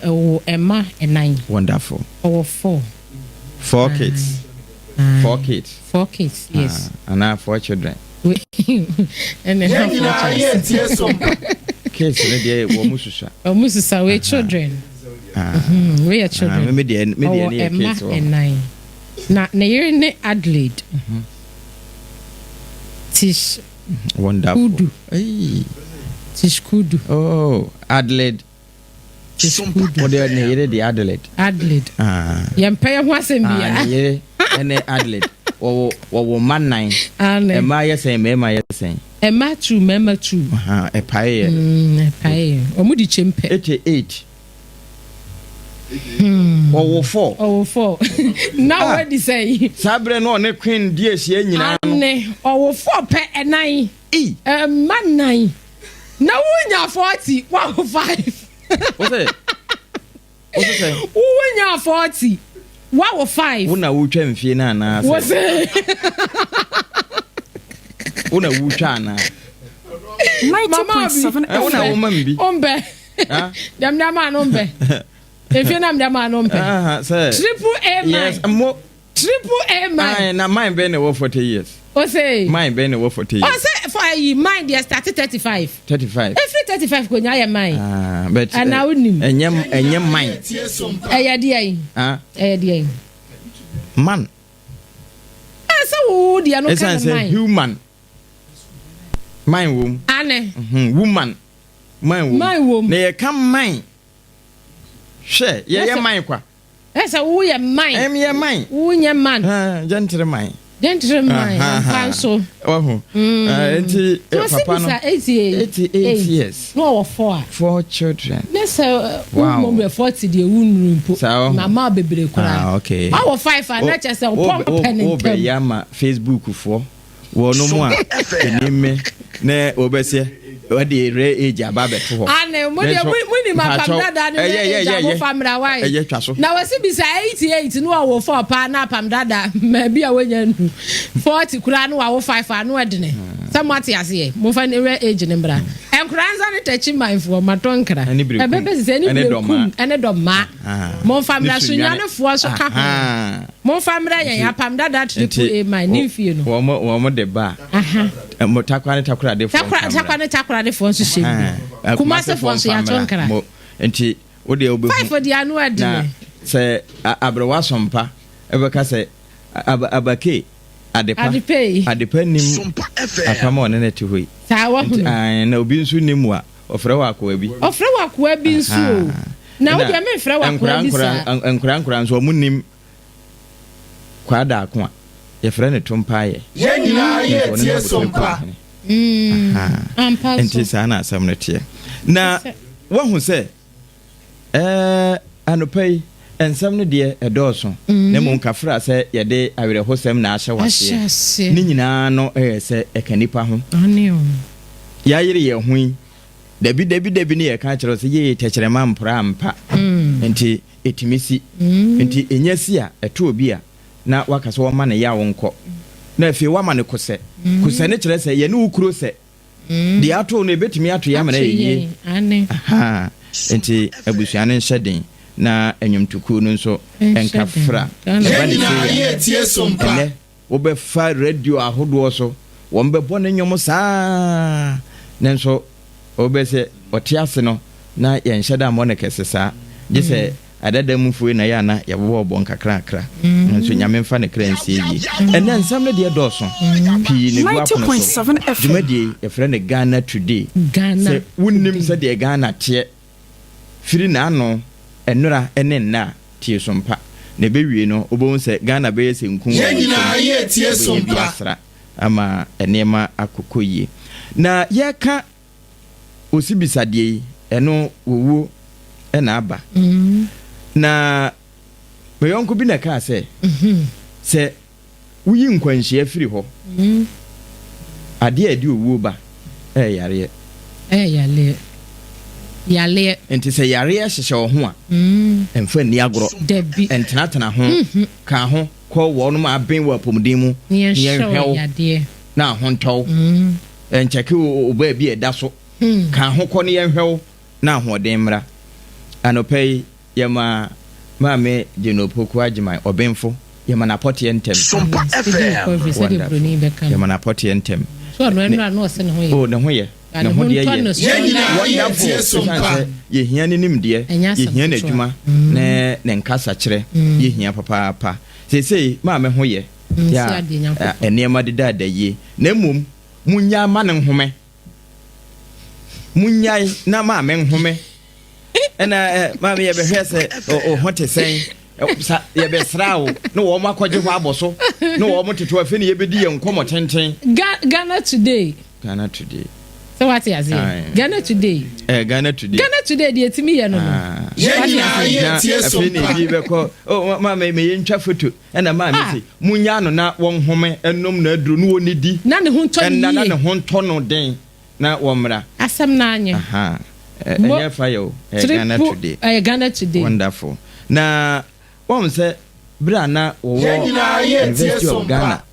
Ɔwɔ mma ɛnan. Wonderful. Ɔwɔ four. Four kids. Four kids. Four kids, yes. Ah, anaa four children. Ɛna Yɛn nyinaa yɛ tie Sompa. Kids ne deɛ wɔn mu susua. Wɔn mu susua wei children. Ah. Wei yɛ children. Ah, me deɛ me deɛ ne yɛ kids wɔ. Ɔwɔ mma ɛnan. Na ne yere ne Adelaide. Tish. Wonderful. Kudu. Hey. Tish Kudu. Oh, Adelaide. Wode ne yere de Adelaide. Adelaide. Ah. Yɛmpɛ yɛ ho asɛm bia. Ah, ne yere ne Adelaide. Wɔwɔ wɔwɔ mma nnan. Mmaa yɛ sɛn, mmarima yɛ sɛn? Mmaa two, mmarima two. Ɛpae yɛ. Ɛpae yɛ. Wɔn di kyɛm pɛ. 88. Ɔwɔ four. Ɔwɔ four. Na ah. wadi sɛn? Saa berɛ no ɔne Queen di ahyia nyinaa no. Ane, ɔwɔ four pɛ ɛnan. Mma nnan. Na wonya 40, wawo five. Wose wose sɛ. Wonya 40, wawo five. Wo na wotwa mfie no anaa sɛ. Wose. Wo na wotwa anaa. Mama bi. Wo na woma me bi. Ombɛ. Dɛm dɛm a no mbɛ. Mfie na mdɛm a no mpɛ. Triple A man. Yes, mo. Triple A man. Aye, na mine bɛn na ɛwɔ 40 years. Ose. Mine bɛn na ɛwɔ 40 years. Ose for ayi mine deɛ start 35. 35. Efiri 35 ko nya yɛ mine. Ah, but. Ana eh, wonim. Ɛnyɛ ɛnyɛ mine. Ɛyɛ deɛ yi. Ah. Ɛyɛ deɛ yi. Man. Ah, sɛ wo deɛ no ka no mine. Human. Mine wom. Ane. Mm -hmm. Woman. Mine wom. Mine wom. Na yɛ ka mine. Hwɛ, yɛyɛ mine kwa. Ɛ sɛ wo yɛ man. Ɛm yɛ man. Wo nyɛ man. Gentry man. Gentry man ampa nso. Wahu. Nti papa no. 88 years. Na ɔwɔ four a. Four children. Ne sɛ wo mmom yɛ 40 deɛ wo nnuru mpo. Saa ɔho. Mama bebree koraa. Ah okay. Ɔwɔ five a na kyerɛ sɛ ɔpɔn pɛ ne ntɛm. Wo bɛ yɛ ama Facebook foɔ. Wɔnom a ɛnim me na wɔbɛsɛ wɔde rare age aba abɛto hɔ. Ane mo deɛ mo nim apam dada ne rare age a mo fa mmra wae. Ɛyɛ twa so. Na wɔsi bisa 88 no ɔwɔ four paa na apam dada mmaa bi a wɔnya nu 40 koraa no wawo five ano ɛdene sɛ mo ate aseɛ mo fa ne rare age ne mmra. Nkora nsa ne tɛkyi manfoɔ matɔ nkra. Ɛbɛbɛ sisi ɛne berekum ɛne dɔmaa. Momfa mmra Sunyanifoɔ nso ka ho. Momfa mmra yɛn apam dada triple A man ne mfie no. Wɔn de ba a. Mo takora ne takoradefoɔ nka mmra. Takora ne takoradefoɔ nso hyɛ mu. Kumasefoɔ nso yɛato nkra. Nti wo deɛ wobɛhu. Five deɛ ano adene. Na sɛ aberewa sompa ɛbɛka sɛ abake adepa adepa nim apam a ɔne no te hɔ yi. Saa wahunu. Na obi nso nim a ɔfrɛ wɔ akoa bi. Ɔfrɛ wɔ akoa bi nso o. Na wo deɛ memfrɛ wo akoa bi saa. Nkora nkora nso ɔmo nim Kwaa Daako a yɛfrɛ no Tompaayɛ. Yɛn nyinaa yɛ tie Sompa. Ampa so. Nti saa na asɛm no teɛ. Na wahu sɛ ɛɛ anɔpa yi nsɛm no deɛ ɛdɔɔso na mmom kafra sɛ yɛde awerɛhosɛm na ahyɛ waseɛ. Ne nyinaa no ɛyɛ sɛ ɛka nipa ho. Yɛayere yɛn ho yi. Dabi dabi dabi ne yɛka kyerɛ wo sɛ yee tɛkyerɛma mpora ampa nti ɛtumi si nti ɛnya si a ɛto obi a na waka sɛ wɔma no yaw nkɔ na afei wama no kosɛ kosɛ no kyerɛ sɛ yɛne wo kuro sɛ deɛ ato no ɛbɛtumi ato yɛ amena yɛyie ahaa nti abusua no nhyɛ den na nnwomtokuo no nso nka fra ɛba ne sei a ɛnɛ Wobɛfa radio ahodoɔ so, wɔbɛbɔ ne nnwom saa ara, nanso wobɛ sɛ ɔte ase no na yɛnhyɛ da mmɔ no kɛse saa, gye sɛ adada mufoɔ yi na ɛyɛ a na yɛbobɔbɔ nkakrakra, nanso Nyame mfa ne kra nsie yie. Ɛnnɛ nsɛm no deɛ dɔɔso pii na ɛgu apono so. Dwumadie yi yɛfrɛ no Ghana Today. Sɛ wonnim sɛdeɛ Ghana teɛ firi n'ano nnora ne nnɛ a, tie Sompa. Na ɛbɛwie no, wobɛhu sɛ Ghana bɛyɛ sɛ nku wɔ Yɛn wo nyinaa nsam. yɛ tie Wobɛnya bi Sompa. asra ama nneɛma akokɔ yie. Na yɛreka Osibisadeɛ yi, ɛno wɔwuo na aba. Na me yɔnko bi na ɛkaa sɛ, sɛ Woyi nkwanhyia firi hɔ. Adeɛ a ɛde owuo ba yɛ yareɛ. Ɛyɛ yareɛ. Yareɛ. Nti sɛ yareɛ hyehyɛ wo ho a, mfa nni agorɔ. Dabi. Ntenatena ho. Ka ho kɔ wɔnom a aben wɔ apɔmuden mu Na na yɛnhwɛ yɛnhwɛ wo wo yadeɛ. na ho ntɔ wo. Nkyɛke wo baabi a ɛda so. Ka ho kɔ na yɛnhwɛ wo na ahoɔden mmra. Anɔpa yi, yɛma Maame Jane Opoku Agyemang, Ɔbenfo, yɛma no apɔteɛ ntɛm. Sompa FM. Wonderful. Yɛma no apɔteɛ ntɛm. So ɔno ɛnora na ɔse ne ho yɛ? Oh, ne ho yɛ. Ba Ne ne ho ho deɛ ntɔ yɛ. no so Yɛn na. nyinaa yɛ Wonderful. tie Ɛsiane Sompa. sɛ yɛhia ne nimdeɛ, Ɛnyɛ asɛm yɛhia ketewa. n'adwuma ne ne nkasakyerɛ, yɛhia papaapa. Seesei maame ho yɛ, Mm, yɛ si a adeɛ Nyankopɔn. nneɛma dedaada yie. Na mmom, monnyae ma no nhome. Monnyae na maame nhome. Ɛna maame yɛbɛhwɛ sɛ o ho te sɛn. Sa yɛbɛsra wo na wɔn akɔgye hɔ abɔ so na wɔn tete afei na yɛbɛdi yɛn nkɔmmɔ tenten. Ghana Today. Ghana Today. Sɛ wate aseɛ. Ghana Today. Eh, Ghana Today. Ghana Today deɛ ɛtumi yɛ no no. Ah. Yɛn nyinaa yɛ tie Afei na Sompa. ebi bɛkɔ oh maame meyɛ ntwa foto ɛna maame Ah. se munya no na wɔnhome ɛnom na aduro no wɔnidi Na ne ho ntɔ ɛnna ne na yie. ne ho ntɔ no den na wɔmmra. Asɛm no anyɛ. Aha. Mo Ɛnyɛ fa yɛ o. Ɛyɛ Ghana triple Today. ɛyɛ Ghana Today. Wonderful. Na wɔn sɛ bere a na Yɛn wɔwɔ nyinaa yɛ tie University of Sompa. Ghana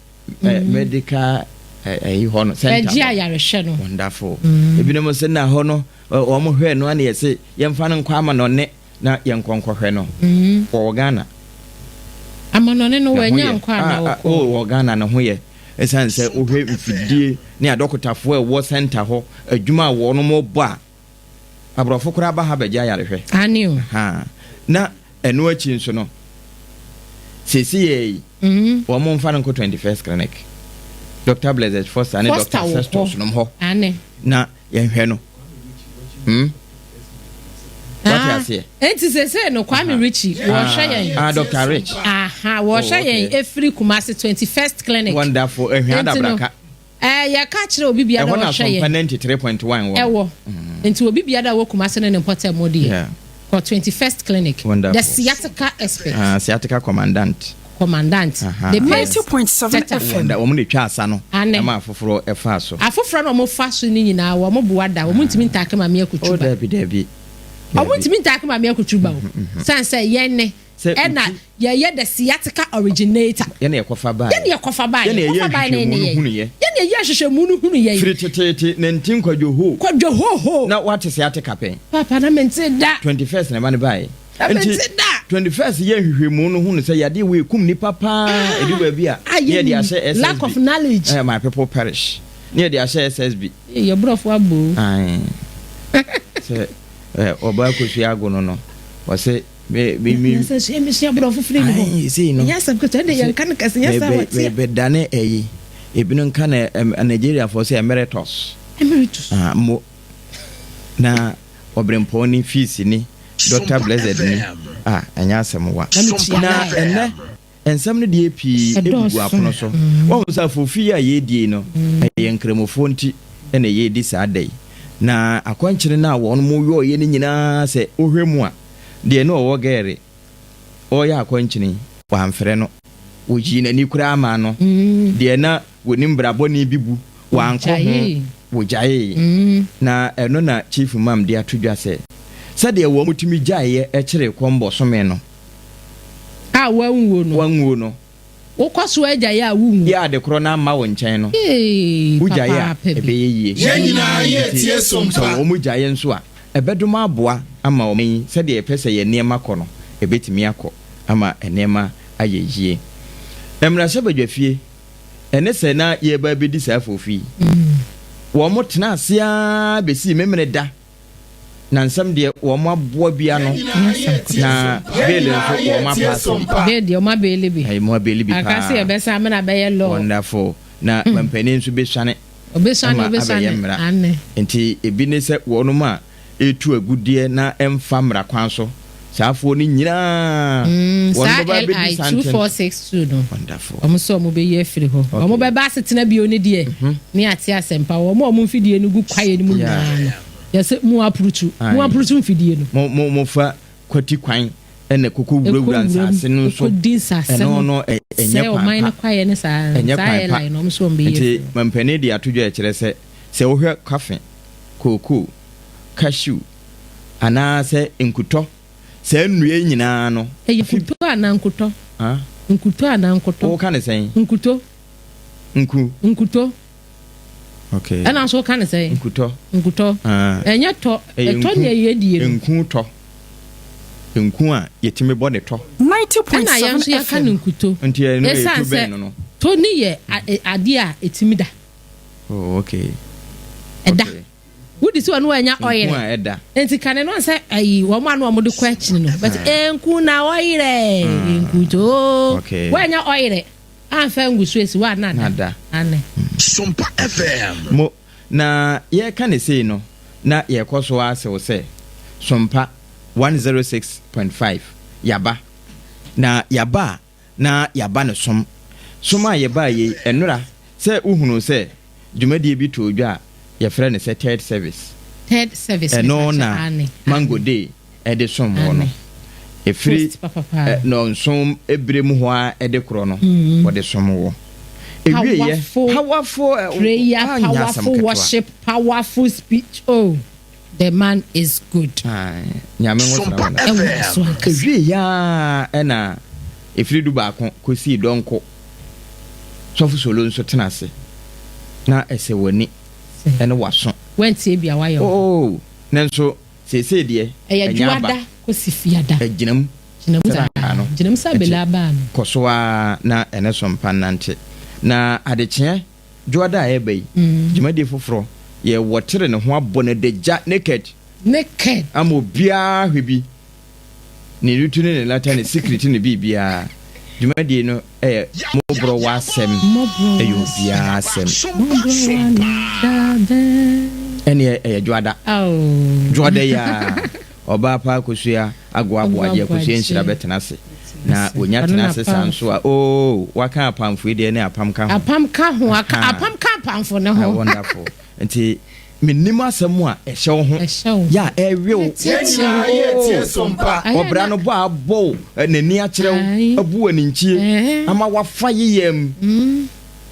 medical ɛyi hɔ no center Ɛgye hɔ. ayarehwɛ no. Wonderful. Ebinom sɛ na hɔ no wɔn hwɛ no ana yɛsɛ yɛmfa no nkɔ amanɔne na yɛnkɔ nkɔhwɛ no. Wɔwɔ Ghana. Amanɔne no Ne ho wɔanya yɛ. nkɔ ana Ah, ah, wɔkɔ. oh, wɔ Ghana ne ho yɛ. Ɛsiane sɛ wohwɛ mfidie ne adɔkotafoɔ a ɛwɔ center hɔ adwuma a wɔn bɔ a aborɔfo koraa ba ha bɛgye ayarehwɛ. Ane o. Ha. Na ɛno akyi nso no seesei yɛ yi wɔn mfa no nkɔ 21st clinic Dr. Blessed Foster ne Foster Dr. wɔ Festus hɔ. nom hɔ Ane. na yɛnhwɛ no. Wate Ah, aseɛ? Enti seesei no Kwame Richie wɔhwɛ yɛn. Ah, Dr. Rich. Aha, wɔhwɛ Oh, okay. yɛn efiri Kumasi 21st clinic. Wonderful. Ehwɛ Enti no, adabraka. Yɛka kyerɛ obi biara Ɛhɔ na wɔhwɛ Asɔmpa yɛn. 93.1 wɔ. Ɛwɔ. Nti obi biara a wɔ Kumasi ne ne mpɔtam mu deɛ. Kɔ 21st clinic. Wonderful. The sciatica expert. Ah, sciatica commandant. Commandant. The pace 90.7 setter. FM. Wɔn de twa asa no. Ane. Ɛma afoforɔ ɛfa so. Afoforɔ na wɔn fa so ne nyinaa wɔn boa da wɔn ntumi ntaake maame Oh, akutuba. dabi dabi. Wɔn ntumi ntaake maame akutuba o. San sɛ yɛn ne Sɛ ɛna nti- yɛyɛ the sciatica originator. Yɛn yɛkɔfa baa. Yɛn yɛ kɔfa baa Yɛn yɛ yɛ kɔfa baa ne nhwehwɛmu ne no yɛ. hunu yɛ. Yɛn yɛ yɛ nhwehwɛmu no hunu yɛ. Firi teteete ne nti nkwadwo ho. Kwadwo ho ho. Na wate sciatica pɛn. Papa na mente da. 21st na ɛma no baeɛ. Na mente da. 21st yɛ nhwehwɛmu no hunu sɛ yadeɛ wei kum nipa paa ɛdu baabi a Ah, ne yɛde yɛnim. ahyɛ SSB. Lack of knowledge. My people perish. Ne yɛde ahyɛ SSB. Yɛ borɔfo abo. Ae. Sɛ ɔbaa kosua ago no wɔsɛ me me me Sɛ sɛ mesua borɔfo firi ne hɔ. Ae, sei no. Ɛnyɛ asɛm ketewa ɛnde yɛnka no kɛse nyɛ saa wɔteɛ. bɛdane ɛyi ebinom ka na Nigeriafoɔ sɛ emeritus. Emeritus. Ah, mo na ɔbrɛmpɔn ni fees ni Dr. Blessed ni ah ɛnyɛ asɛm wa. Na metua Na line. ɛnɛ nsɛm no deɛ pii Ɛdɔɔso. egugu apono so. Wɔn sɛ afofi a yɛredie no ɛyɛ nkramofoɔ nti ɛna yɛredi saa da yi. Na akwankyerɛ no a wɔn mo yɔɔyɛ no nyinaa sɛ wohwɛ mu a deɛ ne ɔwɔ gɛɛre ɔreyɛ akwankyerɛ wamfrɛ no wɔyii n'ani koraa ama no deɛ na wɔnim brabɔne bi bu wankɔ ho Wɔgyaee. wɔgyaee na ɛno na chief imam de ato dwa sɛ sɛdeɛ wɔn tumi gyaeɛ ɛkyerɛ kɔm bɔsome no A wanwuo no. wanwuo no Wokɔ so agya yɛ a wonwu. yɛ ade korɔ no amma wo nkyɛn no Ee, wogyaeɛ a papaapa bi. ɛbɛyɛ yie. Yɛn nyinaa yɛ Nti, tie sɛ Sompa. wɔn mu gyaeɛ nso a ɛbɛdom aboa ama wɔn yi sɛdeɛ yɛpɛ sɛ yɛn nneɛma kɔ no ɛbɛtumi akɔ ama nneɛma ayɛ yie. Mmarahyɛbadwafie ɛne sɛ na yɛreba abɛdi saa afofi yi wɔn mo tena ase ara bɛsii memene da na nsɛm deɛ wɔn aboa bia no na bail nso wɔn apaase. Bɛɛ deɛ ɔma beele bi. Ɛyɛ mo abeeli bi Aka sɛ paa. yɛbɛsa amena bɛyɛ law. Wonderful. Na mampanin nso bɛsuane Obɛsuane ama abɛyɛ obɛsuane. mmara. Ane. Nti ebi ne sɛ wɔnom a ɛtu agudeɛ na ɛmfa mmara kwan so saafoɔ no nyinaa wɔn Saa bɛba abɛdi LI santen. 2462 no. Wonderful. Ɔmo sɛ ɔmo bɛyi afiri hɔ. Ɔmo bɛba asetena bio ne deɛ. Ne ate asɛmpa. Wɔn a ɔmo mfidie no gu kwaeɛ no mu nyinaa no. Yɛsɛ mu apurutu. Mu Aye. apurutu mfidie no. Mo mo mofa kwati kwan ɛna koko wurawura Ɛkɔ wuram, nsase no nso ɛkɔdi nsase ɛno no. no ɛnyɛ Sɛ kwan ɔman pa. no kwaeɛ ne saa Ɛnyɛ saa kwan pa. LI no ɔmo sɛ ɔmo bɛyi Nti afiri hɔ. mampanin de ato dwa kyerɛ sɛ sɛ wohwɛ kafe kookoo cashew anaasɛ nkutɔ saa nnua yi nyinaa no Ɛyɛ kutɔ anaa nkutɔ? Ah? Nkutɔ anaa nkutɔ? Woka ne sɛn? Nkuto. Nku. Nkuto. Okay. Ɛna nso woka ne sɛn? Nkutɔ. Nkutɔ. Ah. Ɛnyɛ tɔ. Ɛyɛ Ɛtɔ nku. ne ɛyɛ die no. Nku tɔ. Nku a yɛtumi bɔ ne tɔ. Ɛna yɛn nso yɛka no nkuto. Nti ɛno yɛ Ɛsiane to sɛ bɛn no no? to ne yɛ adeɛ a ɛtumi da. Oh, okay. Ɛda. Okay. Wodi sɛ ɔno wanya Nku ɔyerɛ. a ɛda. Nti kane no sɛ ayi wɔn a na wɔn de kɔ akyiri no. But nku na ɔyerɛ. Nkuto. Okay. Wanya ɔyerɛ. Amfa ngu so esi hɔ a na Na ada. da. Ane. Sompa FM. Mo, na yɛreka ne sei no, na yɛrekɔ so ara sew sɛ, Sompa 106.5, yɛaba. Na yɛaba a, na yɛaba no som. Som a yɛbaa yei, ɛnnora, sɛ wohunuu sɛ dwumadie bi too dwa a yɛfrɛ no sɛ Third Service. Third Service, Ɛno mepakyɛ, na aane, Mango aane. Day de som wɔ no. Aane. Ɛfiri Post papapaa. nnɔnson berɛ mu hɔ ara de korɔ no, wɔde som wɔ. Ɛwieeɛ, Powerful powerful, ɛ, prayer, anyɛ asɛm powerful ketewa. worship, powerful speech, oh, the man is good. Ae, Nyame ho sra Sompa wo no. Ɛwɔ so FM. ankasa. Ɛwieeɛ ara ɛna ɛfiri dubaako kɔsii dɔnko, Sɔfo Solo nso tena ase na ɛsɛ w'ani Sɛ ne w'aso. woantie bi a woayɛ wo ho. Oh, nanso seesei deɛ Ɛyɛ ɛnyɛ aba. Dwoada kɔsi Fiada. Ɛgyina mu Gyina mu sɛ saa. baa no. Gyina mu sɛ Nti abelaa baa no. kɔ so ara na ɛne so mpa nnante. Na adekyeɛ Dwoada a ɛreba yi, dwumadie foforɔ, yɛwɔtere ne ho abɔ no adagya, naked. Naked. Ama obiara ahwɛ bi. Ne rutu ne ne lata ne secret ne biribiara. Dwumadie no yɛ mmɔborɔ w'asɛm, ɛyɛ obiara asɛm. Ɛneɛ ɛyɛ Dwoada. Dwoada yi ara, ɔbaa pa Akosua Agoa Aboagye, Akosua Nhyira bɛtena ase. Na wɔnya tena ase saa nso a, oo, waka apamfo yi deɛ ne apam ka ho. Apam ka ho, apam ka apamfo ne ho. Wonderful. Nti mennim asɛm a ɛhyɛ wo ho yɛ a ɛrewe wo. Oo, ɔbra no bɔ a abɔ wo n'ani akyerɛ wo, abu wo aninkyie ama woafa yeyam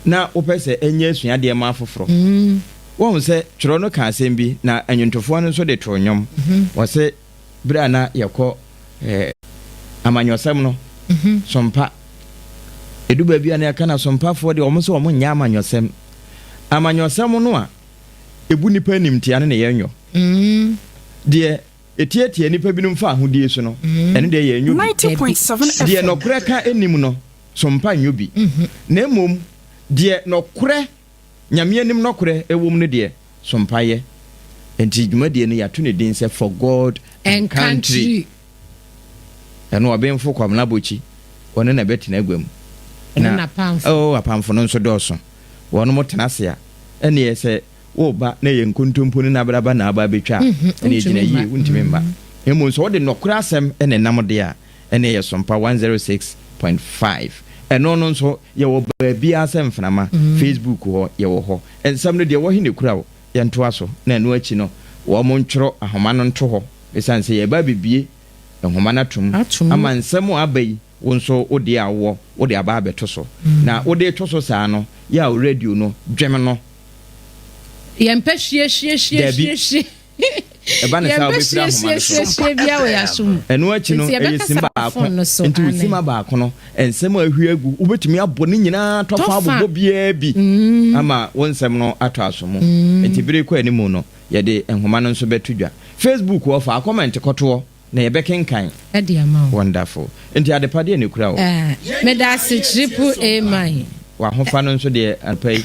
na wopɛ sɛ ɛnyɛ asuadeɛ ma afoforɔ. Woahu sɛ twerɛ no ka asɛm bi na nnwontofoɔ no nso de too nnwom. Wɔse berɛ a na yɛkɔ amanyɔsɛm no, sompa. Ɛdu baabi a na yɛka no asompafoɔ deɛ wɔn sɛ wɔn nyɛ amanyɔsɛm. Amanyɔsɛm no a ɛbu nnipa animtia no na yɛnyɔ. Deɛ ɛtiatia nnipa binom fa ahodie so no, ɛno deɛ yɛnyɔ bi. Deɛ nɔkorɛ ka nnim no, sompa nyɔ bi. Na mmom deɛ nɔkorɛ, Nyame anim nɔkorɛ wɔ mu no deɛ, sompa yɛ. Enti dwumadie no yɛato ne din sɛ For God and Country. Ɛno Ɔbenfo Kwabena Bokyi, ɔno na ɛbɛtena agua mu. Ɛne n'apamfo. Oh, apamfo no nso dɔɔso. Wɔnom tena ase a, ɛneɛ sɛ woreba na ɛyɛ nkontompo ne nabraba na aba abɛtwa a, ɛneɛ gyina yie, wontumi mma. Mmom sɛ wode nɔkorɛ asɛm na ɛnam deɛ a, ɛneɛ yɛ Sompa 106.5. Ɛno no nso, yɛwɔ baabiara sɛ mframa, Facebook hɔ, yɛwɔ hɔ. Nsɛm no deɛ ɛwɔ he na ɛkura wo? Yɛntoa so, na ɛno akyi no, wɔntwerɛ ahoma no nto hɔ, ɛsiane sɛ yɛreba abɛbue nhoma no atom ama nsɛm a aba yi, wo nso wo deɛ a wowɔ, wode aba abɛto so. Na wode reto so saa no, yɛ a wo radio no, dwem no. Yɛmpɛ hwie hwie hwie Dabi. hwie hwie. Ɛba no saa a, Yɛmpɛ wobɛfiri hwie ahoma hwie no so. hwie hwie biara wɔ yɛn aso mu. Ɛno akyi no, Nti ɛyɛ yɛbɛkasa simma wɔ baako. phone no so. Nti wo Aane. simma baako no, nsɛm a ahwie agu, wobɛtumi abɔ ne nyinaa tɔfa Tɔfa. abobɔ biara bi ama wo nsɛm no atɔ aso mu. Nti bere rekɔ anim no, yɛde nhoma no nso bɛto dwa. Facebook hɔ, fa kɔmɛnte kɔtoɔ na yɛbɛkenkan. De ama wo. Wonderful. Nti adepa deɛ na ɛkura wo. Eh, medase triple A man. W'ahofa no nso deɛ anɔpa yi,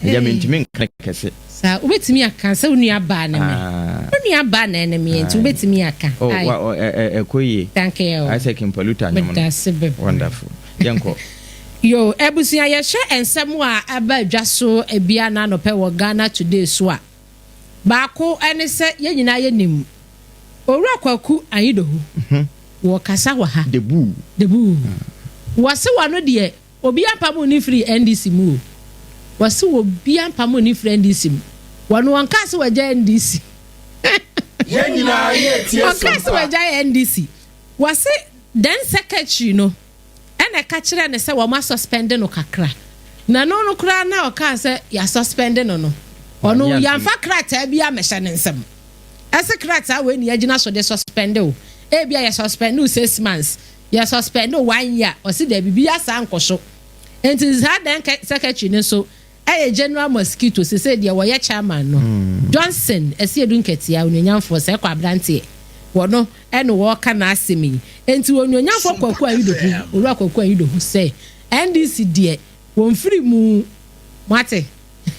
agya mentumi nka no kɛse. Saa, wobɛtumi aka sɛ wo nua baa ne me. Wo nua baa na ɛne me nti wobɛtumi aka. Oh, wa, oh, ɛ, ɛ, ɛkɔ yie. Thank you. Ayɛ sɛ King Paluta nnwom no. Medase bebree. Wonderful. Yɛnkɔ. Yo, abusua yɛhwɛ nsɛm a ɛba dwa so ebia na anɔpɛ wɔ Ghana Today so a, baako ne sɛ yɛn nyinaa yɛnim Owura Kwaku Anyidoho. Wɔkasa wɔ ha. Debuu. Debuu. Wɔse wɔno deɛ Obia mpamoo no mfirii NDC mu o. Wɔse obia mpamoo no mfiri NDC mu. Wɔno wɔnkaa sɛ wagyae NDC. Yɛn nyinaa yɛ tie Wɔnkaa sɛ sompa. wagyae NDC. Wɔse then secretary no ɛna ɛka kyerɛɛ no sɛ wɔn asuspɛnde no kakra. Na ɛno no koraa na ɔkaa sɛ yɛasuspɛnde no no, ɔno Wanyɛ antom. yɛamfa krataa biara ammɛhyɛ ne nsam. Ɛse krataa wei na yɛagyina so de suspɛnde wo. Ebia yɛsuspɛnde wo 6 months. Yɛ suspend no one year ɔse daabi bia saa nkɔ so nti saa dan secretary no nso ɛyɛ general mosquito sesei deɛ wɔyɛ chairman no Johnson Asiedu Nketia onuonyamfoɔ sɛ kɔ abranteɛ. Wɔno ɛna wɔreka n'asɛm yi. Enti Onuonyamfoɔ Kwaku Ayidohu, Owura Kwaku Ayidohu sɛ NDC deɛ wɔmfiri mu. Moate?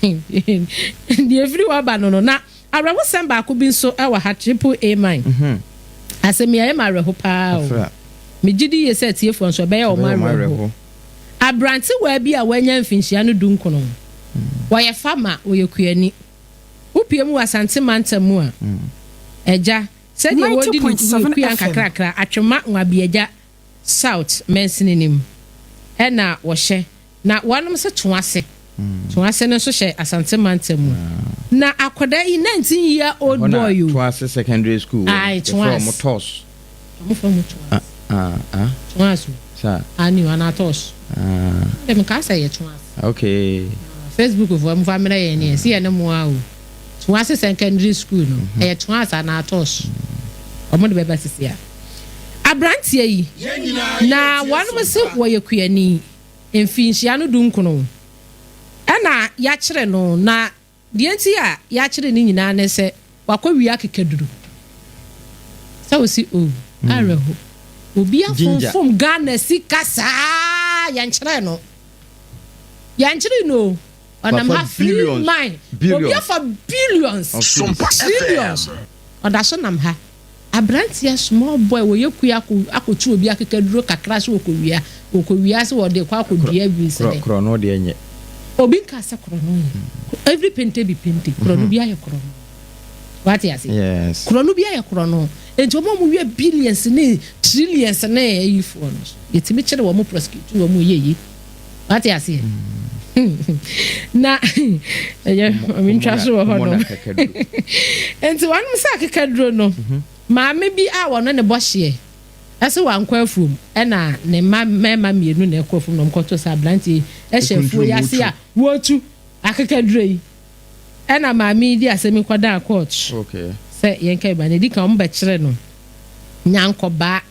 Deɛ ɛfiri hɔ ba no no. Na awerɛhosɛm baako bi nso wɔ ha, Triple A Mine. Asɛm yi ɛyɛ me awerɛho paa o. Megye di yie sɛ atiefoɔ nso ɛbɛyɛ wɔn awerɛho. Aberantewaa bi a wanya mfinhyia no dunkono, ɔyɛ farmer, ɔyɛ kuani. Wopue mu wɔ Asante mantam mu a, agya, sɛdeɛ wɔredi ne kua nkakrakra, Atwema Nwabiagya South mansini no mu na wɔhyɛ. Na wɔnom nso Toase. Toase no nso hyɛ Asante mantam mu. Na akwadaa yi, 19 year old Ɛhɔ na boy o. Toase Secondary School wɔ. Ae, Yɛfrɛ Toase. wɔn Tos. Wɔn frɛ wɔn Toase. Ah, ah, ah. Toase o. Saa. Aane o, anaa Tos. Ah. Ɛnde mekaa sɛ ɛyɛ Toase. Okay. Ah, Facebook foɔ momfa mmerɛ yɛn neɛ, si yɛne mo ara o. Toase Secondary School no, ɛyɛ Toase anaa Tos. Wɔn de bɛba sisi a. Abranteɛ yi, na wɔnom se wɔyɛ kuani, mfinhyia no dunkono ɛna yakyere no, na deɛ nti a yakyere no nyinaa ne sɛ wakɔ wia akekaduro. Sɛ wo se oh, awerɛho. Obi afonfom Ghana sika saa, yɛnkyeree no. Yɛnkyeree no o. Ɔnam ha free mind. Obi afa billions, trillions. Ɔda so nam ha. Abranteɛ small boy wɔyɛ kua akɔ akɔtu obi akekaduro kakra sɛ ɔkɔwia ɔkɔwia sɛ wɔde kɔ akɔdua awi sɛ dɛn. Korɔno deɛ nyɛ. Obi nkaa sɛ korɔno nyɛ. Every pente be pente. Korɔno bi ayɛ korɔno. Wate ase? Yes. Korɔno bi ayɛ korɔno. Nti wɔn a wɔwia billions ne trillions ne ayifoɔ no so yɛtumi kyere wɔn prosecute wɔn yɛ yi. Wate aseɛ? Na ɛyɛ mentwa so wɔ hɔ nom. Nti wɔnom sɛ akekaduro no, mhm. maame bi a wɔne ne bɔ hyeɛ ɛsɛ wankɔ afuom ɛna ne mma mmarima mmienu na ɛkɔ afuom na wɔkɔto sɛ aberanteɛ ɛhyɛ afuo yi ase a wɔretu akekaduro yi ɛna maame yi de asɛm yi kɔdaa court sɛ yɛnka ba na edi kan wɔn bɛkyerɛ no nyankɔbaa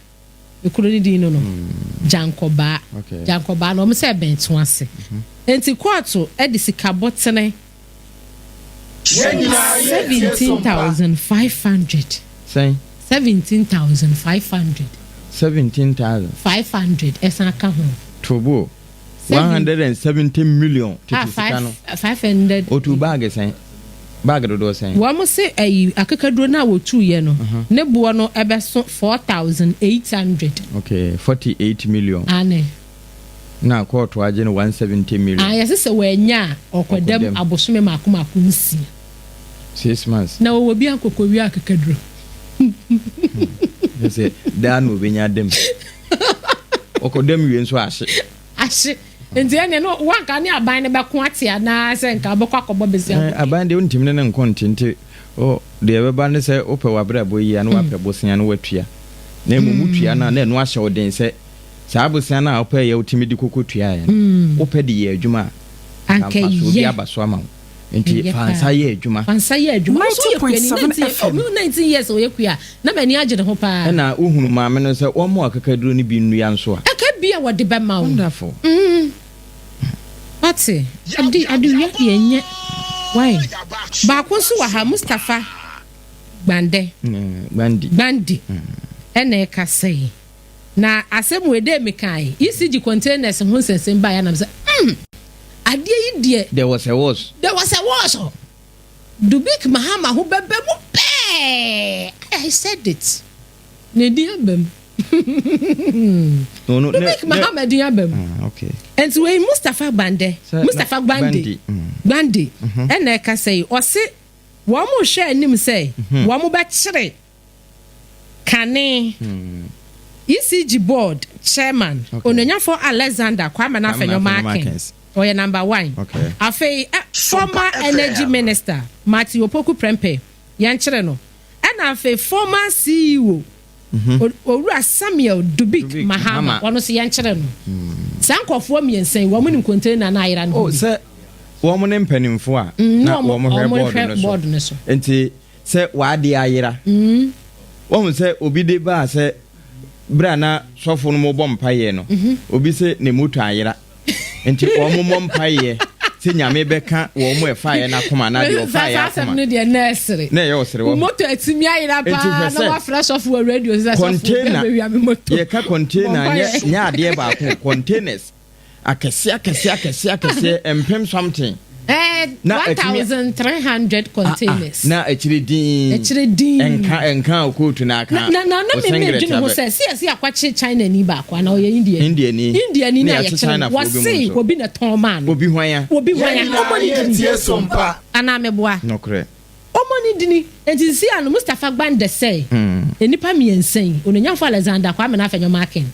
Ekuro no din no no, Gyankɔbaa. Gyankɔbaa no, wɔn sɛ ɛbɛn to ase. Nti kɔɔto de sika bɔtene 17,500. Sɛn? 17,500. 17,000. 500 ɛsan ka ho. Tobo. 170 million tete sika no. 500. Otu baage sɛn? Bag dodoɔ sɛn? Wɔn se ayi akekaduro no a wɔtuiɛ no ne boɔ no ɛbɛso 4,800. Okay, 48 million. Aane. Na kɔɔto agye no 170 million. Aane, yɛse sɛ wannya a ɔkɔdam abosome mako mako nsia. 6 months. Na wɔwɔ bi ankɔkɔwia akekaduro. Hmm. Sɛ daa na obɛnya dam. Ɔkɔdam wie nso ahye. Ahye. Nti ɛneɛ no wanka ne aban no bɛko ate anaa sɛ nka wobɛkɔ akɔbɔ besia eh, aban deɛ wontimi ne no nko nte nti deɛ ɛbɛba ne sɛ wopɛ w'abrabɔ yi a na wapɛ bosea no watua na mmom wotua no a na ɛno ahyɛ wo den sɛ saa bosea no a wopɛ yɛ wotumi de koko tuaeɛ no wopɛ de yɛ adwuma a anka mfasoɔ bi aba so ama wo. Nti fa nsa yɛ adwuma. Fa nsa yɛ adwuma. Ɔno nso yɛ kuani. 19 oh me 19 years ɔyɛ kua na m'ani agye ne ho paa. Ɛna wohunu maame no sɛ wɔmmɔ akakaduro no bi nnua nso a. Ɛka bi a wɔde bɛma wo. Wonderful. Mm. Wate? Ade adewia deɛ ɛnyɛ. Why? Baako nso wɔ ha Mustapha Gbandɛ. Gbandi. Gbandi. Ɛna ɛkasa yi. Na asɛm wei dɛ mekae ECG containers ho nsɛnsɛm baeɛ anam sɛ mm adeɛ yi deɛ. There was a was. There was a was. Dubik Mahama ho bɛbɛ mu pɛɛ. I said it. Ne din aba mu. No, no, Dubik Mahama din aba mu. Ah, okay. Nti wei Mustapha Gbande, Mustapha Gbande, Gbande ɛna ɛkasa yi ɔse wɔn rehwɛ anim sɛ wɔn bɛkyere Kane ECG Board Chairman, Onuonyafo Alexander Kwame Afenyo Markin, ɔyɛ number one. Afei former Energy Minister Matthew Opoku Prempeh, yɛnkyere no. Ɛna afei former CEO Owura Samuel Dubik Mahama, ɔno nso yɛnkyere no. Saa nkurɔfoɔ mmiɛnsa yi, wɔn nim container no ayera no ho Oh, bi. sɛ wɔn ne mpanimfoɔ a na wɔn hwɛ board no so. Nti sɛ w'adeɛ ayera. Wahu sɛ obi de baa sɛ berɛ a na sɔfo no mobɔ mpaeɛ no, obi sɛ ne moto ayera. Nti wɔn mmɔ mpaeɛ. Sɛ Nyame bɛka wɔn mo ɛfaeɛ no akoma anaa deɛ ɔfaeɛ Saa asɛm akoma. no deɛ na ɛsere. Na ɛyɛ ɔsere Wo wɔ. moto atumi ayera Enti paa hwɛ na sɛ wafrɛ sɔfo wɔ radio so sɛ sɔfo obi container abɛwia me moto. yɛka container Bɔ nyɛ mpaeɛ. nyɛ adeɛ baako containers akɛseɛ akɛseɛ akɛseɛ akɛseɛ mpem something. Eh, Na atumi 1,300 containers. Ah, ah, na akyire din. Akyire din. Ɛnka ɛnka kootu na aka. Na na na na me me dwene ho sɛ si yɛsi akwakye China ni baako ana ɔyɛ India. India ni. India ni na yɛkyerɛ no. Wɔse obi na tɔn maa no. Obi hwan ya. Obi hwan ya. Ɔmɔ ne dini. Anaa meboa. Nokorɛ. Ɔmɔ ne dini. Enti sisi ano Mustapha Gbande sɛ nnipa mmiɛnsa yi Onuonyamfoɔ Alexander Kwame Afenyo-Markin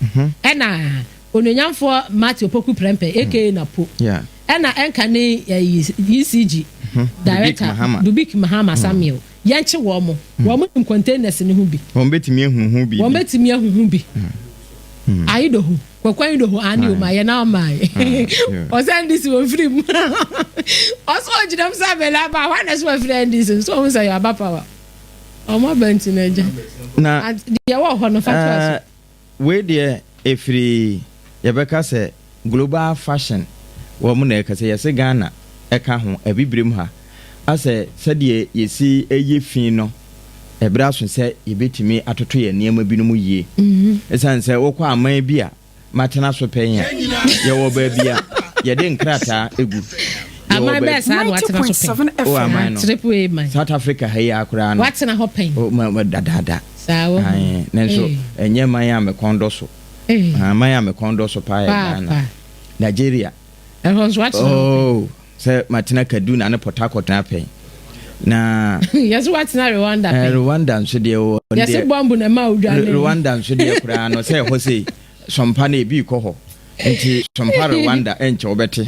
ɛna Onuonyamfoɔ Matthew Opoku Prempeh aka Napo. Ɛna ɛnka ne ɛyi ECG director Dubik Mahama Samuel yɛnkye wɔn mo. Wɔn nim containers no ho bi. Wɔn bɛtumi ahu ho biribi. Wɔn bɛtumi ahu ho bi. Ayidoho, Kwaku Ayidoho aane o ma yɛ na ɔma yi. Ɔsɛ NDC wɔn firi mu. Ɔsɛ ɔgyina mu sɛ abɛlɛ aba hɔ na ɛsɛ wɔfiri NDC nso wɔn sɛ yɛ aba power. Wɔn aba nti na agya. Na deɛ wɔ hɔ no fa to aso. Wei deɛ ɛfiri yɛbɛka sɛ global fashion wɔn na ɛka sɛ yɛse Ghana ɛka ho abibirem ha asɛ sɛdeɛ yɛsi yɛ fi no ɛberɛ aso sɛ yɛbɛtumi atoto yɛn nneɛma binom yie ɛsiane sɛ wokɔ aman bi a matena so pɛn a yɛwɔ baabi a yɛde nkrataa gu Aman bɛɛ saa na watena so pɛn. O aman no. Triple A man. South Africa ha yi ara koraa no. Watena hɔ pɛn. O ma ma dadaada. Saa wɔ ho. Nanso ɛnyɛ man a me kɔn dɔ so. Man a me kɔn dɔ so paa yɛ Ghana. Nigeria. Ɛhɔ nso watena hɔ pɛn. Oh sɛ matena Kaduna ne Port Harcourt na pɛn. Na. Yɛsɛ watena Rwanda pɛn. Rwanda nso deɛ wɔ. Yɛsɛ bɔmbu na ɛma odwane. Rwanda nso deɛ koraa no sɛ ɛhɔ sei sɔmpa no ebi kɔ hɔ. Nti sɔmpa Rwanda ɛnkyɛ wobɛte.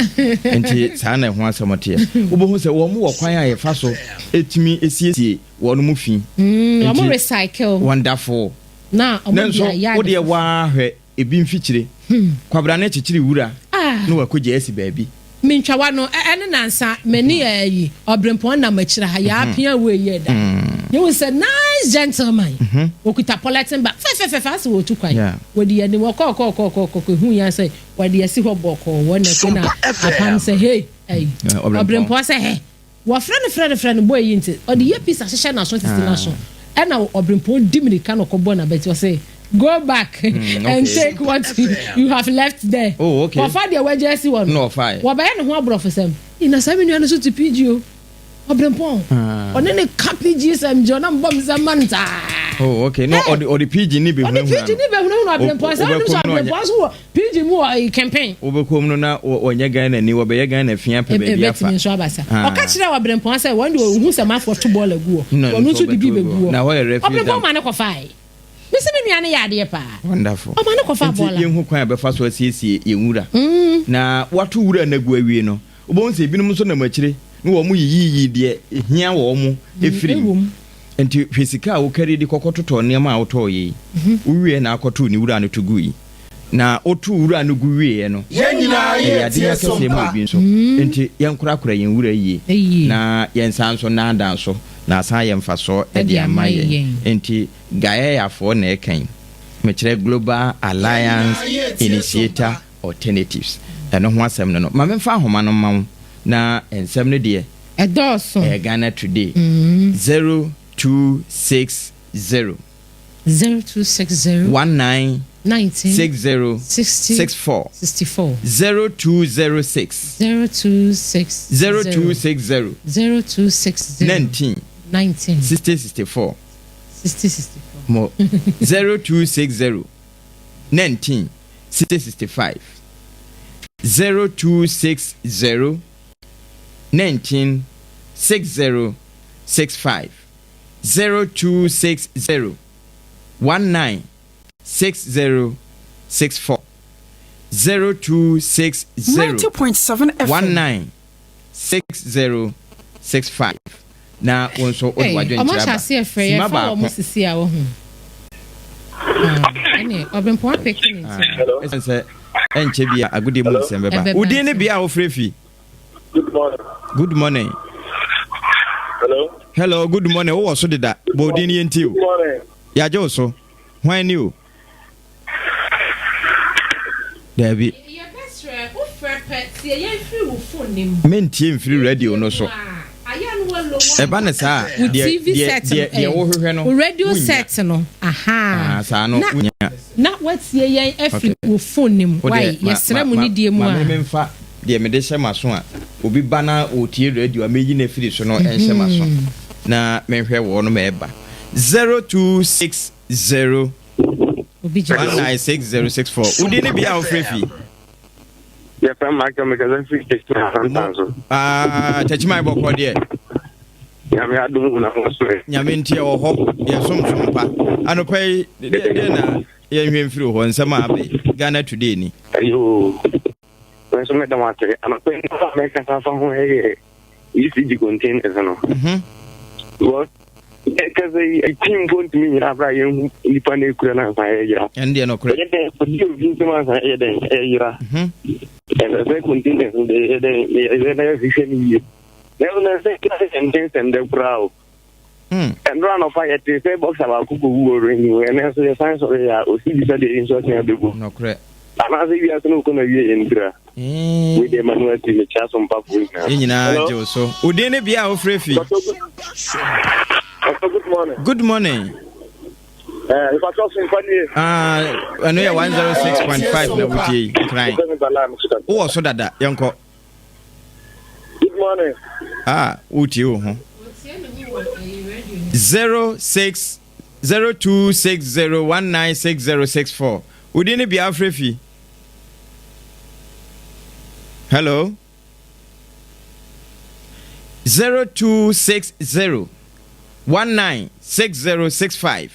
Nti saa na ɛho asɛm teɛ. Wobɛhu sɛ wɔn wɔ kwan a yɛfa so ɛtumi siesie wɔn mu fi. Mm, wɔn recycle. Wonderful. Na wɔn de ayɛ ade Nanso wodeɛ waa hwɛ ebi mfikyire. Hmm. Kwabra ne kyekyere wura ah. na wakɔgya asi baabi. Mentwa wa no ɛne nansa m'ani ɛyi ɔbrempɔn nam akyire ha yɛapia mm-hmm. wei yɛ da. Mm. Yɛhu sɛ nice gentleman. Mm-hmm. Okuta polythene bag fɛfɛfɛfɛ asɛ wɔtu kwan. Wɔde yɛ anim wɔkɔɔkɔɔkɔɔkɔ hu yɛn sɛ wɔde asi hɔ bɔkɔɔ wɔ na ɛkɔ na apam sɛ hey ɛyi ɔbrempɔn sɛ hɛ. Wɔfrɛ no frɛ no frɛ no boy yi nti ɔde earpiece ahyehyɛ n'aso tete n'aso ɛna ɔbrempɔn di mirika na ɔkɔbɔ n'abati ɔse go back mm, and take what you have left there. Oh, okay. Wɔfa deɛ wagya asi hɔ no. Wɔbɛyɛ ne ho aborɔfosɛm. Na saa me nua no so te PG o. Ɔbrempɔn. Ah. Ɔne ne ka PG sɛm gye ɔnam bɔ me sɛm ma no saa. Oh, okay. No, ɔde ɔde PG ni bɛhunahuna. Ɔde PG ni bɛhunahuna ɔbrempɔn. Sɛ ɔnim sɛ ɔbrempɔn so wɔ PG mu wɔ campaign. Wobɛkɔ mu no na wɔnyɛ Ghana ni, wɔbɛyɛ Ghana fi apɛ baabi afa. Ɛbɛtumi nso aba sa. Ah. Ɔka kyerɛɛ ɔbrempɔn sɛ wɔn deɛ ɔhu sɛ mafoɔ to bɔɔl agu hɔ. Ɔno nso de bi bɛgu hɔ. Na hɔ yɛ refuse dump. Ɔbrempɔn ma no kɔfae. Mese me nua no yɛ adeɛ paa. Wonderful. Ɔma no kɔfa bɔɔla. Nti yɛnhu kwan a yɛbɛfa so asiesie yɛn nwura. Na wɔato wura no agu awie no, wobɛhu sɛ ebinom nso nam akyire na wɔn yiyiyi deɛ ɛhia wɔn firi mu. Nti hwɛ sika a wokari de kɔkɔtotɔɔ nneɛma a wotɔɔeɛ yi, wowieɛ na akɔtoo ne wura no to gui. Na wotoo wura no gu wieeɛ no, ɛyɛ adenya kɛseɛ ma obi nso. Nti yɛnkorakora yɛn wura yie, na yɛnsan nso nnaadaa so, na asan ayɛ mfasoɔ de ama yɛn. Nti GAEA-foɔ na ɛka yi, mekyerɛ Global Alliance Initiator Alternatives, ɛno ho asɛm no no. Ma memfa ahoma no mma wo, na nsɛm no deɛ, Ɛdɔɔso. Ɛyɛ Ghana Today, 0260. 0260. 19. 19. 60. 60. 64. 64. 0206. 0260. 0260. 0260. 19. 19. 60 64. 60 64. Mo 0260 19 60 65 0260 19 60 65 0260 19 60 64 0260 90.7 FM. 19 60 65 na wo nso wode Hey, w'adwenkyerɛ ɔmo ahyɛ aba. aseɛ frɛ Sima yɛfa wɔn baako. sisi a wɔho. Ah, ɛne ɔbɛnpɔn apeke ne nti. Ah, ɛsiane sɛ ɛnkyɛ bi a agodie mu nsɛm bɛba. Ɛbɛba Wo din ne nti. bea a wofrɛ fi? Good morning. Good morning. Hello. Hello, good morning. Wowɔ so deda. Bɔ wo din ne yɛntie o. Good morning. Yɛagye wo so. Hwan ni o? Daabi. Yɛbɛsrɛ, wofrɛ pɛpɛɛpɛ. Tie yɛn firi wo phone no mu. Mentie mfiri radio no so. Ɛba no saa a, Wo deɛ, TV deɛ, set deɛ, no, deɛ eh, wohwehwɛ no, wo radio wonnya. set no, ahaa. Ah, saa no, Na, wonnya. na woatie yɛn afiri Okay. wo phone no mu. Wo Wai, deɛ, ma, yɛsrɛ ma, mo ma, nidie mu ma a. me memfa deɛ mede hyɛ m'aso a, obi ba na ɔretie radio a, mɛyi no afiri so no nhyɛ m'aso na menhwɛ wɔnom ɛreba. 0260 Obi gyina so. 196064. Wo din ne bea a wofrɛ fi? Yɛfrɛ me Michael mekasa firi Techiman Asantan so. Ah, Techiman bɔkɔ deɛ. Nyame adom hu na ho so ɛ. Nyame nti ɛwɔ hɔ yɛ somsom pa. Anɔpa yi deɛ deɛ na yɛnhwɛ mfiri hɔ nsɛm a aba yi Ghana Today ni. Ayoo. Me nso meda mo ase. Anɔpa yi nnipa a mɛkasa afa ho yɛ ECG containers no. Mhm. Because ɛkasa yi ɛti mpo ntumi nyina abira yɛn hu nipa na ekura na ansa yɛyera. Ɛn deɛ nɔkorɛ. Ɛyɛ dɛn kɔdi obi nsɛm ansa yɛ dɛn ɛyera. Mhm. Ɛsɛ sɛ containers no deɛ yɛ dɛn yɛ na yɛhwehwɛ no yie. Nanso na ɛsɛ kila sɛ ɛnte nsɛm dɛ koraa o. Ɛnora anɔpa yɛtee sɛ boxer baako kɔwu wɔ ring mu, ɛnɛ nso yɛsan sɔre a ɔsi bi sɛ deɛ yi nso asan abɛgu. Nokorɛ. Anaasɛ wiase no kɔ na wie yɛn ntira. Wei deɛ ma no asi mekyia so mpafoɔ nyinaa. Yɛn nyinaa gye wo so. Wo din ne bea a wofrɛ fi? Pastor, good morning. Good morning. Eh, Pastor, so mfa nie. Ah, ɛno yɛ 106.5 na wotie yi. Nkran. Wowɔ so dada, yɛnkɔ. Good morning. Ah, wotie wo ho. 06 0260196064. Wodi ne bia afrɛ fi. Hello. 0260 196065.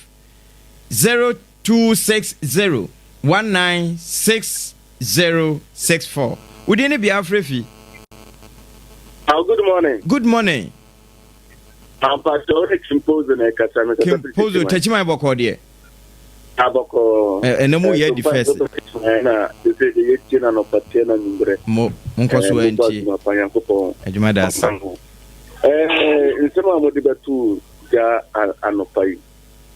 0260 196064. Wo din ne bea afrɛ fi? Oh, good morning. Good morning. Ampakyɛ wo ne Kimpozo na ɛkasa me kasa firi Kimpozo Takyiman bɔkɔɔ deɛ. Abɔkɔɔ. Ɛnɛ mo yɛ adi fɛs. Na sɛ de yɛ tie na nɔpa tie na nwumbrɛ. Mo mo nkɔ so ɛntie. Adwuma da ase. Ɛɛ nsɛm a mo de bɛto gya anɔpa yi.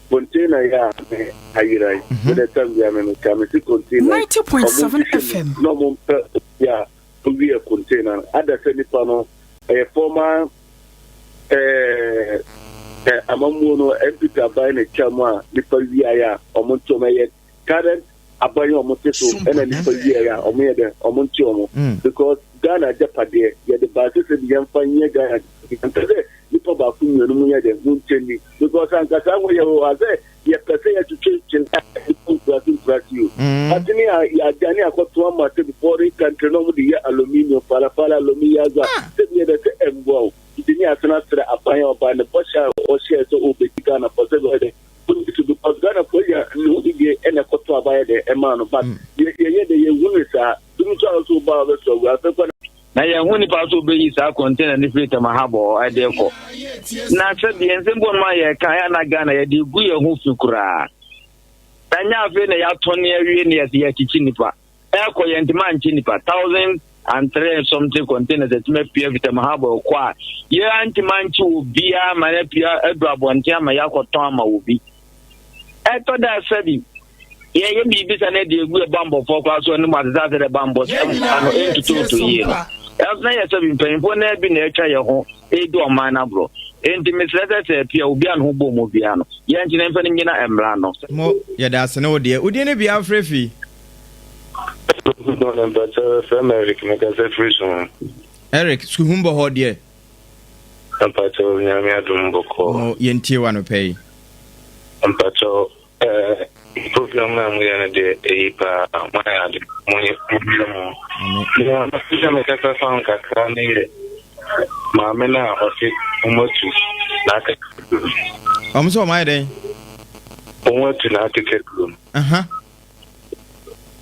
Container yi a me ayera yi, me dɛ tam bia me meka me se container yi, ɔmo nhwehwɛ mu na ɔmo mpɛ obi a owia container no. Ada sɛ nipa no ɛyɛ former ɛɛ ɛ amammuo no NPP aban na atwa mu a nipa wiaeɛ a ɔmo nte ɔmo ɛyɛ current aban a ɔmo te so ɛna nipa wiaeɛ a ɔmo yɛ dɛ ɔmo nte ɔmo because Ghana agyapadeɛ yɛde baa sɛ sɛ bi yɛmfa nyɛ Ghana agyapadeɛ sɛ nipa baako mmienu mu yɛ dɛ mu nkyɛn ni because anka saa wɔ yɛ wɔ ha sɛ yɛpɛ sɛ yɛtwetwe kyɛn a nipa nkurase nkurase o ate ne yɛagya ne akɔto ama sɛ bi foreign country na ɔmo de yɛ aluminium falafala aluminium yaza sɛ bi yɛ dɛ sɛ ɛmboa o nti ne asena srɛ aban a ɔba ne bɔhyɛ a ɔhyɛɛ sɛ ɔbɛdi Ghana fɔ sɛ bɛyɛ dɛ ɔnni so because Ghana fo nya ne ho didie ɛna ɛkɔto aba yɛ dɛ ɛmaa no but yɛyɛ dɛ yɛhu ne saa dum nso a ɔso ba a ɔbɛsɔ agu afɛ kɔ Na yɛnhu nipa nso obeyi saa container no firi Tema Harbour hɔ de rekɔ. Na sɛdeɛ nsɛm bi wɔ nom a yɛka ɛyɛ na Ghana yɛde gu yɛn ho fi koraa. Na nyɛ afei na yɛatɔne awie na yɛsɛ yɛakyikyi nipa. Ɛkɔ yɛntumi ankye nipa 1003 something containers atumi apue afi Tema Harbour kɔ a yɛantumi ankye obiara ma no apue adu abɔnten ama yɛakɔtɔn ama obi. Ɛtɔ da sɛbi Yɛyɛ biribi sa na ɛde egu yɛ bammɔfoɔ koraa so anim ase sɛ asɛ dɛ bammɔ sɛm ano ɛntutuutu yie no. Ɛnso na yɛ sɛ bi mpanyinfoɔ naa bi na atwa yɛ ho redi ɔman no aborɔ. Enti mesrɛ sɛ sɛ apia obi a ne ho bɔ mu biara no, yɛnkyene mfa no nnyina mmara no. Mo, yɛda ase ne wo deɛ. Wo din ne bea wofrɛ fi? Good morning, mpakyɛ yɛfrɛ me Eric mekasa firi Suhum. Eric, Suhum bɔ hɔ deɛ? Mpakyɛ Nyame adom bɔkɔɔ. Mo, yɛntie wo anɔpa yi. Mpakyɛ Eh program no a moyɛ no deɛ ɛyi paa moayɛ ade monyɛ monyɛ mo nea mepɛ sɛ mekasa fa ho kakra ne yɛ maame no a ɔse wɔatu n'akekaduro no. Wɔn sɛ wɔn ayɛ dɛn? Wɔatu n'akekaduro no.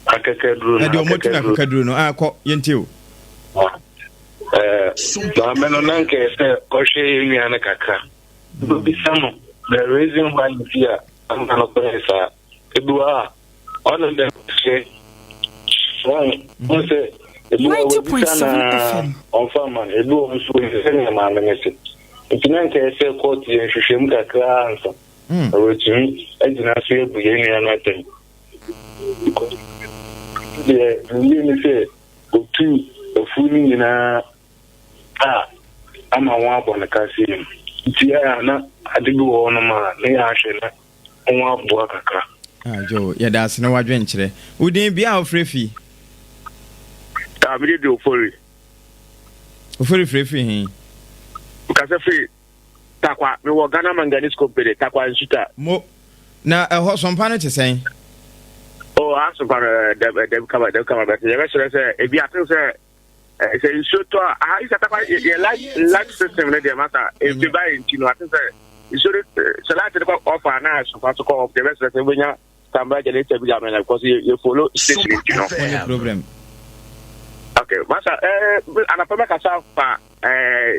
Akekaduro no. Ɛde wɔn atu n'akekaduro no. Ah, kɔ yɛntie o. Eh, maame no na nkɛyɛ sɛ ɔhwɛ yɛn nua no kakra. Wobɛbisa no the reason why nti a ama no kɔyɛ saa. Ebi wɔ hɔ a, ɔno dɛ ɔhyɛ wɔn ho sɛ ebi wɔ hɔ wabisa no ara ɔmfa mma no, ebi wɔ hɔ nso ɔnim sɛnea maame no te. Nti na nka ɛsɛ kɔɔto yɛ nhwehwɛmu kakra ansa na wɔatumi agyina so abu yɛn nua no atɛn. Because deɛ menim ne sɛ otuu. afu no nyinaa a ama wɔabɔ no ka sei no. Nti ɛyɛ a na ade bi wɔ hɔnom a na yɛahwɛ na wɔaboa kakra. Ah, Joe, yɛda ase na wadwenkyerɛ. Wo din bia a wofrɛ fi? Ah, mede de Ofori. Ofori frɛ fi he? Mekasa firi Tarkwa, mewɔ Ghana Manganese Company, Tarkwa Nsuta. Mo, na ɛhɔ sompa no te sɛn? Oh, ha sompa no eh, dɛm eh, dɛm kama dɛm kama bɛte. Yɛbɛsrɛ sɛ ebi aten sɛ eh, sɛ nsuo tɔ a, aha isa Tarkwa yɛ light light system no deɛ masa efi ba yɛ nti no aten sɛ nsuo no sɛ light no kɔ off a na sompa so kɔ off. Yɛbɛsrɛ sɛ wobɛnya standby generator bi ama na because yɛ yɛ follow station nti no. Wone problem. Okay, masa eh anapa mɛkasa fa eh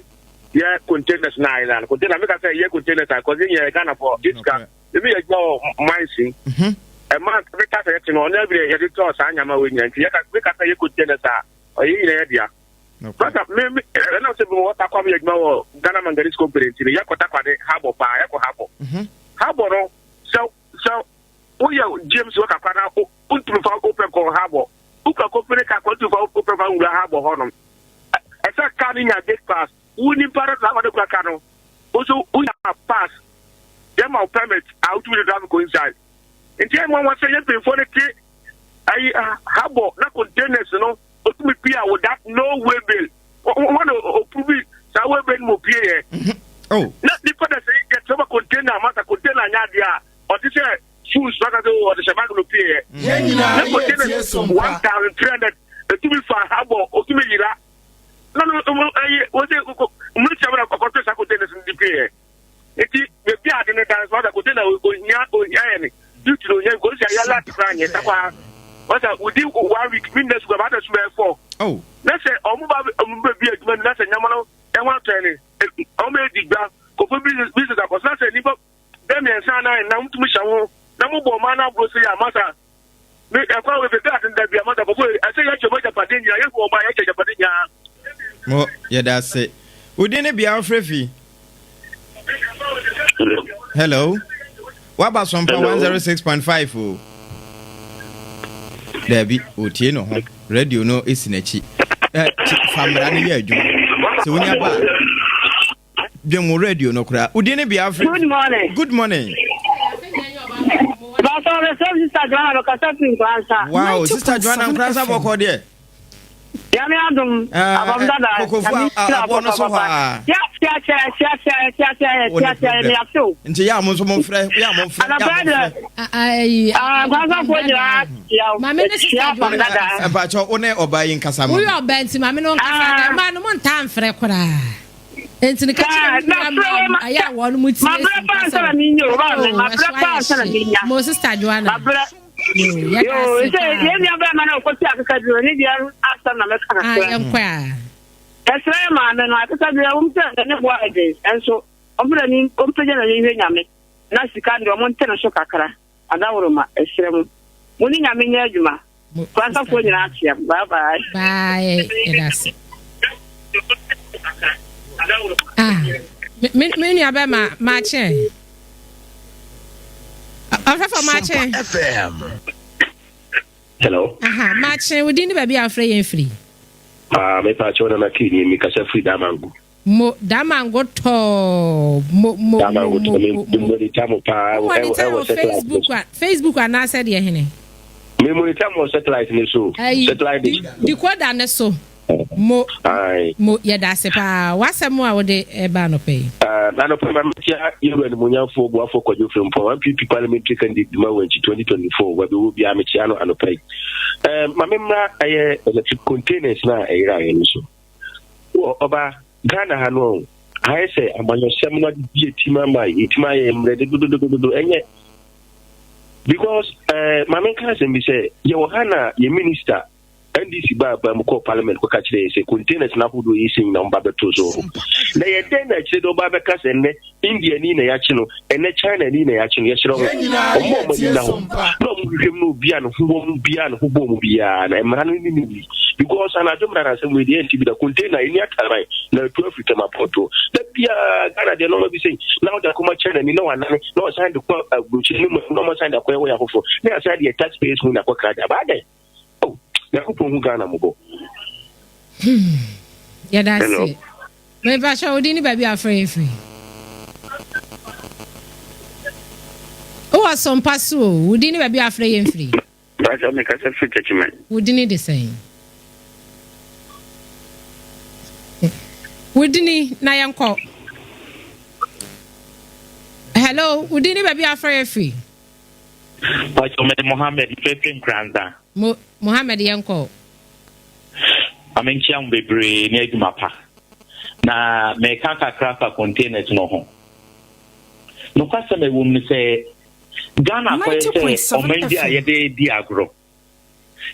yɛ containers na ayɛ na container meka sɛ yɛ containers a kɔsi yɛ Ghana fɔ sika ebi yɛ adwuma wɔ mines mu ɛma meka sɛ yɛte no ɔno ɛbi yɛde tɔɔ saa nyama wɔ nyina nti yɛka meka sɛ yɛ containers a ɔyɛ nyina yɛ dea basa me me ɛna sɛ bi wɔ takwa mi yɛ adwuma wɔ Ghana Manganese Company nti no yɛkɔ takwa de habɔ paa yɛkɔ habɔ habɔ no sɛ sɛ woyɛ James wɔ kakra na wontumi fa wopɛ kɔ habɔ wokura company car kɔ ntumi fa wopɛ fa nwura habɔ hɔnom ɛsɛ car no nya gate pass wo nipa no driver no kura car no wo nso wonya pass yɛma wo permit a wotumi de drive kɔ inside nti ɛyɛ nwanwa sɛ yɛ mpanyinfoɔ no te ayi habɔ na containers no otumi pie a without no way bill wɔn na opubi saa way bill no mu opie yɛ mhm. oh. na nipa da sɛ yɛtɛ ma container masa container nyɛ adeɛ a ɔte sɛ shoes masa sɛ ɔde hyɛ bag no pie yɛ na containers 1300 etumi fa habɔ otumi yira na no mo ɛyi wɔsi mmerekyia mu na kɔkɔtɔ sa containers no di pie yɛ eti beebi a ade no da nso ɔda container ohia ohia yɛ ne duty na ohia nkosi ayɛ last kora nyɛ sakwa wɔsɛ within one week mi nna sukuu abata sukuu bɛyɛ fɔ na sɛ ɔmo ba ɔmo bɛ bi adwuma no na sɛ nyama no ɛho atɔ ne ɔmo edi gba kɔfɔ business business akɔso na sɛ nipa bɛɛ mmiɛnsa anan nam tumi hyɛ ho na mo bɔ ɔmo ano aburo se yɛ amasa. Me ɛkwan wɔ baabi a da bi ama da kɔkɔ ɛsɛ yɛkyɛ mo agyapade nyinaa yɛhu ɔmo a yɛkyɛ agyapade nyinaa. Mo yɛda ase. Wo din ne bea wofrɛ fi? Hello. Waba Sompa 106.5 o. Daabi, otie no ho. Radio no esi n'akyi. Eh, fa mmara no yɛ adwuma. Sɛ wonya ba Dwen wo radio no koraa. Wo din ne bea afrɛ. Good morning. Good morning. Pastor, the same sister Joanna, kasa firi Nkoransa. Wow, sister Joanna Nkoransa bɔkɔ deɛ. Nyame adom, eh, abam eh, dada. Kokofu aboɔ no so hɔ a. Ya tia tia tia tia tia tia tia tia me asew. Nti ya mo nso mo mfrɛ, ya mo mfrɛ, ya mo mfrɛ. Ayi. Ah, Nkoransafoɔ nyinaa tia wo. Maame ne sister Joanna. Mpakyɛ wo ne ɔbaa yi nkasa ma. Woyɛ ɔbaa nti maame no nkasa na mmaa no mo ntaa mfrɛ koraa. Enti no ka kyerɛ wo nua mmaa a ɛyɛ a wɔn mo tie Mabrɛ paa ansa na menya o, baa me, mabrɛ paa ansa na menya. Mo sister Joanna. Mabrɛ. Yo, yɛda ase paa. Sɛ yɛn nua bɛrima na ɔkɔsi akekaduro ne deɛ asɛm na mɛka kakra. Ah, yɛnkɔ a. Ɛsrɛ yɛ maame no akekaduro ɛwom sɛ ne boa ɛden ɛnso ɔmfa n'ani ɔmpagya n'ani nhwɛ Nyame na sika deɛ ɔmo nte ne so kakra. Adaworoma, ɛsrɛ mo, mo ne Nyame nyɛ adwuma. Fransafoɔ nyinaa akyea mo. Bye bye. Bye, yɛda ase. Ah, me me nua bɛ ma maakye. Ɔfɛfɔ maakye. Hello. Aha, maakye, wo din ne baabi a wofrɛ yɛn firi? Ah, me pa kyɛw na na kii ni kasa firi Damango. Mo damango tɔɔ mo mo mo mo mo mo monitor mo paa mo monitor wɔ Facebook a Facebook anaasɛ deɛ hene. Me monitor mo satellite ne so. Satellite dish. Decoder ne so. Mo mo yɛda ase paa w'asɛm a wode ɛba anɔpa yi. Anɔpa ma mekyia yɛwura animuonyamfoɔ Boafoɔ Kwadwo Frimpong NPP parliamentary candidate dwuma wɔ nkyi 2024 baabi wɔ biara mekyia no anɔpa yi. Ma me mmra ɛyɛ electric containers na ɛyera yɛn no so. Wɔ ɔba Ghana ha no ɔn, ayɛ sɛ amanyɔsɛm no ade bi etim ama etim ayɛ mmerɛ dododododo ɛnyɛ because ɛɛ eh, maame nka asɛm bi sɛ yɛwɔ ha na yɛ minister NDC baa ba mu kɔɔ parliament kɔka kyerɛ yɛ sɛ containers no ahodoɔ yi sɛ nyina ɔmba bɛto so na yɛ dɛn na akyire de ɔba bɛka sɛ nnɛ India ni na yɛakye no, ɛnɛ China ni na yɛakye no, yɛhyerɛ ho. Ɔmo a ɔmo ani nna hɔ, na ɔmo hwehwɛ mu na obi a ne ho wɔ mu biara ne ho bɔ mu biara na mmara no ne ne ni. Because anadwo mmara na asɛm wei deɛ ɛnti bi da container ɛni ataban na atu afiri tɛm apɔnto. Da biara Ghana deɛ nɔɔma bi sɛ na ɔde akɔma China ni na wanane na ɔsan de kɔ aburokyire no mu na ɔmo san de akɔyɛ wɔyɛ afoforɔ na yɛasan de yɛ taxpayers mu na akɔkra de aba adɛn. Oh, Nyankopɔn hu Ghana mmɔbɔ. Hmm. Yɛda ase. Mepakyɛ wo din ne baabi a afrɛ yɛ firi. Wowɔ sompa so o, wo din ne baabi a afrɛ yɛn firi. Mpakyɛ mekasa firi Techiman. Wo dini de sɛn? Wo dini na yɛnkɔ. Hello, wo din ne baabi a afrɛ yɛ firi. Mpakyɛ mede Mohammed mfrɛfrɛ Nkuranza. Mo Mohammed yɛnkɔ. Maame nkyia mo bebree ne adwuma pa. Na meka kakra fa containers no ho. Nokwasɛm a ɛwɔ mu ne sɛ Ghana akɔyɛ sɛ ɔman bi a yɛde di agorɔ.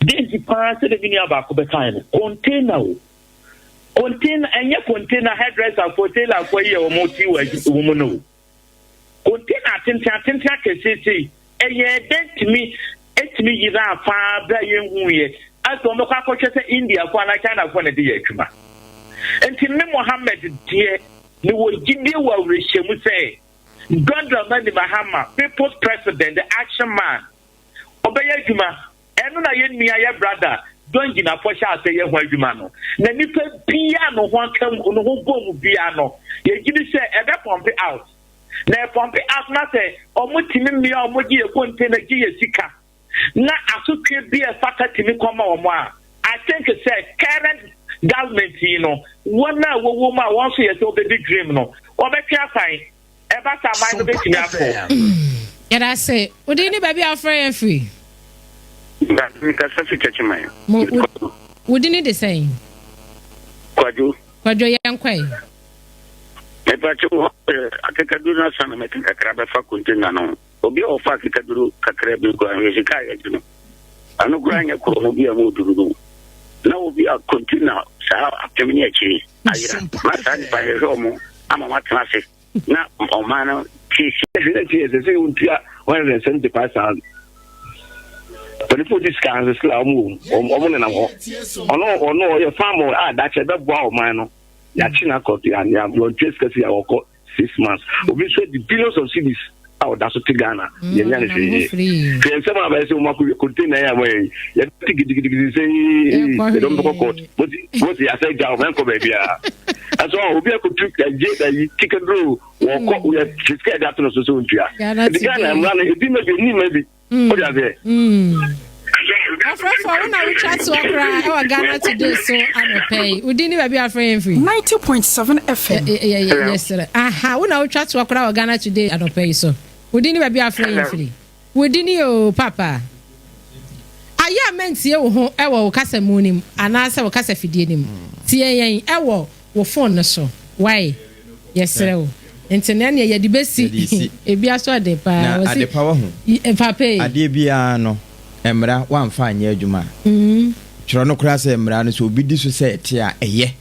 Dɛn nti paa sɛdeɛ me nua baako bɛkae no, container o. Container, ɛnyɛ container hairdresser foɔ, tailor foɔ yi a wɔn ti wɔ wɔn mu no o. Container atenten atenten akɛseɛ sei, ɛyɛ dɛn tumi ɛtumi yeraa faa berɛ a yɛnhuiɛ asɛ wɔn bɛkɔ akɔhwɛ sɛ India foɔ anaa China foɔ na ɛde yɛ adwuma. Nti me Mohammed deɛ, mewɔ gyidie wɔ awerɛhyɛmu sɛ John Dramani Mahama, People's President, the Action Man, ɔbɛyɛ adwuma. Ɛno na yɛn nua, yɛ brada, John Jinapor hyɛ ase yɛ ho adwuma no. Na nipa biara ne ho aka mu, ne ho bɔ mu biara no, yɛgye di sɛ ɛbɛ pɔmpe out. Na ɛpɔmpe out na sɛ wɔtumi mmea wɔn gye yɛ container gye yɛ sika na asotwe bi a ɛfata tumi kɔma wɔn a, I think sɛ current government yi no, wɔn a wɔwɔ mu a wɔn nso yɛ sɛ wɔbɛdi dream no, wɔbɛtwe asan. Ɛba saa aman no bɛtumi akɔ. Yɛda ase. Wo din ne baabi a wofrɛ yɛn firi? Mekasa fi Techiman. Mo, wo, wo din de sɛn? Kwadwo. Kwadwo yɛn kɔe. Mepatwo hɔ akekaduro no asa na mɛka kakra bɛfa container no ho. Obi a ɔfa akekaduro kakra bi koraa hwɛ sika a yɛgye no. Ɛno koraa nyɛ korɔno bi a mu duru no. Na obi a container saa apem ne akyiri ayera na saa nipa hwehwɛ ɔmo ama wɔn atena ase na ɔman no siesie. Ɛhwɛ n'akyi ɛsɛ sɛ wɔtua 175,000. Mpanimfoɔ di sika nso sila wɔn wɔ mu wɔn nenam hɔ. Ɔno ɔno ɔyɛ farm a dakyɛ bɛboa ɔman no. Yɛakye no akɔ ya ya wɔntua sika si a wɔkɔ 6 months. Obi nso adi billions of cedis a ɔda so te Ghana. Yɛnya no hwee. Hwɛ nsɛm a bɛyɛ sɛ wɔn akɔ container yi a wɔyɛ yi. Yɛde gidigidigidi sɛ yɛde wɔn bɛkɔ court. Wɔsi asɛ gya wɔn ɛnkɔ baabiara. Ɛsɛ obi akɔtu ɛgye ɛyi kikaduro wɔkɔ yɛ sika ɛde ato no so sɛ ɔntua. Ɛdi Ghana mmara no ebi ma bi ɛni ma bi. Wode aseɛ? Ɔfrɛfoɔ wo na wotwa toɔ koraa ɛwɔ Ghana Today so anɔpɛ yi. Wo din ne baabi a afrɛ yɛn firi? 90.7 FM. Yɛsrɛ. Aha, wo na wotwa toɔ koraa wɔ Ghana Today anɔpɛ yi so. Wo din ne baabi a afrɛ yɛn firi? Wo din o papa. Ayɛ a mɛntie wo ho ɛwɔ wo kasa mu no mu anaasɛ wo kasa fidie no mu. Tie yɛn ɛwɔ wo phone no so wai yɛsrɛ wo nti no ɛneɛ yɛde bɛsi ebi aso ɔden paa Na wɔsi adepa wahu papa yi. Adeɛ biara no mmara wamfa anyɛ adwuma a twerɛ no koraa sɛ mmara no sɛ obi di so sɛ ɛte a ɛyɛ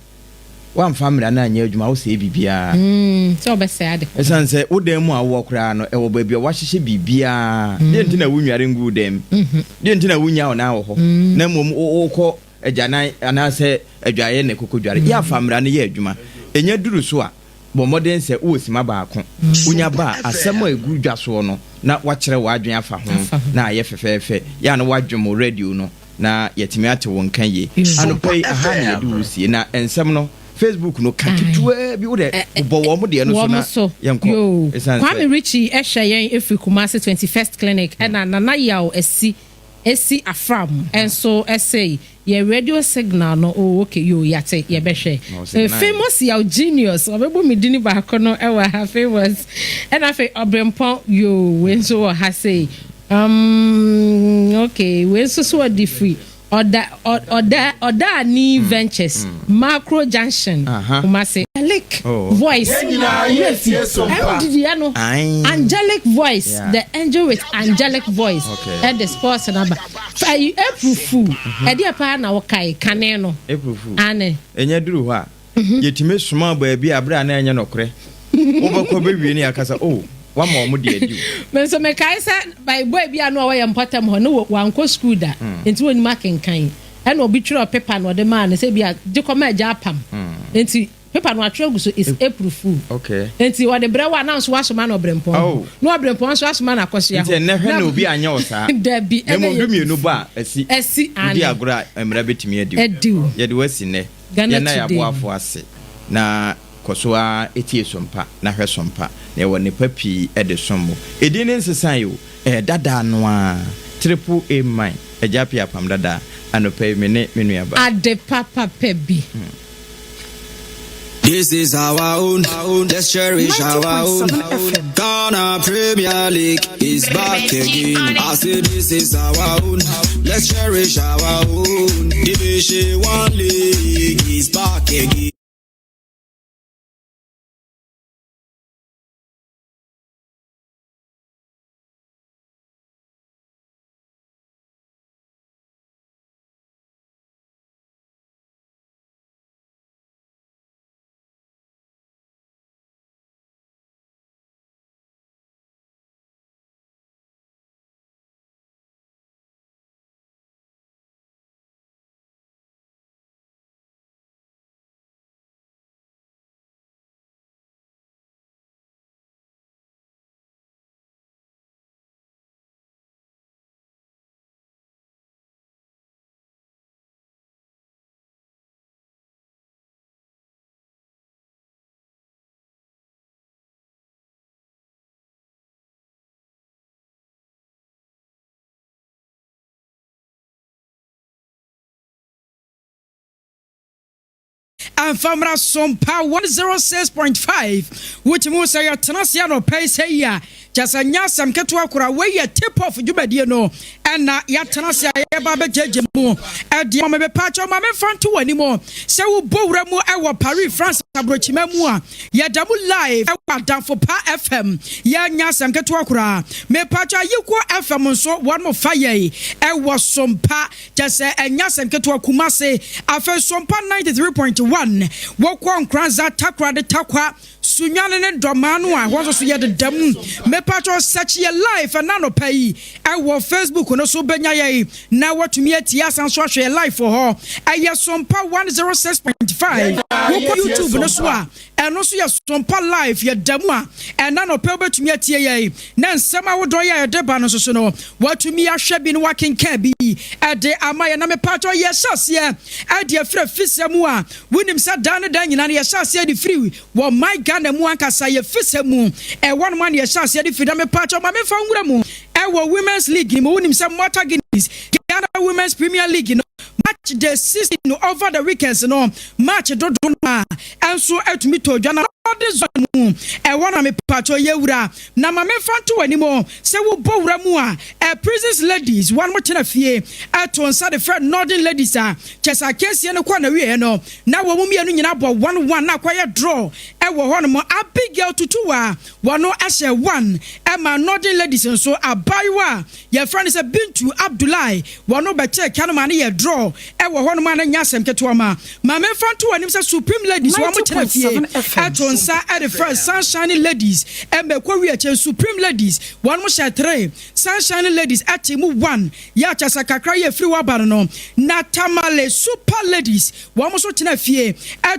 wamfa mmara no anyɛ adwuma a wosɛe biribiara Sɛ wobɛsɛe ade ko. Ɛsiane sɛ wo dan mu a wowɔ koraa no ɛwɔ baabi a wɔahyehyɛ biribiara deɛ nti na wonnware ngu wo dan mu deɛ nti na wonnya wo nan wɔ hɔ na mmom wokɔ agyanan anaasɛ adwaeɛ na ɛkɔkɔdware. Yɛ a fa mmara no yɛ adwuma. Ɛnya duru so a, bɔ mmɔden sɛ wowɔ simma baako. Wonya ba a, asɛm a ɛgu dwa soɔ no, na woakyerɛ w'adwene afa ho na ayɛ fɛfɛɛfɛ. Yɛ a na woadwom wo radio no na yɛatumi ate wo nka yie. Anɔpa yi, aha na yɛde wo resie. Na nsɛm no, Facebook no, ka ketewaa bi. Wo deɛ, bobɔ wɔn deɛ no so na yɛnkɔ. Ɛsiane sɛ. Kwame Richie hwɛ yɛn firi Kumasi 21st Clinic ɛna Nana Yaw Asi Esi afram nso sei yɛ radio signal no oh ok yoo yate yɛbɛhwɛ Famous yaw genius ɔbɛbɔ me dini baako no ɛwɔ ha famous ɛna afei ɔbrempɔn yoo wei nso wɔ ha sei um ok wei nso so ɔde firi ɔda ɔda ɔdaani ventures macro junction Kumasi. Angelic voice ɛmdidiɛ no angelic voice the angel with angelic voice ɛde sports no aba ayi April fool ɛdeɛ paa na wokae kane no April fool ane ɛnya duru hɔ a yɛtumi soma baabi a berɛ a na ɛnyɛ nɔkorɛ wobɛkɔ bɛwie ne yɛaka sɛ oh wama wɔn de adi o. Me nso mekae sɛ by boy bi a na ɔwɔ yɛn mpɔtam hɔ no wankɔ school da nti wɔnim akenkan. Ɛna obi twerɛɛ pepa na ɔde maa no sɛ ebia gye kɔma agya apam. Nti pepa no watwerɛ agu so is April fool. Nti ɔde brɛ wo a na nso wasoma no ɔbrempɔn hɔ. Na ɔbrempɔn nso asoma no akɔsoa hɔ. Nti ɛnnɛ hwɛ na obi anyɛ wo saa. Dabi Na ɛnɛ mmom yɛ dumienu bɔ a asi. Asi Wodi aane. agorɔ a mmara bɛtumi adi wo. Adi wo. Yɛde wo asi nnɛ. Ghana Yɛnna Today no. yɛaboafo ase na kɔ so ara tie som pa na hwɛ som pa, na yɛwɔ nnepa pii de som wo. Edin no nsesae o, ɛyɛ dadaa no ara, Triple A Mine, Agya Appiah Apam Dadaa, anɔpa yi me ne me nuabaa. Ade papa pɛ bi. This is our own, let's cherish our own. Ghana Premier League is back again. I say this is our own, let's cherish our own. Division 1 League is back again. Ɛmfa mmra Sompa 106.5 Wotumi hu sɛ yɛtena ase anɔpa yi sɛ yi a, kyerɛ sɛ nyɛ asɛm ketewa koraa. Wei yɛ tip off dwumadie no ɛna yɛatena ase a yɛba abɛgyagya mu ɛdeɛ. Ma mepaakyɛw ma memfa nto w'anim sɛ wobɔ wura mu ɛwɔ Paris, France aburokyima mu a, yɛda mu live ɛwɔ Adamfo Pa FM. Yɛnyɛ asɛm ketewa koraa. Mepaakyɛw Ayikuo FM nso wɔn mo fa yɛn ɛwɔ Sompa. Kyɛ sɛ ɛnyɛ asɛm ketewa, Kumase, afei Sompa 93.1, wokɔ Nkoranza, Takoradi, Tarkwa, Sunyani ne Dɔmaa no a, ɛhɔ nso so yɛdeda mu. Mepakyɛw search yɛ live ɛna anɔpa yi ɛwɔ Facebook no so wobɛnya yɛn na watumi atie asan so ahwɛ yɛ live wɔ hɔ. Ɛyɛ Sompa 106.5. Wokɔ YouTube no so a, Ɛno nso yɛ Sompa Live, yɛda mu a, ɛna anɔpa yi wobɛtumi atie yɛn, na nsɛm ahodoɔ yi a yɛde ba no nso so no, woatumi ahwɛ bi na woakenkan bi de ama yɛn. Na mepaakyɛw, yɛhyɛ aseɛ de afiri afisɛ mu a, wonim sɛ daa ne daa nyinaa no yɛhyɛ aseɛ de firi wɔ man Ghana mu ankasa, yɛ fisɛ mu, ɛhɔ nom a na yɛhyɛ aseɛ de firi. Na mepaakyɛw, ma memfa nwura mu ɛwɔ Women's League no mu, wonim sɛ Malta Guinness, Ghana Women's Premier League no, Match day 16 no over the weekends no match dodoɔ no a nso atumi tɔ dwa na ɔde zone mu ɛhɔ na mepatwɔ yɛ wura na ma memfa nto w'anim sɛ wobɔ wura mu a ɛ prisons ladies wɔn mo tena fie ɛto nsa de frɛ northern ladies a kyɛ sɛ akansie no kɔ na wieɛ no na wɔn mu mmienu nyinaa bɔ 1-1 na akɔyɛ draw ɛwɔ hɔ nom. Abigail Tutuwa wɔn ɛhyɛ 1 ɛma northern ladies nso abaayewa a Yɛfrɛ no sɛ Bintu Abdullahi, wɔno bɛkyɛɛ ka no ma no yɛ draw ɛwɔ hɔ nom a na nyɛ asɛm ketewa ma ma menfa nto w'anim sɛ Supreme Ladies wɔn tena fie ɛto nsa ɛde frɛ Sunshine Ladies ɛma ɛkɔ wie akyire Supreme Ladies wɔnom hyɛ three Sunshine Ladies ɛte mu one yɛ akyɛsɛ kakra yɛ firi hɔ aba no no na Tamale Super Ladies Wɔn nso tenaa fie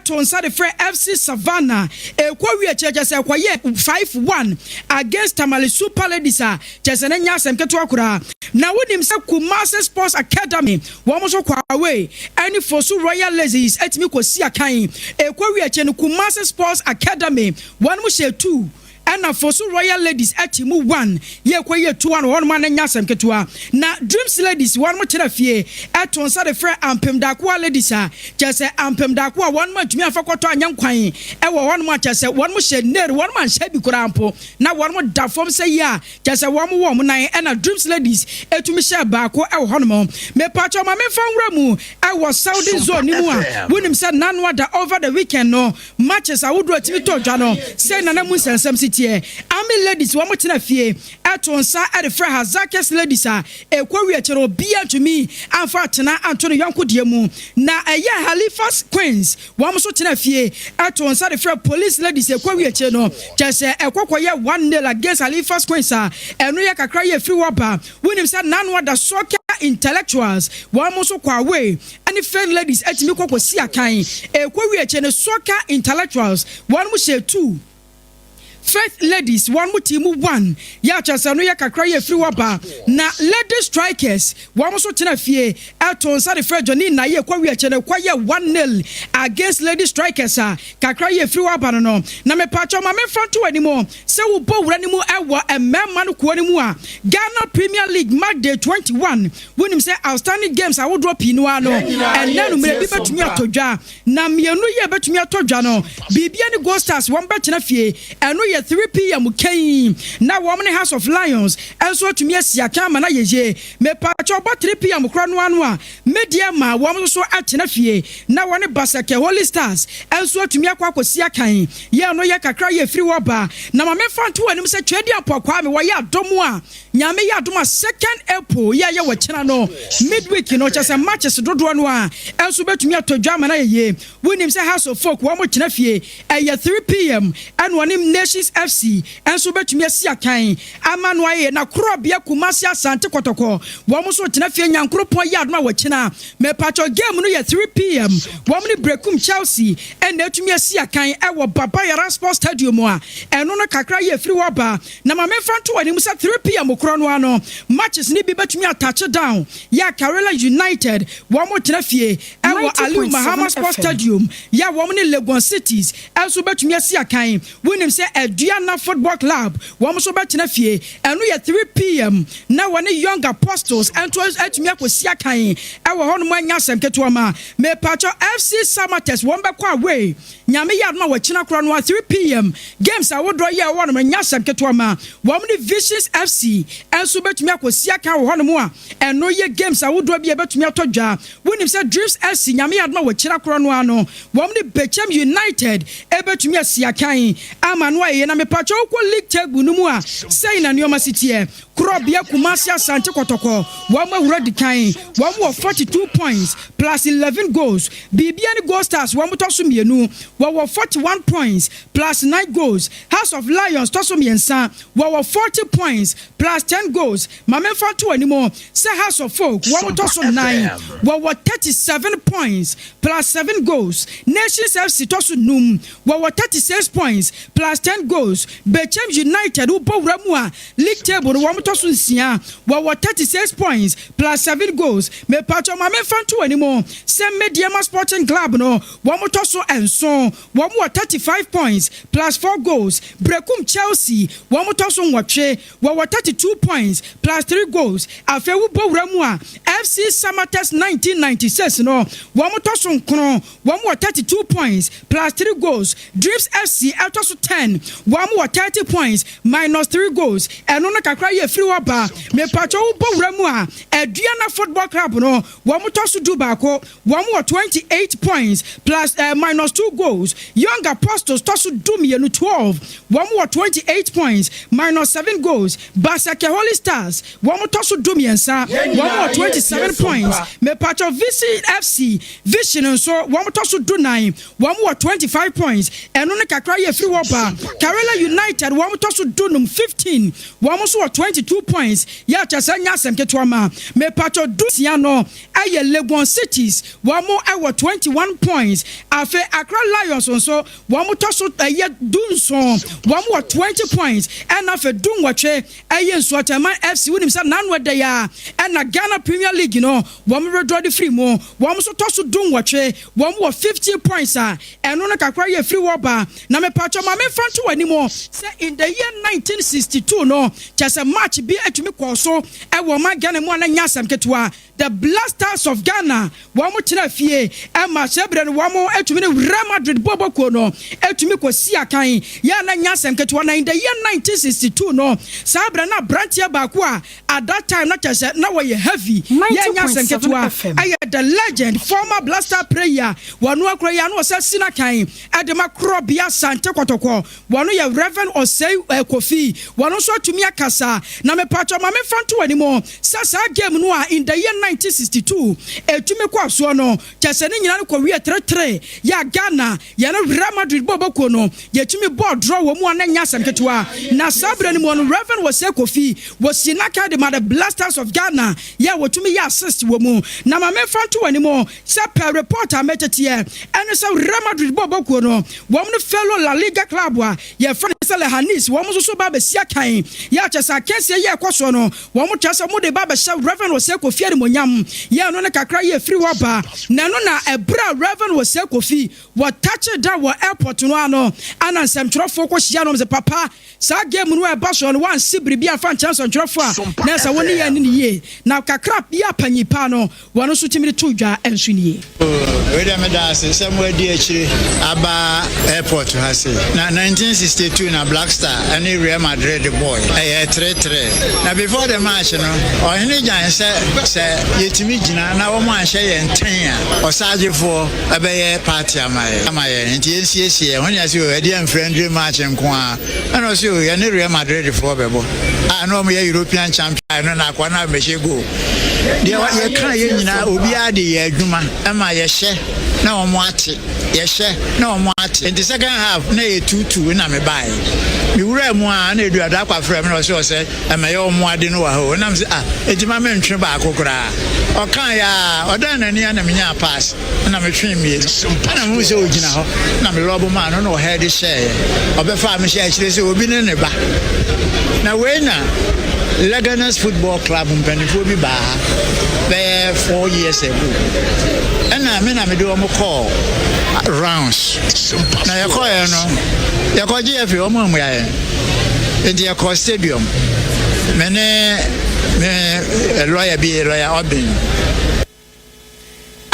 too nsa de frɛɛ FC Savannah. Ɛkɔwiee akyire kyerɛ sɛ ɛkɔyɛɛ 5-1 against Tamale Super Ladies a kyerɛ sɛ na ɛnyɛ asɛm ketewa koraa. Na wonim sɛ Kumasi Sports Academy wɔn nso kɔ away ɛne Fosu Royal Ladies tumi kɔsi akan. Ɛkɔwiee akyire no Kumasi Sports Academy wɔn hyɛɛ 2 Ɛna Fosu Royal Ladies ɛte mu one yɛ kɔ yɛ two one wɔ hɔnom a na ɛnyɛ asɛm ketewa. Na Dreams Ladies wɔnom tena fie ɛto nsa de frɛ Ampem Darkoa Ladies a kyerɛ sɛ Ampem Darkoa wɔnom antumi amfa kɔtɔ anyɛ nkwan ɛwɔ hɔnom a kyerɛ sɛ wɔnom hyɛ nail wɔnom anhyɛ bi koraa mpo na wɔnom da fam sɛ yie a kyerɛ sɛ wɔnom wɔ wɔn nan ɛna Dreams Ladies ɛtumi hyɛɛ baako ɛwɔ hɔnom. Mepakyɛw ma memfa nwura mu ɛwɔ Southern Zone no mu a wonim sɛ Nanoa da over the weekend no Matches ahodoɔ a ɛtumi tɔ dwa no, sei na na mu nsɛnsɛm si teɛ, Army Ladies wɔn tena fie to nsa de frɛ Hazakas Ladies a ɛkɔ wie akyire no obiara ntumi amfa atena anto ne yɔnko deɛ mu. Na ɛyɛ Halifax Queens wɔn nso tena fie to nsa de frɛ Police Ladies ɛkɔ wie akyire no kyerɛ sɛ ɛkɔ kɔyɛ one nil against Halifax Queens a ɛno yɛ kakra yi ɛfiri hɔ ba. Wonim sɛ Nano ada Soccer Intellectuals wɔn nso kɔ away ne Faith Ladies atumi kɔ kɔsi akan. Ɛkɔ wie akyire no, Soccer Intellectuals wɔnom hyɛɛ two. Faith Ladies wɔn mo team 1 yɛ akyerɛ sɛ no yɛ kakra yɛ firi hɔ ba. Na Lady Strikers wɔn nso tena fie ɛto nsa de frɛ Johnny na yɛ kɔ wi akyɛ no kɔ yɛ 1-0 against Lady Strikers a kakra yɛ firi hɔ aba no. Na mepatwɔ ma memfa nto anim sɛ wobɔ wura no mu ɛwɔ mmarima no kuo no mu a, Ghana Premier League match day 21, wonim sɛ outstanding games ahodoɔ pii no ara no ɛnɛ no mmerɛ bi bɛtumi atɔ dwa. Na mmienu yi a bɛtumi atɔ dwa no, Bibiani Gold Stars wɔn bɛtena fie, ɛno yɛ 3 p.m. kɛn, na wɔn ne House of Lions ɛnso atumi asi aka ama no ayɛ yie. Mepatwɔ bɔ 3 p.m. korɔ no ano a, Medeama wɔn nso atena fie na wɔne Basake Holy Stars ɛnso atumi akɔ akɔsi akan yɛn no yɛ kakra yɛ firi hɔ ba. Na ma memfa nto anim sɛ Twɛdi Apɔkwaa me wɔyɛ adɔm a, Nyame yɛ adom a, 2nd April yɛ yɛ wɔkyena no midweek no, kyɛ sɛ matches dodoɔ no a ɛnso bɛtumi atɔ dwa ama no ayɛ yie. Wonim sɛ Hearts of Oak wɔn mo tena fie, ɛyɛ 3 p.m. ɛna ɔne Nations FC ɛnso bɛtumi asi akan ama no ayɛ. Na Korɔbea Kumasi Asante Kɔtɔkɔ wɔn nso tena fie, Nyankoropɔn yɛ adom a, wɔkyena mepatwɔ game no yɛ 3 p.m., wɔn ne Brekum Chelsea ɛna atumi asi akan ɛwɔ Baba Yara Sports Stadium a ɛno no kakra yɛ firi hɔ ba. Na ma memfa nto anim sɛ 3 p.m. korɔ no ano matches ne bi bɛtumi atouch down yɛ Karela United wɔn mo tena fie ɛwɔ Aliu Mahama Sports Stadium yɛ wɔn ne Legon Cities ɛnso bɛtumi asi akan. Wonim sɛ Aduana Football Club wɔn nso bɛtena fie, ɛno yɛ 3 p.m., na wɔne Young Apostles ɛnso atumi akɔsi akan ɛwɔ hɔnom. Anya asɛm ketewa ma mepatwɔ FC Samartex wɔn bɛkɔ away, Nyame yɛ adom a, wɔkyena korɔ no a 3 p.m. Games ahodoɔ yɛ ɛwɔ hɔnom anya asɛm ketewa ma wɔn ne Visions FC ɛnso bɛtumi akɔsi akan wɔ hɔnom a ɛno yɛ games ahodoɔ bi a ɛbɛtumi atɔ dwa. Wonim sɛ Dreams FC, Nyame yɛ adom a, wɔkyena korɔ no ano wɔn ne Bechem United ɛbɛtumi asi akan ama no ayɛyɛ. Na mepatwɛ wokɔ league table no mu a, sɛi na nneɔma si teɛ. Korɔbea Kumase Asante Kɔtɔkɔ wɔn awura di kan, wɔn wɔ 42 points plus 11 goals. Bibiani Gold Stars wɔn tɔ so mmienu, wɔwɔ 41 points plus 9 goals. House of Lions tɔ so mmiɛnsa, wɔwɔ 40 points plus 10 goals. Maame nfa to anim sɛ Hearts of Oak wɔn tɔ so 9, wɔwɔ 37 points plus 7 goals. Nations FC tɔ so num, wɔwɔ 36 points plus 10 goals. Bechem United wobɔ wura mu a, league table no wɔn tɔ so nsia, wɔwɔ 36 points plus 7 goals. Mepatwɔ maame nfa nto anim sɛ Medeama Sporting Club no wɔn tɔ so 7, wɔn wɔ 35 points plus 4 goals. Brekum Chelsea wɔn tɔ so 8, wɔwɔ 32 points plus 3 goals. Afei wobɔ wura mu a, FC Samartex 1996 no wɔn tɔ so 9, wɔn wɔ 32 points plus 3 goals. Dreams FC ɛtɔ so 10, wɔn wɔ 30 points minus 3 goals. Ɛno no kakra yɛ firi hɔ ba. Mepatwɛ wobɔ wura mu a, Aduana Football Club no wɔn tɔ so 11, wɔn wɔ 28 points plus minus 2 goals. Young Apostles tɔ so 12, 12, wɔn wɔ 28 points minus 7 goals. Basake Holy Stars wɔn tɔ so 13, wɔn wɔ 27 points. Mepatwɛ VCFC Vision nso wɔn tɔ so 14, wɔn wɔ 25 points. Ɛno no kakra yɛ firi hɔ ba. Karela United wɔn tɔ so 15, 15, wɔn nso wɔ 22 points yɛ akyɛ sɛ nyɛ asɛm ketewa ma. Mepatwɛ 16 no ɛyɛ Legon Cities, wɔn ɛwɔ 21 points. Afei Accra Lions nso wɔn tɔ so ɛyɛ 17, wɔn wɔ 20 points. Ɛna afei 18 ɛyɛ Nsoatreman FC. Wonim sɛ nanu ɛdɛ yɛ a ɛna Ghana Premier League no wɔn redɔ de firi mu, wɔn nso tɔ so 18, wɔn wɔ 50 points a ɛno no kakra yɛ firi wɔ ba. Na mepatwɔ maame nfa nto wɔ anim sɛ in the year 1962 no, kyɛ sɛ match bi atumi kɔɔ so ɛwɔ ɔman Ghana mu a na nyɛ asɛm ketewa. The Black Stars of Ghana wɔn tena fie ɛma hyɛbrɛ no wɔn atumi ne Real Madrid bɔbɔkuo no atumi kɔ si akan yɛn na nya asɛm ketewa. Na in the year 1962 no, saa berɛ na aberanteɛ baako a at that time na kyerɛ sɛ na wɔyɛ heavy yɛn nya asɛm ketewa ɛyɛ the legend former Black Star player, wɔn akora yi ano ɔsɛ si n'akan ɛde ma Korɔbea Asante Kɔtɔkɔ, wɔn yɛ Reverend Osei Kofi. Wɔn nso atumi akasa. Na mepakyɛw ma memfa nto w'anim sɛ saa game no a in the year 1962 ɛtumi kɔɔ soɔ no, kyerɛ sɛ ne nyinaa no kɔwiee tretre yɛ a Ghana yɛne Real Madrid bɔɔlbɔ kuo no yɛtumi bɔɔ draw wɔ mu a na ɛnyɛ asɛm ketewa. Na saa berɛ no mu no Rev. Osei Kofi wɔsii n'akan de maa the Black Stars of Ghana yɛ a wɔtumi yɛɛ assist wɔ mu. Na ma memfa nto w'anim sɛ per report a meteteɛ ɛne sɛ Real Madrid bɔɔlbɔ kuo no wɔn ne fellow La Liga club a Yɛfrɛ no sɛ Lehanis, wɔn nso so ba abɛsi akan. Yɛ a kyerɛ sɛ akansie yi a ɛkɔ soɔ no, wɔn kyerɛ sɛ wɔde ba abɛhyɛ Rev. Osei Kofi animuonyam. Yɛ ɛno ne kakra yi a ɛfiri hɔ ba. Na ɛno na ɛberɛ a Rev. Osei Kofi wɔ touching down wɔ airport no ano, ɛna nsɛmtwerɛfoɔ kɔ hyia no, wɔn sɛ, Papa, saa game no a ɛba soɔ no, woansi biribi amfa ankyerɛ nsɛntwerɛfoɔ a, na ɛsɛ wo ne yɛn anni no yie. Na kakra yi a panyin paa no, Wɔn nso tumi de too dwa nso nie. Wei deɛ meda ase sɛ mo adi akyire aba airport ha sei. Na 1962 na Black Star ɛne Real Madrid bɔɔe. Ɛyɛ 3-3. Na before the match no, ɔhene gyan sɛ sɛ yɛtumi gyina na wɔn anhyɛ yɛn ten a, ɔsaagyefoɔ ɛbɛyɛ party ama yɛn. Ama yɛn. Nti yɛnsiesie yɛn ho. Ne yɛse o, ɛdeɛn friendly match nko ara. Ɛna ɔse o, yɛne Real Madrid foɔ bɛbɔ. A na wɔn yɛ European champion. Ɛno na akoa no abɛhyɛ goal. Deɛ yɛka yɛ nyinaa obiara de yɛ adwuma ma yɛhyɛ na wɔn ate yɛhyɛ na wɔn ate nti second half na yɛ tuutu na me baeɛ me wura mu a na edu adakwa frɛ me na ɔsɛ ɔsɛ ɛmɛyɛ wɔn ade no wɔ ha o nam sɛ ah eti ma mentwe baako koraa ɔka yɛ a ɔdan n'ani a na menya pass na metwee mmienu ɛna mehu sɛ ɔgyina hɔ na me lɔbo maa no na ɔhɛ de hyɛeɛ ɔbɛfaa me hyɛ akyire sɛ obi ne ne ba na wei na Leganes Football Club mpanimfoɔ bi baa ha bɛyɛ 4 years ago, ɛna me na mede wɔn kɔɔ rounds na yɛkɔɛ no yɛkɔgye yɛ firi wɔn amua yɛn, nti yɛkɔɔ stadium, me ne me lawyer bi, lawyer Ɔbɛn.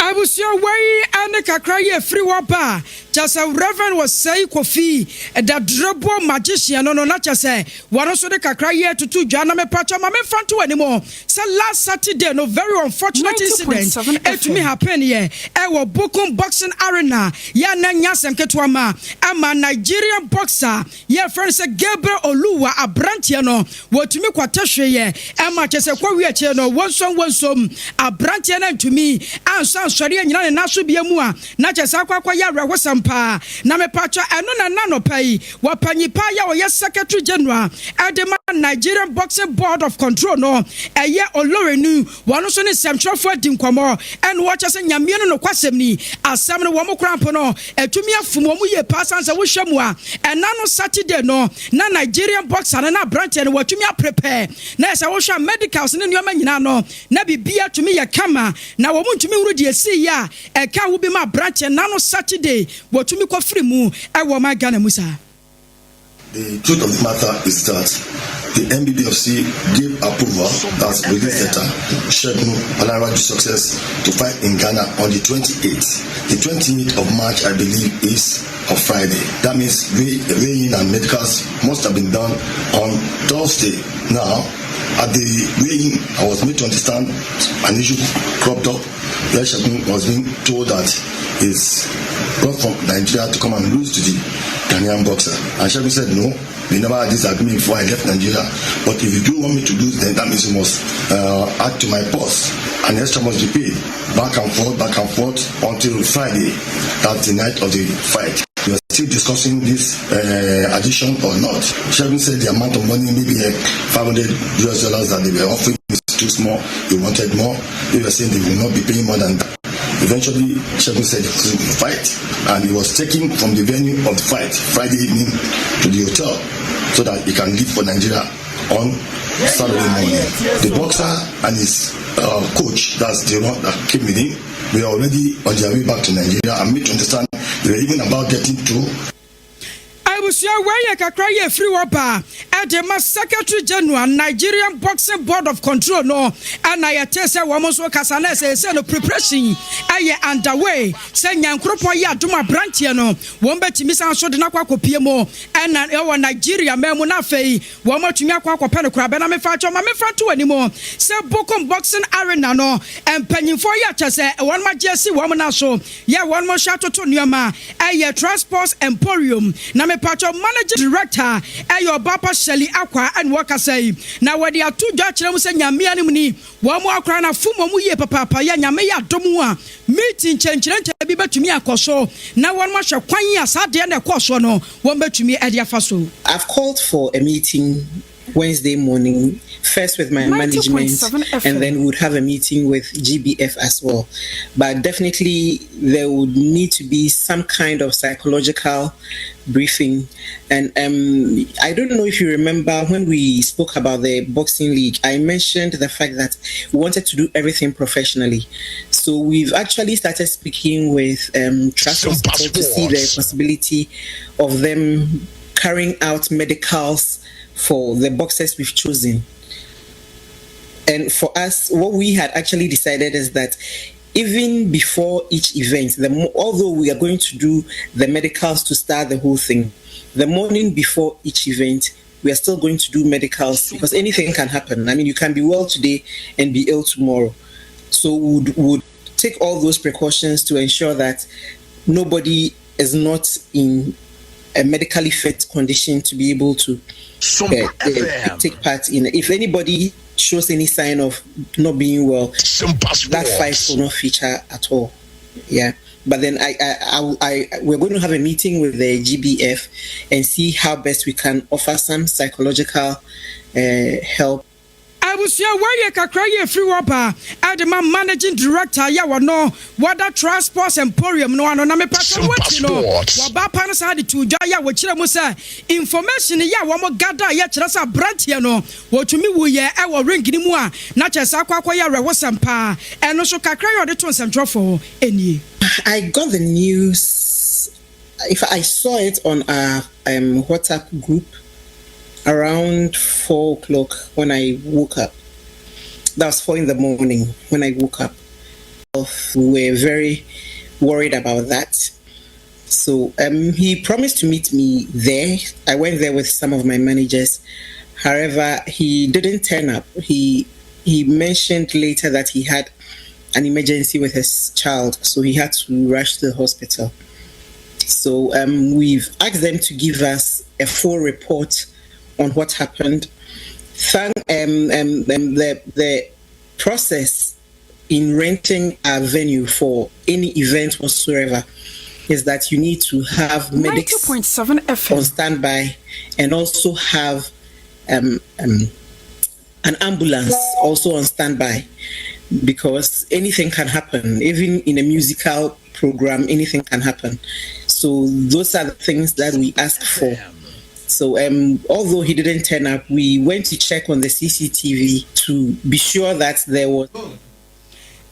Abusua, wei ne kakra yi efiri hɔ ba a, kyerɛ sɛ Reverend Osei Kofi the dribble magician no na kyerɛ sɛ wɔn nso de kakra yi atutu dwa. Na mepatwa ma memfa nto anim sɛ last Saturday no, very unfortunate incident etumi happen yɛ ɛwɔ Bukum Boxing Arena yɛ na nya asɛm ketewa ma ɛma Nigerian boxer yɛfrɛ no sɛ Gabriel Oluwa, aberanteɛ no wɔtumi kɔte hweyɛ ɛma kyɛ sɛ kɔwie akyire no wɔnsom wɔnsom aberanteɛ no ntumi ansɔ ansɔre anyina ne nan so bia mu a na kyɛ sɛ akɔ akɔyɛ awerɛhosɛm paa. Na mepatwa ɛno na nna nɔpa yi wɔpanyi paa yɛ ɔyɛ secretary general ɛde ma Nigerian Boxing Board of Control no, ɛyɛ Olorenu, wɔn nso ne nsɛmtwerɛfoɔ adi nkɔmmɔ ɛna wɔkyɛ sɛ nyameɛ no nokwasɛm ni asɛm no wɔn kora mpo no atumi afom wɔn yie paa san sɛ wohwɛ mu a ɛna no Saturday no na Nigerian boxer no na aberanteɛ no wɔatumi aprepare na ɛsɛ wohwɛ a medicals ne nneɛma nyinaa no na biribia tumi yɛ kama na wɔn ntumi huru deɛ esi yɛ a ɛka wo bi ma aberanteɛ na no Saturday wɔtumi kɔfiri mu ɛwɔ ɔman Ghana mu saa. The truth of the matter is that the NBBFC gave approval, that's release letter, Shegun Olanrewaju Success to fight in Ghana on the 28th. The 28th of March, I believe, is a Friday. That means weighing and medicals must have been done on Thursday. Now, at the weighing, I was made to understand an issue cropped up where Shegun was being told that he's brought from Nigeria to come and lose to the Ghanaian boxer. And Shegun said, "No, we never had this agreement before I left Nigeria. But if you do want me to lose, then that means you must add to my purse. And extra must be paid." Back and forth, back and forth until Friday. That's the night of the fight. We are still discussing this addition or not. Shegun said the amount of money, maybe like 500 US dollars that they were offering, is too small. He wanted more. They were saying they will not be paying more than that. Eventually, Shegun said he wasn't going to fight, and he was taken from the venue of the fight Friday evening to the hotel so that he can leave for Nigeria on Saturday morning. The boxer and his coach, that's the one that came with him, were already on their way back to Nigeria and made to understand they were even about getting to Abusua, wei yɛ kakra yɛ firi hɔ ba ɛde ma secretary general Nigerian Boxing Board of Control no, ɛna yɛte sɛ wɔn nso kasa na ɛsɛ sɛ no preparation ɛyɛ underway sɛ Nyankoropɔn yɛ adom aberanteɛ no wɔn bɛtumi san so de n'akɔ akɔpie mu ɛna ɛwɔ Nigeria man mu, na afei wɔn atumi akɔ akɔpɛ no koraa bɛ. Na mefa atwɔ ma mefa to anim sɛ Bukom Boxing Arena no mpanyinfoɔ yɛ akyɛ sɛ wɔn agye asi wɔn nan so yɛ wɔn hyɛ atoto nneɛma ɛyɛ Transport Emporium na mepa. Mepakyɛw Managing Director ɛyɛ Ɔbaapa Shirley Akwaa ɛna ɔkasa yi na wɔde ato dwa akyerɛ mu sɛ Nyame anim ni wɔn akora no afom wɔn yie papaapa yɛ Nyame yɛ adom a meeting nkyɛnkyerɛnkyɛ bi bɛtumi akɔ so na wɔn ahwɛ kwan a saa adeɛ no ɛkɔɔ soɔ no wɔn bɛtumi de afa so. I've called for a meeting Wednesday morning, first with my management, and then we'd have a meeting with GBF as well. But definitely there would need to be some kind of psychological briefing. And um, I don't know if you remember when we spoke about the boxing league, I mentioned the fact that we wanted to do everything professionally. So we've actually started speaking with um, Trust Hospital to see the possibility of them carrying out medicals for the boxes we've chosen. And for us, what we had actually decided is that even before each event, the although we are going to do the medicals to start the whole thing, the morning before each event, we are still going to do medicals because anything can happen. I mean, you can be well today and be ill tomorrow. So we would, would take all those precautions to ensure that nobody is not in a medically fit condition to be able to uh, uh, take part in. If anybody shows any sign of not being well, that fight will not feature at all. Yeah. But then I, I, I, I, we're going to have a meeting with the GBF and see how best we can offer some psychological uh, help. Abusua wei yɛ kakra yi ɛfiri hɔ ba de ma Managing Director yɛ wɔno wɔda Trust Sports Emporium no ano na mepatwɔ no akyi no wɔba pa no saa de too dwa yɛ wɔkyerɛ mu sɛ information yɛ a wɔn gada yɛ kyerɛ sɛ abranteɛ no wɔtumi wuyɛ ɛwɔ ring no mu a na kyerɛ sɛ akɔ akɔyɛ awerɛhosɛm paa ɛno nso kakra yɛ ɔde to nsɛmtwerɛfoɔ nie. I got the news if I saw it on our um, WhatsApp group around four o'clock when I woke up. That was four in the morning when I woke up. We were very worried about that. So um, he promised to meet me there. I went there with some of my managers. However, he didn't turn up. He he mentioned later that he had an emergency with his child, so he had to rush to the hospital. So um, we've asked them to give us a full report on what happened. Thank um, um, um, the the process in renting a venue for any event whatsoever is that you need to have medics 90.7 FM. on standby and also have um, um, an ambulance also on standby because anything can happen. Even in a musical program, anything can happen. So those are the things that we ask for. So um, although he didn't turn up, we went to check on the CCTV to be sure that there was.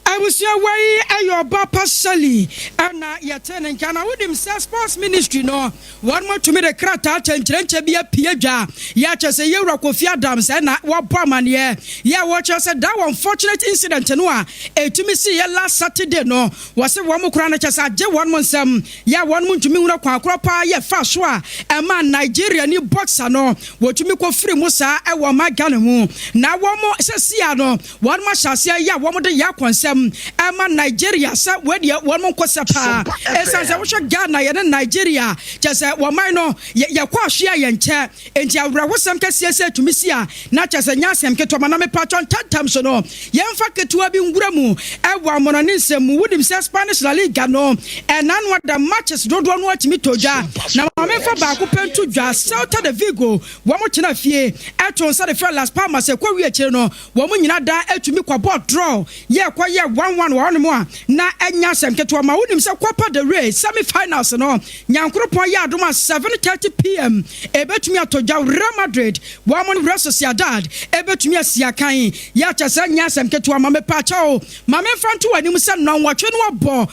Abusua wei yɛ ɔba pa Shirley ɛna yɛte ne nka na wonim sɛ sports ministry no wɔn mo atumi de krataa kyɛnkyerɛnkyɛ bi apue dwa yɛ akyɛ sɛ yɛwura Kofi Adams ɛna wɔbɔ amaneɛ yɛ a wɔkyerɛ sɛ that unfortunate incident no a ɛtumi si yɛ last Saturday no wɔse wɔn mo kora no kyɛ sɛ agye wɔn mo nsɛm yɛ a wɔn mo ntumi hunu kwan korɔ paa yɛ fa so a ɛma Nigeria ni boxer no wɔtumi kɔ firi mu saa ɛwɔ ɔman Ghana mu na wɔn mo sɛ sia no wɔn mo ahyɛ aseɛ yɛ a wɔn de yɛ akɔnsɛm ɛma Nigeria sɛ wɔdeɛ wɔn mo nkɔsɛ paa ɛsan sɛ wohwɛ Ghana yɛne Nigeria kyɛ sɛ wɔman no yɛkɔ ahwe a yɛnkyɛ enti awerɛhosɛm kɛseɛ sɛ tumi si a na kyɛ sɛ nyɛ asɛm ketewa ma na mepatwɔ ntɛntɛm so no yɛmfa ketewa bi nwura mu ɛwɔ amɔnɔne nsɛm mu wonim sɛ Spanish La Liga no ɛna no ada matches dodoɔ no atumi tɔ dwa na ma memfa baako pɛ nto dwa Celta de Vigo wɔn tena fie ɛto nsa de frɛ Las Palmas ɛkɔ wie akyire no wɔn nyina da atumi kɔbɔ draw yɛ ɛkɔ yɛ 1-1 wɔ hɔnom a na ɛnya asɛm ketewa ma wonim sɛ Copa del Rey semi finals no Nyankoropɔn yɛ adom a 7:30 pm ɛbɛtumi atɔ dwa Real Madrid wɔn ne Real Sociedad ɛbɛtumi asi akan yɛ akyɛ sɛ nyɛ asɛm ketewa ma mepaakyɛw ma memfa nto w'anim sɛ nnɔnwɔtwe no abɔ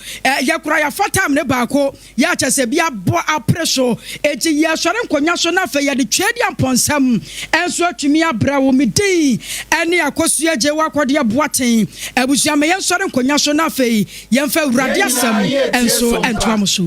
yɛ kora yɛafa time ne baako yɛ akyɛ sɛ bi abɔ apere so enti yɛsɔre nkonnwa so na afei yɛde twɛ di ampɔnsɛm ɛnso atumi abrɛ wo me din ɛne akosua gye wakɔdeɛ boaten abusua ma yɛnsɔre nkonnwa so na afei yɛmfa awurade asɛm ɛnso ɛntoa mo so.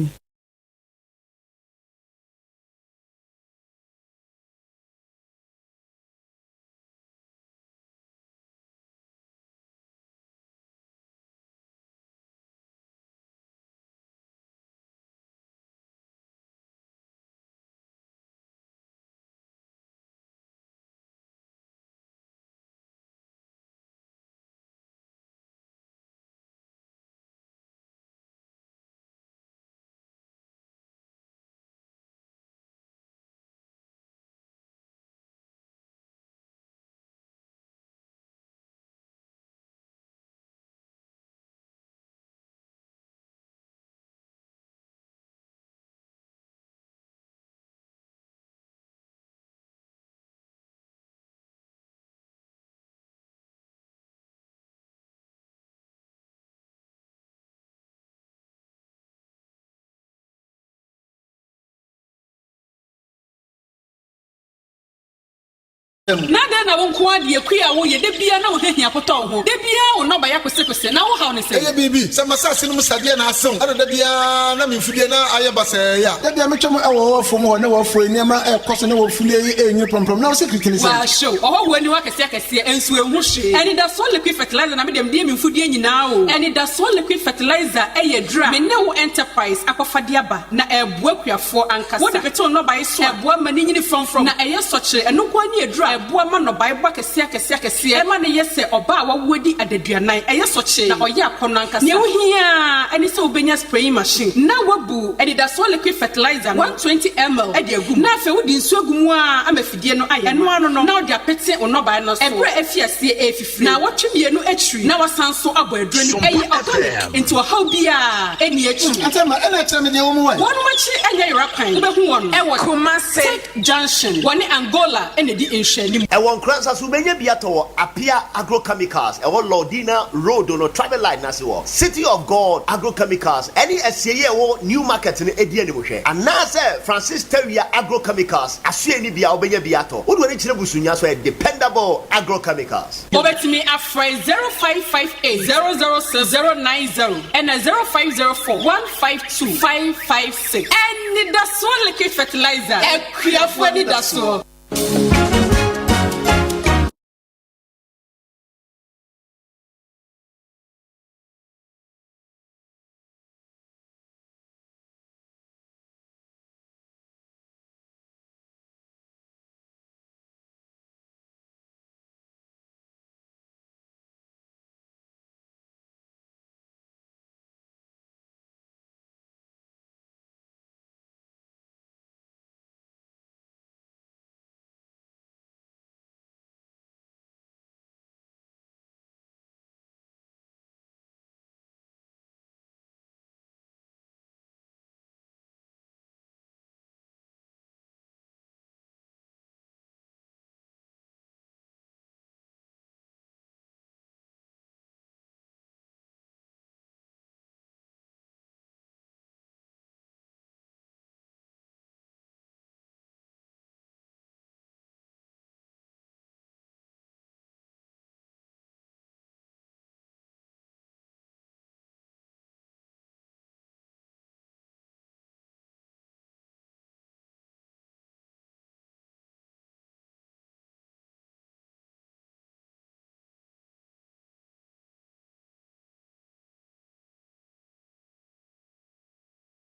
Na adɛn na wo nko ara deɛ kua a woyɛ da biara na wo hiahia kotɔ wo ho? Da biara wo nnɔbaeɛ akosekose, na wo haw ne sɛn? Ɛyɛ biribi sɛ m'asase no mu sadeɛ na asew, ɛna da biara na me mfudeɛ na ayɛ basɛɛ a. Da biara metwam wɔ w'afuom hɔ na w'afuo yi nneɛma rekɔ so na w'afudeɛ yi renyini prɔmprɔm na wo sikirikyi ne sɛn? W'ahyew ɔhɔhoɔ aniwa akɛseɛ akɛseɛ nso ɛnhu hwee. Anidasoɔ liquid fertilizer na me deɛ mede yɛ me mfudeɛ nyinaa o. Anidasoɔ liquid fertilizer yɛ aduro a me ne wo enterprise akɔfa de aba na ɛreboa akuafoɔ ankasa. Wode pete wo nnɔbaeɛ so a, ɛboa ma no nyini frɔmfrɔm na ɛyɛ sɔkyerɛ. Ɛno nko ara ne aduru a ɛboa ma nnɔbae bɔ akɛseɛ akɛseɛ akɛseɛ. Ɛma no yɛ sɛ ɔbaa a wawo adi adaduanan. Ɛyɛ sɔkyee na ɔyɛ akɔnnɔ ankasa. Nea wohia ara ne sɛ wobɛnya spraying machine na woabu anidasoɔ liquid fertilizer no 120 ml de agu mu na afei wode nsuo agu mu ara ama afidie no ayɛ ma. Ɛno ano no na wode apete wo nnɔbae no so ɛberɛ a afi aseɛ refifire. Naawɔtwe mmienu akyiri na wasan nso abɔ aduro no bi. Ɛyɛ organic nti ɔhaw biara nni akyiri. Atɛma, ɛna kyerɛ me deɛ ɛwɔ mu ɛ. Wɔnom akyi nyɛ yera kwan. Wobɛhu wɔn wɔ Kumasi Tech Junction. Wɔne Angola na ɛdi nhwɛanim. Ɛwɔ Nkoransa so wobɛnya bi atɔ wɔ Apia Agrochemicals ɛwɔ Lordina Road no traffic light no ase wɔ City of God Agrochemicals ɛne asieɛ ɛwɔ New Market no ɛdi animhwɛ anaasɛ Francis Tawia Agrochemicals asoɛe no bi a wobɛnya bi atɔ. Wode w'ani kyerɛ Busunya so ɛyɛ Dependable Agrochemicals. Wobɛtumi afrɛ 0558 006 090 ɛna 0504 152 556. Anidasoɔ Liquid Fertilizer, akuafoɔ anidasoɔ.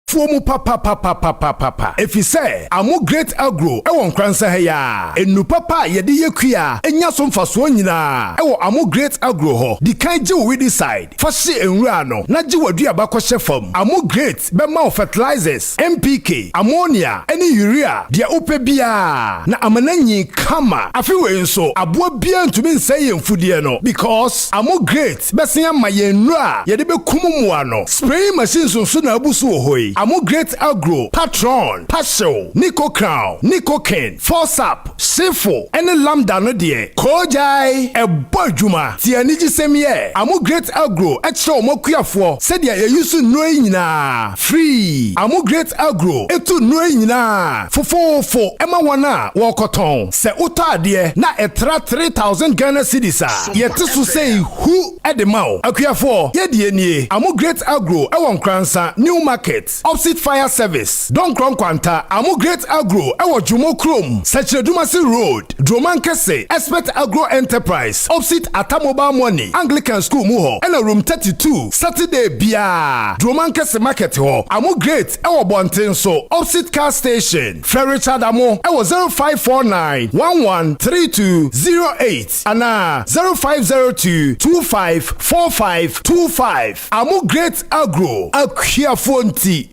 Fuo mu papapapapapapa efisɛ Amo Great Agro wɔ Nkoransa ha yi ara. Nnuru papa a yɛde yɛ kua nya so mfasoɔ nyinaa wɔ Amo Great Agro hɔ. Di kan gye wo weedicide fa hye nwura ano na gye w'aduaba kɔhyɛ fam. Amo Great bɛma wo fertilizers, NPK, ammonia ne urea, deɛ wopɛ biara na ama no anyin kama. Afe wei nso aboa biara ntumi nsɛe yɛn mfudeɛ no because Amo Great bɛsen ama yɛn nnuro a yɛde bɛkum mmoa no. Spraying machines nso na abu so wɔ hɔ yi, Amo Great Agro, Patron, Pahyew, Nico Crown, Nico King, Forsap, Hyefo ne Lambda no deɛ, koogyae, ɛbɔ adwuma. Tie anigyesɛm yi ɛ, Amo Great Agro kyerɛ wɔn akuafoɔ sɛdeɛ yɛyusu nnuro yi nyinaa free. Amo Great Agro tu nnuro yi nyinaa fofoofo ma wɔn a wɔrekɔtɔn. Sɛ wotɔ adeɛ na ɛtra 3000 Ghana cedis a, yɛte so sei hu de ma wo. Akuafoɔ, yɛ deɛ nie, Amo Great Agro wɔ Nkoransa, New Market, opsit Fire Service, Dɔnkorɔ Nkwanta, Amo Great Agro wɔ Dwomo Kurom, Sɛkyerɛdumase Road, Dromankese, Expert Agro Enterprise, opsit Atta Mobile Money, Anglican School mu hɔ, ɛna Room 32, Saturday biara, Dromankese Market hɔ, Amo Great wɔ Bɔnten so, opsit Car Station. Frɛ Richard Amo wɔ 0549 11 32 08 anaa 0502 25 45 25. Amo Great Agro, akuafoɔ nti.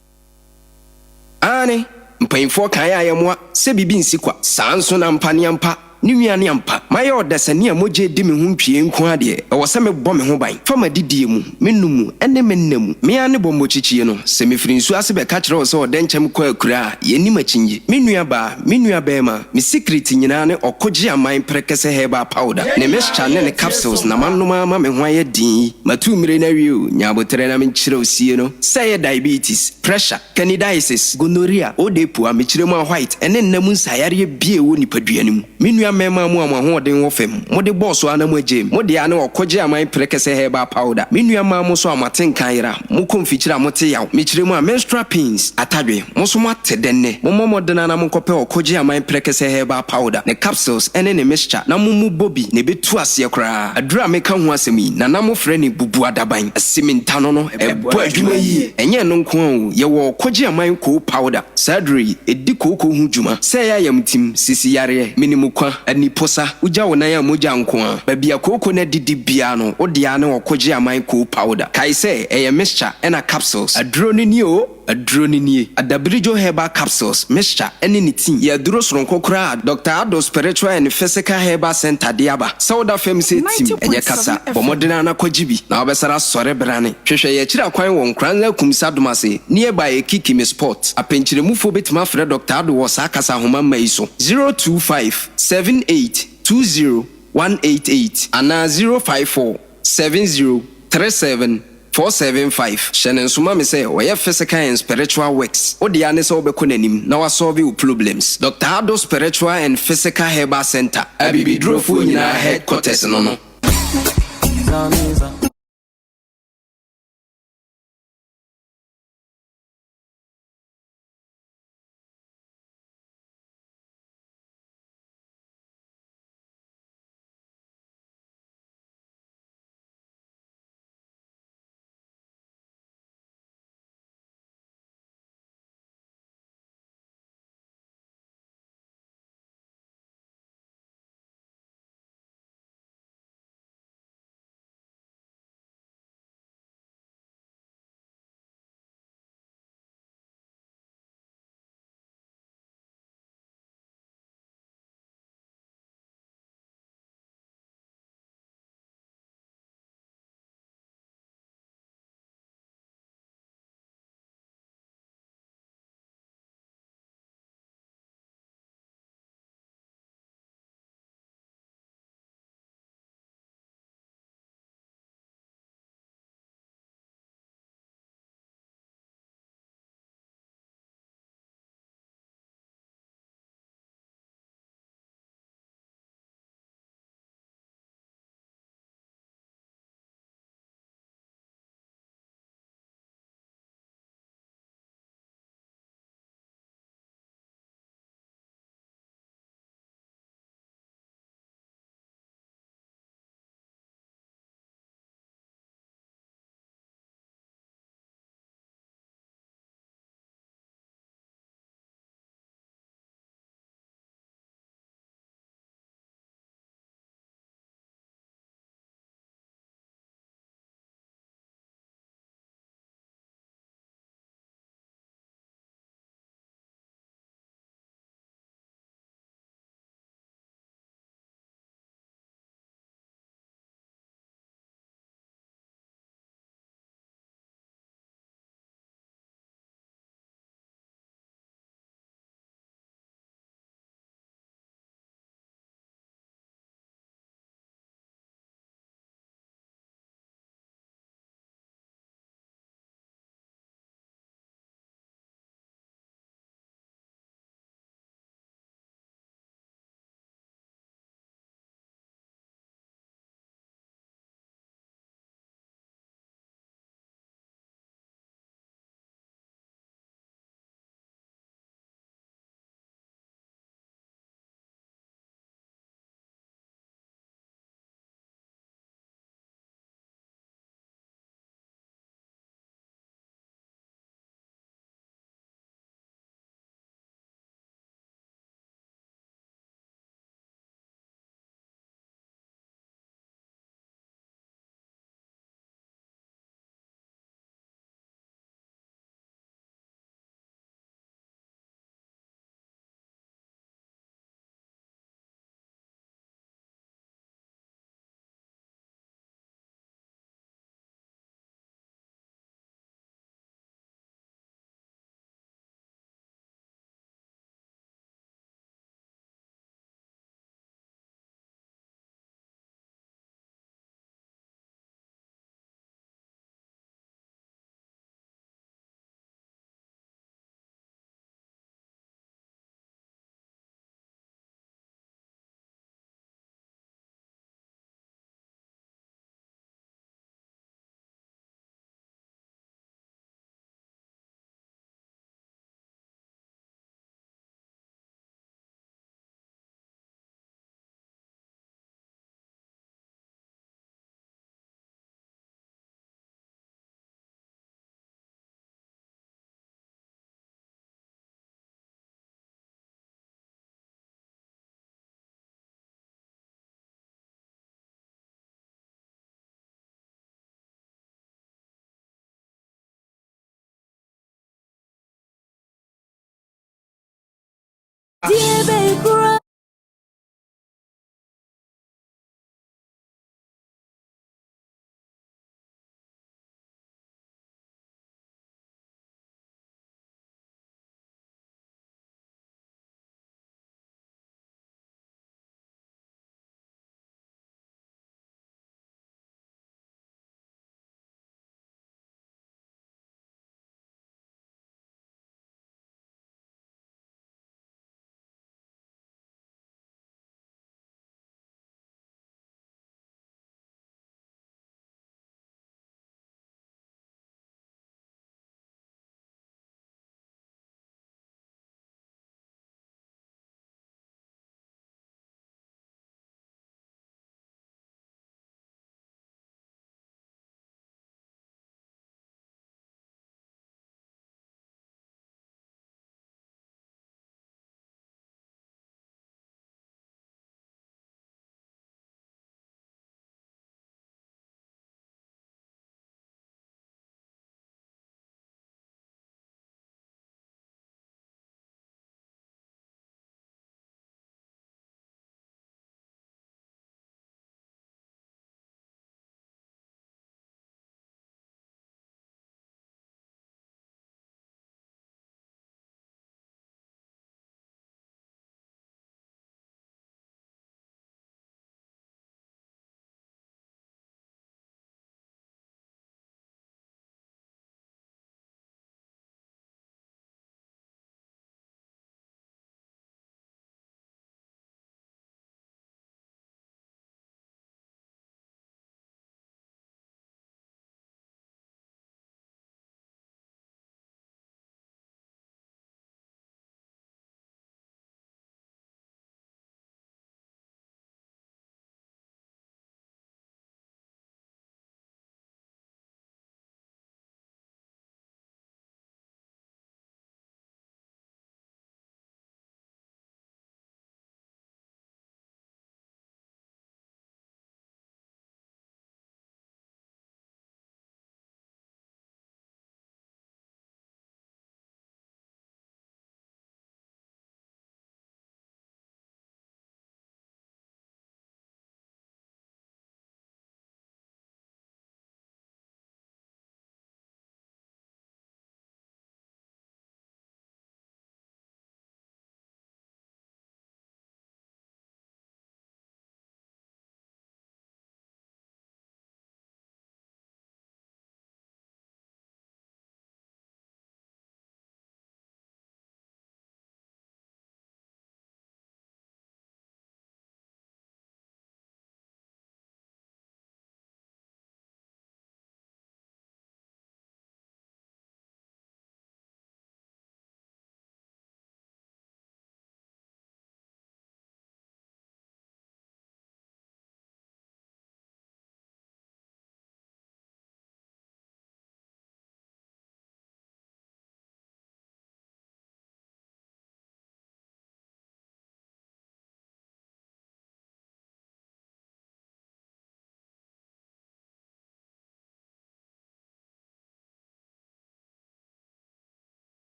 Aane, mpanyimfoɔ kae a yɛmmoa sɛ biribi nsi kwa. Saa nso na ampa ne ampa ne nua ne ampa. Mayɛ ɔdasani a mogya redi me ho ntwie nko ara deɛ, ɛwɔ sɛ mebɔ me ho ban fa m'adidie mu, me nom mu, ne me nna mu. Me ara ne bɔmmɔkyikyie no, sɛ mefiri nsuo ase bɛka kyerɛ wo sɛ ɔdɛnkyɛm kɔ akuraa a, yɛnnim akyinnye. Me nua baa, me nua barima, me sikiriti nyinaa ne ɔkogye aman prɛkɛsɛ herbal powder, ne mixture ne ne capsules na manom ara ma me ho ayɛ den yi. Matu mmire no awie o, nya aboterɛ na menkyerɛ wo sie no, sɛ ɛyɛ diabetes, pressure, Candidiasis, gonorrhea, odepu, amekyerɛ mu a white, ne nna mu nsaeyareɛ bi a ɛwɔ nipadua no mu. Me nua. nua mmarima mo a mo ahoɔden wɔ fam, mode bɔɔ so ara na moagyae mu. Mo dea ne ɔkɔgye aman prɛkɛsɛ herbal powder. Me nua mmaa mo nso a moate nka ayera, mokɔ mfikyire a mote yaw. Mekyerɛ mu a, menstrual pains, atadwe, mo nso moate dɛ nnɛ. Mommɔ mmɔden ara na monkɔpɛ ɔkɔgye aman prɛkɛsɛ herbal powder, ne capsules ne ne mixture na mommu bɔ bi na ɛbɛtu aseɛ koraa. Aduro a meka ho asɛm yi, Nana mofrɛ no bubuadaban, asimintano no, ɛbɔ adwuma yie. Ɛnyɛ ɛno nko ara o, yɛwɔ ɔkɔgye aman koo powder. Saa aduro yi, ɛdi kooko ho dwuma. Sɛ ɛyɛ ayamtim, sisi yareɛ, menimukwa, aniposa, wogya wo nan a mogya nko ara. Baabi a kooko no adidi biara no, wo dea ne ɔkogye aman koo powder. Kae sɛ, ɛyɛ mixture ɛna capsules. Aduro no nie o, aduro no nie. Adabirijo Herbal Capsules, mixture ɛne ne tea yɛ aduro soronko koraa a Doctor Addo Spiritual and Physical Herbal Centre de aba. Sɛ woda fam sɛ tim, ɛnyɛ kasa. Bɔ mmɔden ara na kɔgye bi, na wobɛsare asɔre brane. Hwehwɛ yɛn akyiri akwan wɔ Nkoranza Kumsi Adomase, nearby Ekikimi Spot. Apɛnkyerɛmufoɔ bɛtumi afrɛ Dɔkta Addo wɔ saa kasa ahoma mma yi so, 025 78 20 188 anaa 054 70 37 475. Hyɛ no nso ma me sɛ ɔyɛ physical and spiritual works. Wo dea ne sɛ wobɛkɔ n'anim na wasɔlve wo problems. Dɔkta Addo Spiritual and Physical Herbal Centre, Abibidurofoɔ nyinaa headquarters no no.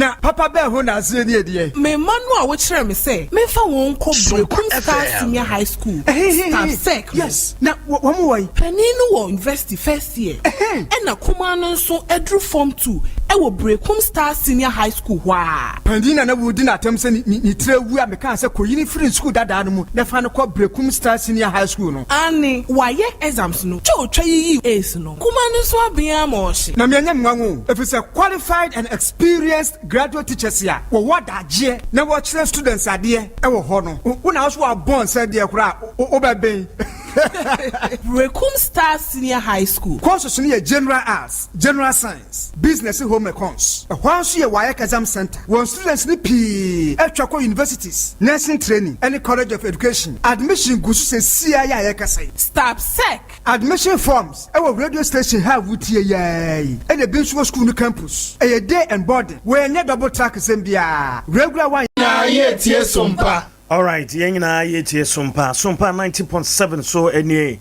Na papa bɛn ho nanseɛ nie deɛ? Me mma no a wokyerɛɛ me sɛ memfa wɔn nkɔ Berekum Star Senior High School, Stabsec, no. Yes, na wɔn wɔ he? Panin no wɔ university first year, ɛna kumaa no nso aduru form two wɔ Berekum Star Senior High School hɔ ara. Panin na na woredi no atɛm sɛ ne tiri awu a mekaa sɛ kɔyi no firi sukuu dadaa no mu na fa no kɔ Berekum Star Senior High School no. Aane, wayɛ exams no, twa otwa yiyii A's no. Kumaa no nso aben ara ma ɔhye. Na me ɛnyɛ me nwanwa o, efisɛ qualified and experienced graduate teachers a wɔwɔ adagyeɛ na wɔkyerɛ students adeɛ wɔ hɔ no, wo na wo so wɔabɔ nsa deɛ koraa a, wobɛben. Berekum Star Senior High School. Courses no yɛ General Arts, General Science, Business ne Home Econs. Ɛhɔ ara nso yɛ WAEC Exam Centre. Wɔn students no pii atwa kɔ universities, nursing training ne College of Education. Admission gu so seesei ara yi a yɛrekasa yi. Stabsec. Admission forms wɔ radio station ha a wotie yi ara yi, ɛna ebi nso wɔ sukuu no campus. Ɛyɛ day and boarding, wei ɛnyɛ double track sɛm biara, regular one. Nyinaa yɛretie Sompa. Alright, yɛn nyinaa yɛretie Sompa. Sompa 90.7 so nie.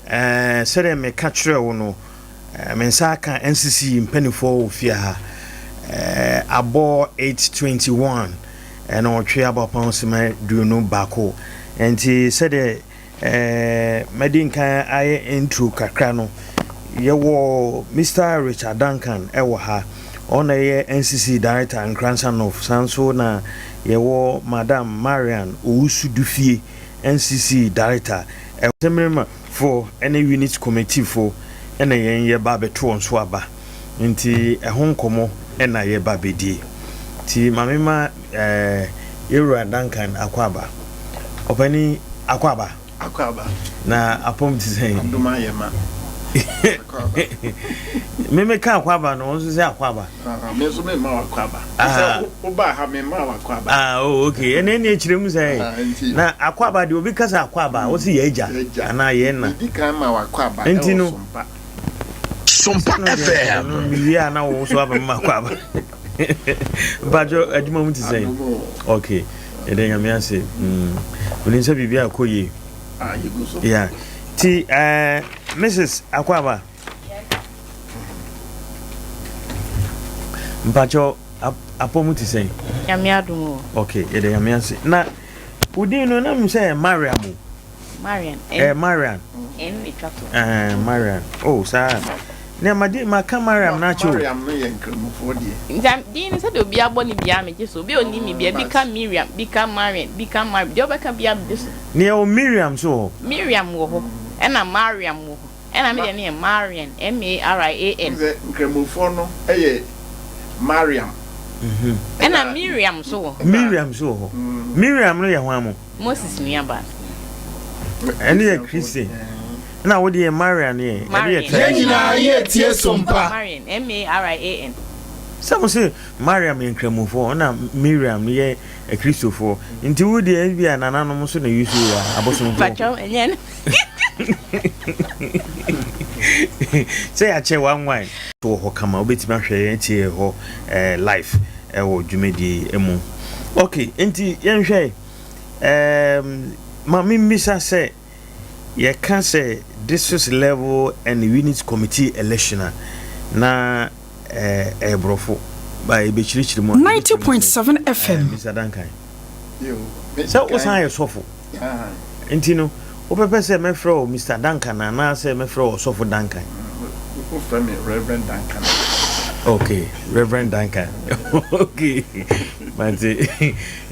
Eh, sɛdeɛ meka kyerɛ wo no, eh, me nsa aka NCC mpanimfoɔ wɔ fie ha. Eh, abɔ 8:21 ɛna ɔtwe abɔ apam sima 21. Nti sɛdeɛ Mɛdi nkan ayɛ intro kakra no, yɛwɔ Mister Richard Duncan wɔ ha, ɔno na ɛyɛ NCC Director Nkoransa North, saa nso na yɛwɔ Madam Marian Owusu Dufie, NCC Director. Assemblyman foɔ ne Unit Committee foɔ na yɛn yɛba abɛto wɔn so aba, nti ɛho nkɔmmɔ na yɛba abɛdie. Nti ma mema Yɛwura Duncan Akwaaba. Ɔpanin Akwaaba. Akwaaba. Na apɔm te sɛn? Adom ayɛ ma. Akwaaba. Me me ka Akwaaba no, wɔn nso sɛ Akwaaba. Ah, me nso me ma wo Akwaaba. Ah. Sɛ wo ba ha me ma wo Akwaaba. Ah, oh, okay. Ɛna ɛna ekyirɛ mu sɛ. Ah, nti. Na Akwaaba deɛ obi kasa Akwaaba, mm. wɔsi yɛ agya. Anaa yɛ na. Medi kan ma wo Akwaaba. Nti no. Sompa. Sompa FM. Mewie a na wɔn nso aba ma Akwaaba. Mpacho adwuma mu te sɛn? Okay. Yɛda Nyame ase. Mm. Menim sɛ biribi akɔ yie. Ah, yɛgu so. Yeah. Ti eh, Mrs. Akwaba. Mpacho apɔ mu te sɛn? Nyame adom o. Okay, yɛda Nyame ase. Na wo din no na sɛ Mariam o. Marian. Eh, Marian. N etwa to. Eh, Marian. Oh, saa. Nea ma di ma ka Mariam na akyɛ o. Mariam no yɛ nkramofoɔ deɛ. Nti din no sɛdeɛ obiara bɔ no biara megye so. Obi a ɔnim me biara bi ka Miriam, bi ka Marian, bi ka Mariam. Deɛ ɔbɛka biara megye so. Nea ɛwɔ Miriam nso wɔ hɔ. Miriam wɔ hɔ, ɛna Mariam wɔ hɔ. Ɛna me deɛ no yɛ Marian, M-A-R-I-A-N. Wohu sɛ nkramofoɔ no yɛ Mariam. Ɛna Miriam nso wɔ hɔ. Miriam nso wɔ hɔ. Miriam no yɛ hwan mo? Moses nuabaa. Ɛno yɛ Christian. Ɛna wo deɛ Marian no yɛ. Ɛno yɛ Yɛn nyinaa yɛ tie sompa. Marian, M-A-R-I-A-N. Sɛ mo se Mariam yɛ nkramofoɔ ɛna Miriam no yɛ akristofoɔ nti wo deɛ ebi a nananom nso na use wo a abosomfoɔ. Patrɔ ɛnyɛ no. Sɛ yɛakyɛ one wine. Wɔ hɔ kama wobɛtumi ahwɛ yɛn atie yɛn hɔ eh, live ɛwɔ dwumadie yi mu. Ok, nti yɛnhwɛ um, ma memmisa sɛ yɛka sɛ district level and unit committee election a na ɛyɛ borɔfo ba yɛbɛkyerɛkyerɛ mu a 90.7 FM. Mr. Duncan sɛ wosan yɛ sɔfo nti no wobɛpɛ sɛ mɛfrɛ wo Mr. Duncan anaasɛ mɛfrɛ wo ɔsɔfo Duncan? Wofrɛ me Reverend Duncan. Okay, Reverend Duncan. Okay, mate.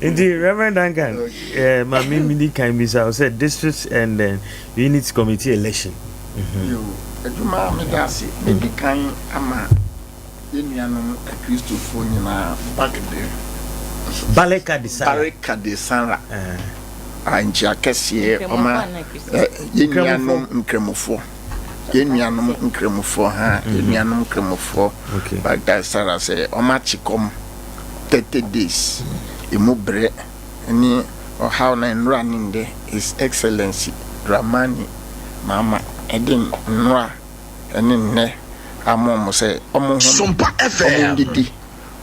Nti Reverend Duncan, eh, ma me medi kan bisa wo sɛ district and then unit committee election. Mhm. Yo, adwuma meda ase. Medi kan ama yɛn nuanom Akristofoɔ nyinaa Bagde Barika de Sara. Barika de Sara. A nkyia kɛseɛ ɔma yɛn nuanom Nkramofoɔ. Yɛn nuanom Nkramofoɔ ha, yɛn nuanom Nkramofoɔ Barika de Sara sɛ ɔma akye kɔm 30 days emu brɛ ne ɔhaw na nnora ne ndɛ His Excellency Dramani Mahama ɛde nnora ne nnɛ ama wɔn sɛ wɔnhome, Sompa FM. wɔndidi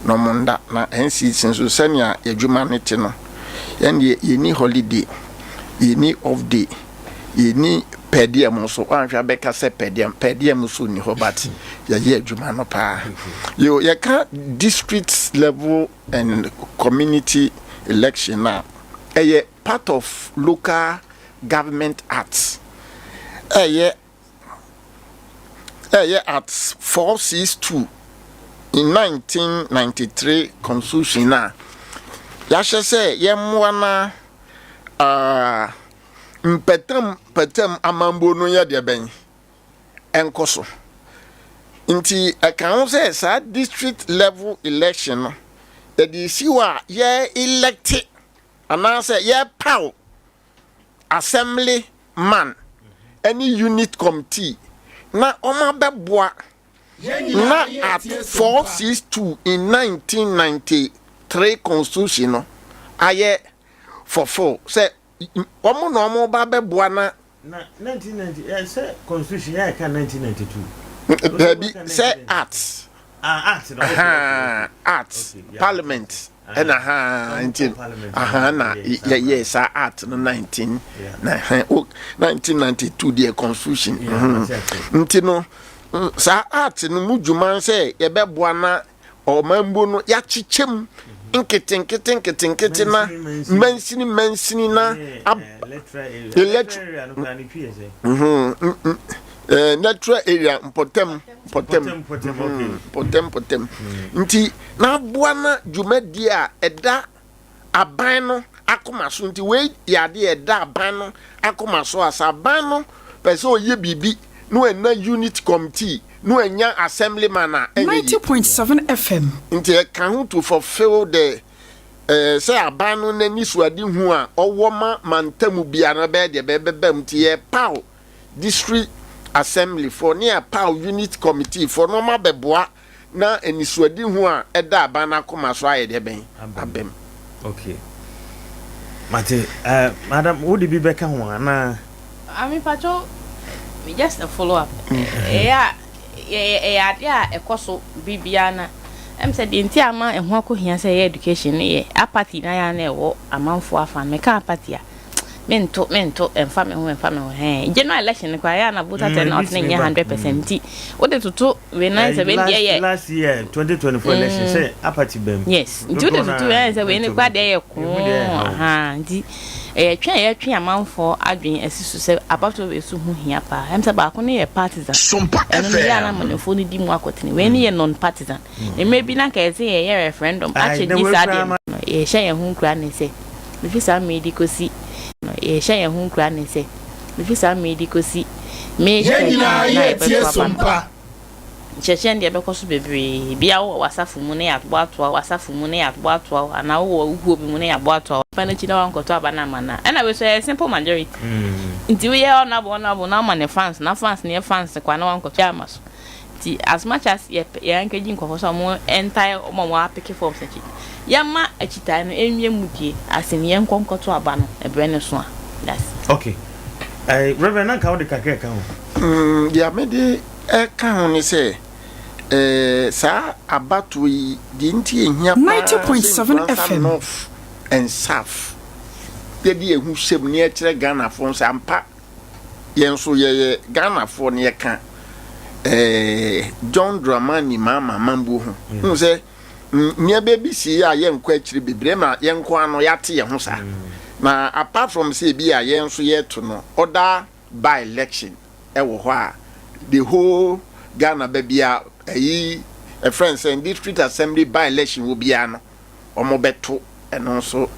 na wɔnda. Na NCC nso sɛnea yɛn adwuma no te no, yɛn deɛ yɛnni holiday, yɛnni off day, yɛnni. Per diem nso wanhwɛ abɛka sɛ per diem per diem nso nni hɔ but yɛyɛ adwuma no paa. Yo yɛka district level and community election a ɛyɛ part of local government act ɛyɛ ɛyɛ Act 462 in 1993 Constitution a yɛahyɛ sɛ yɛmmoa na uh, mpɛtam mpɛtam amambuo no yɛ deɛ bɛn ɛnkɔ so. Nti ɛka ho sɛ saa district level election no yɛde si hɔ a yɛ elect anaasɛ yɛpaw assembly man ne unit committee na wɔabɛboa na Act 462 in 1993 constitution no ayɛ fulfill sɛ wɔn na wɔn ba bɛboa na. Na 1990 ɛ sɛ constitution yɛ ɛka 1992. Dabi sɛ act. Ah, act na okay, okay. Act parliament ɛna ha nti aha na yɛyɛ saa act no 19 na 1992 deɛ constitution nti no saa act no mu dwuma sɛ yɛbɛboa na ɔmambuo no yɛakyekyɛ mu nketenkete nketenkete na mansini mansini na electoral area mpɔtam mpɔtam mpɔtam mpɔtam nti n'aboa na dwumadie a ɛda aban no akoma so nti wei yɛ adeɛ ɛda aban no akoma so a sɛ aban no pɛ sɛ ɔyɛ biribi na wɔanya unit committee na wɔanya assemblyman a ɛnyɛ yie. 90.7 FM. Nti ɛka ho to fulfill the eh, sɛ aban no n'anisuadehu a ɔwɔ ma mantamu biara no bɛyɛ deɛ bɛbɛba mu nti yɛpaw district assembly foɔ ne yɛpaw unit committee foɔ na wɔn abɛboa na anisoadehu a ɛda aban no akoma so ayɛ deɛ bɛn aba mu. Okay. Mate, uh, madam, wo de bi bɛka ho anaa? Ah, me pacho, just a follow up. Ɛyɛ a, ɛyɛ adeɛ a ɛkɔ so biribiara na ɛm sɛ deɛ nti ama ɛho akɔhia sɛ ɛyɛ education no yɛ apathy na yɛ a na ɛwɔ amanfoɔ afa no. Meka apathy a, mento mento ɛmfa me ho ɛmfa me ho hɛn general election no koraa yɛ a na voter turnout no nyɛ 100% nti wode toto wei na sɛ wei deɛ yɛ last year 2024 election sɛ apathy bɛm yes nti wode toto wei sɛ wei no koraa deɛ yɛ koo aha nti ɛyɛ twe a yɛtwe amanfoɔ adwene asi so sɛ abatoɔ wei so ho hia paa ɛm sɛ baako no yɛ partisan ɛno no yɛ a na amanfoɔ no di mu akɔtene wei no yɛ non partisan mmerɛ bi na nka yɛsɛ yɛyɛ referendum akyɛ gye saa deɛ no yɛhyɛ yɛn ho nkura ne sɛ Mefi saa mmere yi de kosi no, yɛhyɛ yɛn ho nkuran ne sɛ, mefi saa mmere yi de kosi May Yɛn 13 nyinaa no a yɛretie yɛbɛto aba so no, mpa. nkyerɛkyerɛ no deɛ ɛbɛkɔ so bebree. Ebia wowɔ w'asafo mu na yɛabɔ atoa wo, w'asafo mu na yɛabɔ atoa wo, anaa wowɔ wo kuo bi mu na yɛabɔ atoa wo. Nipa no akyi na wankɔto aba no amma no a, ɛna wei nso ɛyɛ simple majority. Nti woyɛ honourable honourable na woma no fans, na fans no yɛ fans kwa na wankɔto amma so. Nti as much as yɛpɛ yɛ encourage nkurɔfoɔ sɛ wɔn ntae wɔn a wɔn apeke forms akyi no, yɛmma akyitae no nwie mu die as in yɛnkɔ nkɔto aba no ɛberɛ no so a. That's. Ok. Eh, Reverend, na nka wode kakra ɛka ho? Mm, deɛ mede ɛka ho ne sɛ, eh, saa abatoɔ yi, deɛ nti ɛhia paa sɛ 90.7 Nkoranza FM. North and South yɛde yɛn ho hyɛ mu na yɛkyerɛ Ghanafoɔ sɛ ampa Yɛn nso yɛyɛ Ghanafoɔ na yɛka eh, John Dramani Mahama amambuo ho. Wohu sɛ nneɛma bi si a yɛnkɔ akyiri bebree ma yɛn nko ara no yɛate yɛn ho saa. Na apart from sɛ ebi a yɛn nso yɛto no other by election ɛwɔ hɔ a the whole Ghana baabi a ɛyi ɛfrɛ no sɛ district assembly by election wɔ biara no wɔbɛto ɛno nso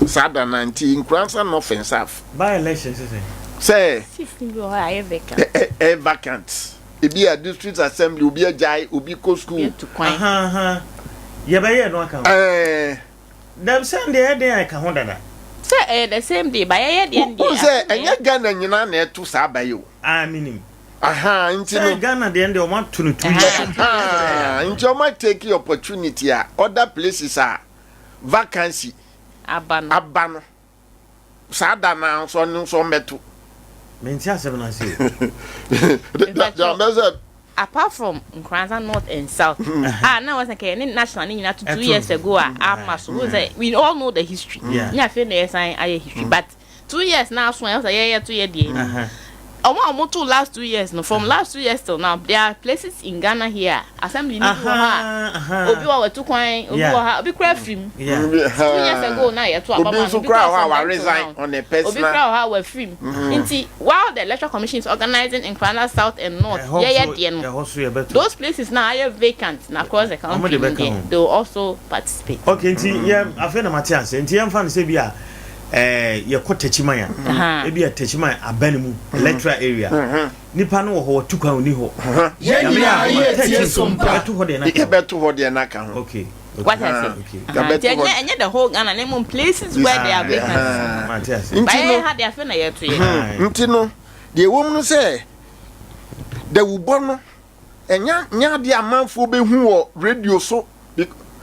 saa da no nti Nkoransa North and South. By election sɛ sɛn? Sɛ Seats no bi wɔ hɔ a ɛyɛ vacant. Ɛyɛ vacant. Ebi a district assembly obi agyae, obi kɔ school. Obi atu kwan. Aha aha yɛbɛyɛ ɛno aka ho. Ɛɛ. Dɛm sɛ deɛ ɛyɛ den a ɛka ho dada. Sɛ ɛyɛ the same day ba yɛyɛ deɛ no deɛ. Wohu sɛ ɛnyɛ Ghana nyinaa na ɛto saa aba yi o. Ah menim. Ahaa nti no. Sɛ Ghana deɛ no deɛ ɔmo ato no 2 years. Ahaa nti ɔmo a take opportunity a other places a vacancy aba no. Aba no saa da no ara nso ɔno nso ɔmmɛto. Mente asɛm no ase o. Deɛ ɔbɛ sɛ. Apart from Nkoranza North and South a na wɔsɛ kɛ ne national ne nyinaa to 2 years ago a ama so wohu sɛ we all know the history ne afei na yɛsan ayɛ history but. 2 years na aso a ɛwɔ sɛ yɛyɛ to yɛ deɛ no. Ɔmo a ɔmo to last 2 years no, from last 2 years till now, there are places in Ghana here, assembly ni bi wɔ hɔ a obi wɔ watu kwan, obi wɔ ha, obi kura firi mu. 2 years ago na yɛto aba Obi ma no, nso obi kura kura hɔ a from wa then till resign now. on a Obi personal. kura wɔ ha a wafiri mu. Nti while the Electoral Commission is organizing Nkranda South and North, Ɛhɔ yɛyɛ nso deɛ no, ɛhɔ so yɛbɛto. those places na ayɛ vacant na across the Ɔmo country de no bɛka deɛ, ho. they will also participate. Okay, nti yɛ afei na mate ase. Nti yɛmfa no sɛ bi a yɛkɔ Takyiman a, ebi a Takyiman aba ne mu electoral area, nipa no wɔ hɔ, wɔtu kwan, oni hɔ. Yɛn Nyame nyinaa adom a, yɛ tie 13 so mpa. Yɛbɛto hɔ deɛ n'aka ho. Yɛbɛto hɔ deɛ n'aka ho. Okay. What I say? Yɛbɛto Nti hɔ. ɛnyɛ the whole Ghana, na mmom places where there are vacancies. Mate ase. Nti But no yɛyɛ ha deɛ, afei na yɛto yɛ. Nti no deɛ ɛwɔ mu no sɛ dawubɔ no ɛnya nya adeɛ amanfoɔ bɛhu wɔ radio so,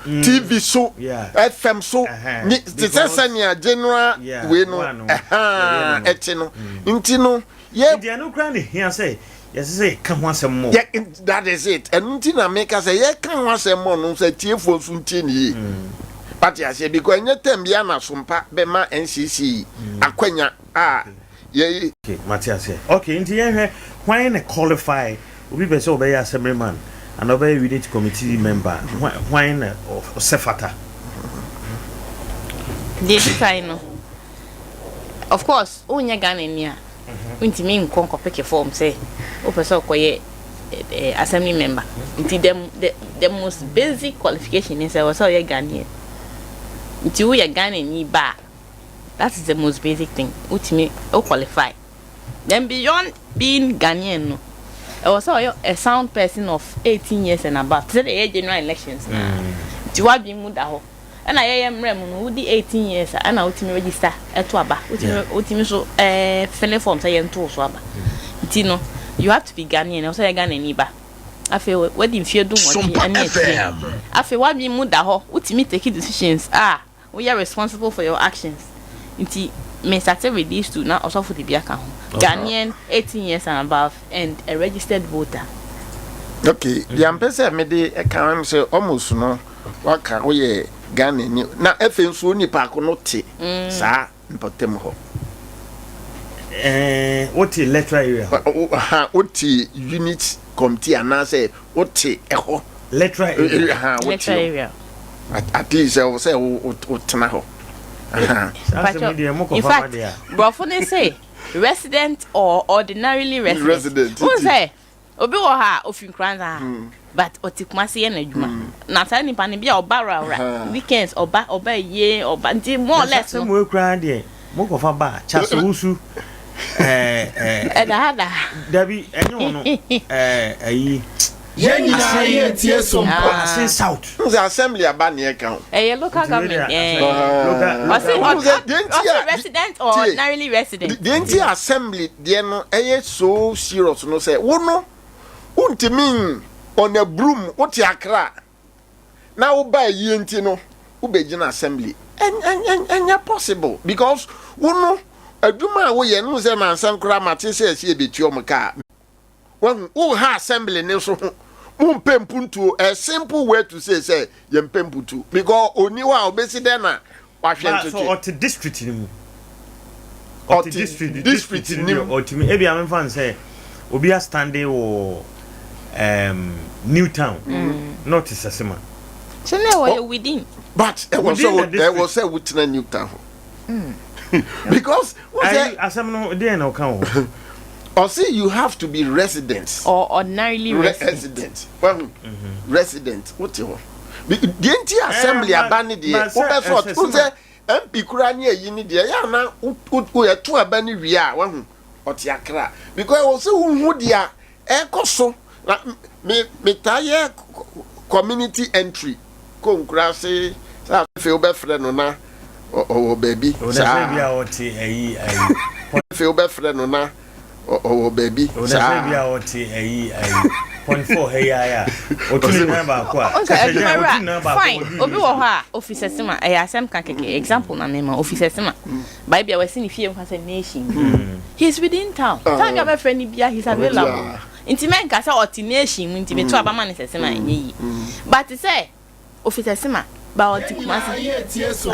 TV so, FM so, ne te sɛ sɛnea general wei no one no. ɛhaa ɛte no. Nti no yɛ Nti ɛno koraa ne hia sɛ yɛsɛ sɛ yɛka ho asɛm mmɔ. Yɛ, that is it. Ɛno nti na meka sɛ yɛka ho asɛm mɔ no sɛ tiefoɔ nso ntie ne yie pate aseɛ, because ɛnyɛ tɛm bia na sompa bɛma NCC akwanya a yɛ. Okay, mate aseɛ. Okay, nti yɛnhwɛ hwan na qualify. Obi pɛ sɛ ɔbɛyɛ assemblyman anaa ɔbɛyɛ unit committee member, hwan na ɔsɛ fata? Deɛ ɛdi kan no, of course, wonyɛ Ghana ni a, wontumi nkɔ nkɔpick form sɛ wopɛ sɛ ɔkɔyɛ assembly member. Nti the most basic qualification ni sɛ wɔ sɛ ɔyɛ Ghanaian. Nti woyɛ Ghana ni ba a, that is the most basic thing, wotumi wo qualify. Then beyond being Ghanaian no, ɛwɔ sɛ ɔyɛ a sound person of 18 years and above, te sɛ deɛ ɛyɛ general elections na. Nti wadwene mu da hɔ, ɛna yɛyɛ mmerɛ mu no, wodi 18 years a, ɛna wotumi register ɛto aba, wotumi wotumi so fill form sɛ yɛnto so aba. Nti no you have to be Ghanaian, ɛwɔ sɛ yɛ Ghanaian ba. Afei wadi mfeɛ 18 ɛne akyire. Afei wadwene mu da hɔ, wotumi take decisions a woyɛ responsible for your actions. Nti me start with these two na ɔsɔfo de bi aka ho: Ghanaian, 18 years and above, and a registered voter. Okay, deɛ mpɛ sɛ mede ɛka ho sɛ almost no waka, woyɛ Ghana ni, na afei nso onipa ko no te saa mpɔtam hɔ. Wote electoral area hɔ. Ha, wote unit committee anaasɛ wote ɛhɔ. Electoral area. Ha, wote electoral hɔ. Area. At least ɛwɔ sɛ wotena hɔ. Aha. Saa asɛm yi deɛ In mokɔfa ba fact, deɛ a. borɔfo ne say resident or ordinarily resident. Resident, Wohu nti. sɛ obi wɔ hɔ a ofi Nkoranza ha, but ɔte Kumase yɛ n'adwuma, na saa nipa no bi a ɔba rawra weekends, ɔba yie, ɔba, nti more or less no. No Sɛ mo koraa deɛ mokɔfa ba a, Charles Owusu ɛda ha da. Dabi, ɛnyɛ ɔno, ayi. Yɛn nyinaa yɛ tie so mpa. Assin South. N sɛ assembly aba neɛ ka ho. Ɛyɛ local government ɛɛ ɔsi ɔsi resident or ordinarily resident. Deɛ nti assembly deɛ no ɛyɛ so serious no sɛ wo no wontumi on a broom, wote Akra na woba yie nti no wobɛgyina assembly, ɛnyɛ possible, because wo no adwuma a woyɛ no sɛ mansa koraa mate sɛ ɛsɛ yɛbɛtua ɔmo kaa wahu woha assembly ne nso ho mompɛ mpuntuo. A simple way to say sɛ yɛmpɛ mpuntuo, because oni hɔ a obɛsi dɛn na wahwɛ So ntete. Ɔte district ni mu, ɔte Ɔte district district district ni ni mu mu. Ɔtumi ebi amemfa n sɛ obi astand wɔ New Town na ɔte Sasima. Sɛ na ɛwɔ within. But ɛwɔ sɛ ɛwɔ sɛ wotena New Town hɔ because wọ́n sɛ asɛm no deɛ na ɔka wɔ. Ɔsi you have to be resident. Or ordinarily resident. Resident wahu resident wote hɔ deɛ nti assembly aba ne deɛ wobɛ sɔ o sɛ MP kura ne ayi ne deɛ yɛ ana yɛto aba ne wie a wahu ɔte Akra, because ɛwɔ sɛ wohu deɛ ɛkɔ so. Na me metaa yɛ community entry kɔ nkura se sɛ afei wobɛfrɛ no na ɔwɔ baabi saa bi a ɔte ayi ayi. Afei wobɛfrɛ no na ɔwɔ baabi saa bi a ɔte ayi 0.4 ha yi a ɔtu ne nan baako a. Ɔsɛ adwumawura, fine, obi wɔ hɔ a ofi Sɛsima, ɛyɛ asɛm ka kɛkɛ, example na mema, ofi Sɛsima baabi a wɔasi ne fie nkwa sɛ Nation, he is within town. Time bi a bɛfrɛ no bia, he is available. Nti mɛnka sɛ ɔte Nation mu nti meto aba ma ne Sɛsima, ɛnyɛ yie. But sɛ ofi Sɛsima ba ɔte Kumase,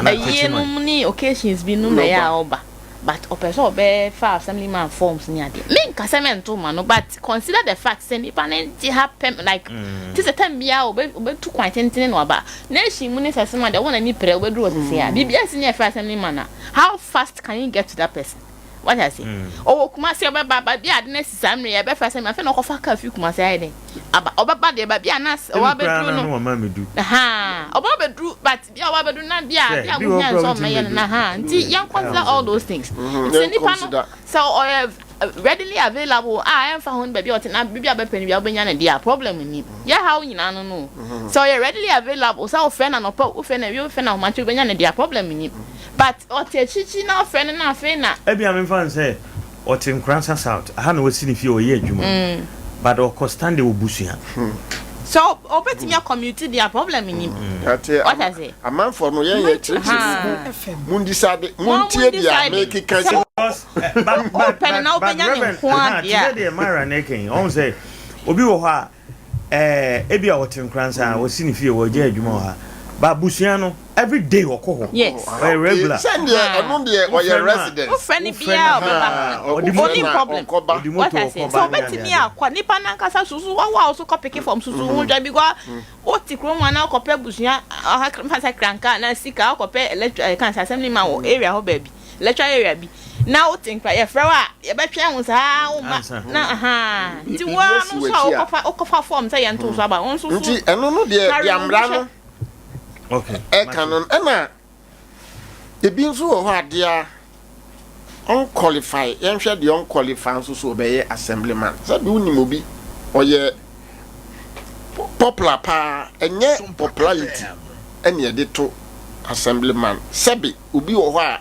ɛyie nom ne occasions bi nom na ɛyɛ a ɔba. But ɔpɛ sɛ ɔbɛfa assemblyman forms ne adeɛ. Menka sɛ mɛnto mma no but consider the fact sɛ nipa no nte ha pɛm like te sɛ time biara ɔbɛ ɔbɛtu kwan tentene na waba. Nation mu ne sɛ sema deɛ wɔn ani prɛ wobɛduru hɔ sese a biribi asi ne yɛfrɛ assemblyman a how fast can you get to that person? Wate ase? Ɔwɔ Kumasi ɔbɛba baabi a ade no asi saa mmerɛ yi yɛbɛfrɛ assemblyman afei na ɔkɔfa car firi Kumasi ayɛ dɛn aba ɔbɛba deɛ baabi a na Ebi koraa ɔwɔ na abɛduru no na wama amedu. Ahaa ɔbɛba abɛduru but Bi a wabɛdu na bi a bi a bi wɔ wohia koraa sɛ wontumi ɔmmɛyɛ no mmɛdu. na ha nti yɛn consider all those things. Mhm, Nti sɛ yɛn nipa no consider. sɛ ɔyɛ readily available a ɛmfa ho ne baabi a ɔte na biribi a bɛpɛ no bi a wobɛnya no deɛ a problem nnim. Yɛ haw nyinaa no no. Sɛ ɔyɛ readily available sɛ wofrɛ no anɔpa wofrɛ no awia wofrɛ no ahomakye wobɛnya no deɛ a problem nnim. But ɔte akyirikyiri na wofrɛ no na afei na. Ebia memfa no sɛ Ɔte Nkoransa South, aha na wasi ne fie ɔyɛ adwuma but ɔkɔ Stanley wɔ Busua. Sɛ ɔbɛtumi a commute deɛ a problem nnim. Ate Wate aseɛ? amanfoɔ no yɛn yɛ kyerɛkyerɛ mu mo decide mo ntie deɛ mekeka Sɛ wopɛ no na wobɛnya ne nko ara deɛ a. Te sɛ deɛ Myra no reka yi, ɔhu sɛ obi wɔ hɔ a ɛɛ ebia ɔte Nkoransa, wasi ne fie, ɔgye adwuma wɔ ha but Busua no, Every day ɔkɔ hɔ. Yes. Ɔyɛ regular. Sɛdeɛ ɔno deɛ ɔyɛ resident. Wofrɛ no biara ɔbɛba. Ɔni problem. Ɔde moto Wate aseɛ? ɔkɔba Sɛ ne ɔbɛtumi ade ade. akɔ nipa no ankasa susu wɔn a wɔso kɔ peke fam susu ho dwa because wote kurom anaa wokɔpɛ abusua ɔha mfa sɛ kranka anaa sika wokɔpɛ electric ɛka sɛ assembly man wɔ area hɔ baabi electoral area bi na wote nkra yɛfrɛ wo a yɛbɛtwɛn wo saa womma Ansa. na ahaa nti Biribi wo ara asi no nso w'akyi a a. wokɔfa wokɔfa form sɛ yɛnto so aba wo nso so Nti ɛno no deɛ carry deɛ wo ho mmara hwɛ. no ɛka no ɛna ebi nso wɔ hɔ adeɛ a ɔnqualify yɛnhwɛ deɛ ɔnqualify nso so ɔbɛyɛ assemblyman sɛbi wonim obi ɔyɛ popular paa ɛnyɛ popularity ɛne ɛde to assemblyman sɛbi obi wɔ hɔ a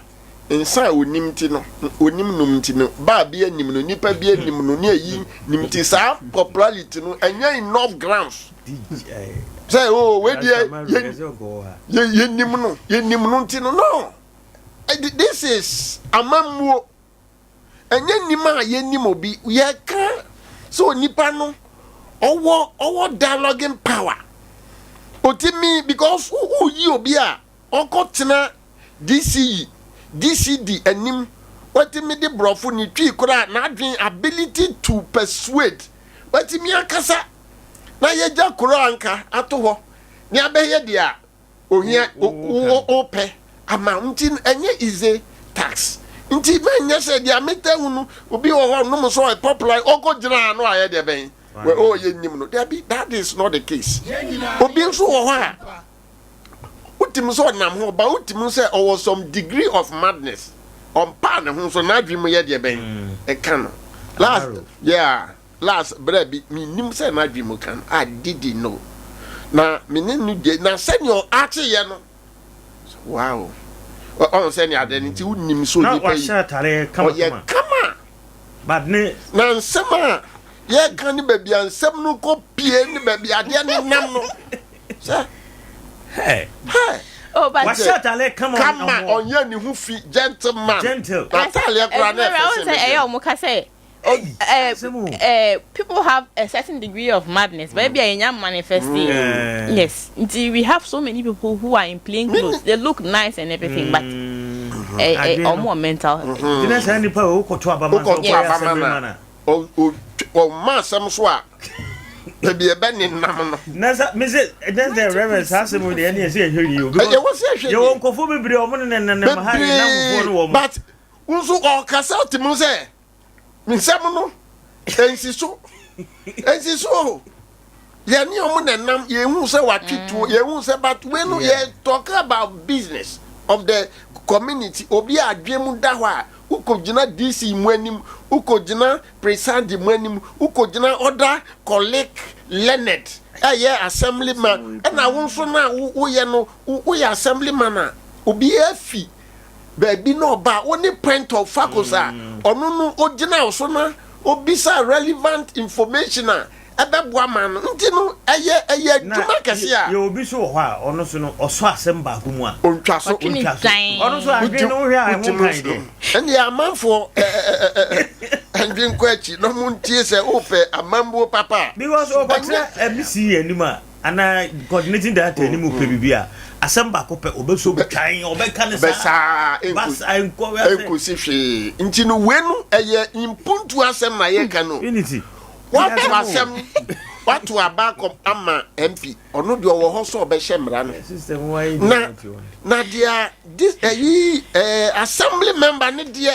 Nsa a onim nti no, onim nom nti no, baa bi anim no, nipa bi anim no, ne ayi nim nti saa popularity no ɛnyɛ enough grounds sɛ oh wei deɛ yɛ yɛnim no yɛnim no nti no no this is amammuo ɛnyɛ nim a yɛnim obi yɛka sɛ onipa no ɔwɔ ɔwɔ dialoguing power otimi because woyi obi a Ɔkɔtena DCE, DCD anim, watumi de borɔfo ne Twi koraa, n'adwene, ability to persuade, watumi akasa na yɛagya kuro a anka ato hɔ ne abɛyɛ deɛ ohia wopɛ ama wo nti ɛnyɛ easy task nti mɛnyɛ sɛ deɛ meta hu no obi wɔ hɔ nom so ɔyɛ popular ɔkɔ gyina ano ayɛ deɛ bɛn ɔyɛ nim no dabi that is not the case obi nso wɔ hɔ a Wotumi sɛ ɔnam ho ba wotumi sɛ ɔwɔ some degree of madness ɔmpaa ne ho nso n'adwene mu yɛ deɛ bɛn mm. ɛka no last yeah last berɛ bi menim sɛ n'adwene mu ka no I didn't know na me ne no gye na sɛnea ɔakyeyɛ no wow ɔn sɛnea adeɛ no nti wonim sɛ onipa yi ɔyɛ kama But ne. Na nsɛm a yɛka ne baabi a nsɛm no kɔ pie ne baabi adeɛ no nam no sɛ. Hey. Hey. Oh, but wahyɛ ataleɛ kama kama ɔnyɛ ne ho fi gentleman. Gentle. Na ataleɛ koraa na ɛfɛ sɛ ɛyɛ ɔmo ka sɛ. Uh, people have a certain degree of madness, but maybe I manifest it. Mm. Yes, we have so many people who are in plain clothes. They look nice and everything, but ɔmo wɔ mental. Gyina saa nipa o kɔtɔ abama sɛ ɔkɔ asɛm ma na. Ɔma asɛm so a baabi ɛbɛ ne nam no. Na sa me se ɛdɛn sɛ reverend saa asɛm deɛ ɛne ɛsɛ yɛhwɛ yie o. Ɛyɛ wɔ sɛ yɛhwɛ yie. Yɛwɔ nkɔfoɔ bebree ɔmo ne ne ne ha yɛ namfoɔ no wɔ mo. But nso ɔkasa ɔte mu sɛ nsɛm no nsi so nsi so o yɛne ɔmo na nam yɛhu sɛ watwe tuo mm. yɛhu sɛ but wei no yɛ talk about business of the community obi a adwene mu da hɔ a wokɔgyina dc mu anim wokɔgyina preside mu anim wokɔgyina other colleague learned ɛyɛ assemblyman ɛna wo nso no a woyɛ no woyɛ assemblyman a obiara fi baabi na ɔba a, wo ne point of focus a ɔno no ogyina wo so na obisa relevant information a ɛbɛboa man no. Nti no ɛyɛ ɛyɛ Na adwuma kɛse yɛ a. yɛwɔ obi nso wɔ hɔ a ɔno nso no ɔsɔ asɛm baako mu a. Ontwa so. Ɔtwe ne Ontwa so. dan. Ɔno nso adwene no wohwɛ a ɛho Wotumi nkan nso. deɛ. Ɛnneɛ amanfoɔ ɛ ɛ ɛ ɛ ɛ ndwen nkɔ akyi na ɔmo ntie sɛ wopɛ amambuo papa a. Because Ɛnyɛ. ɔkɔtena MEC anim a anaa coordinating director anim pɛ biribi a. Asɛm baako pɛ ɔbɛsɔ mu twan ɔbɛka ne saa basa nkɔ nkosi hwee nti no wei no ɛyɛ mpuntu asɛm na yɛka no. Unity. Wato asɛm wato aba akɔ ama MP ɔno deɛ ɔwɔ hɔ sɛ ɔbɛhyɛ mmara no na na deɛ this ɛyi ɛɛ assembly member ne deɛ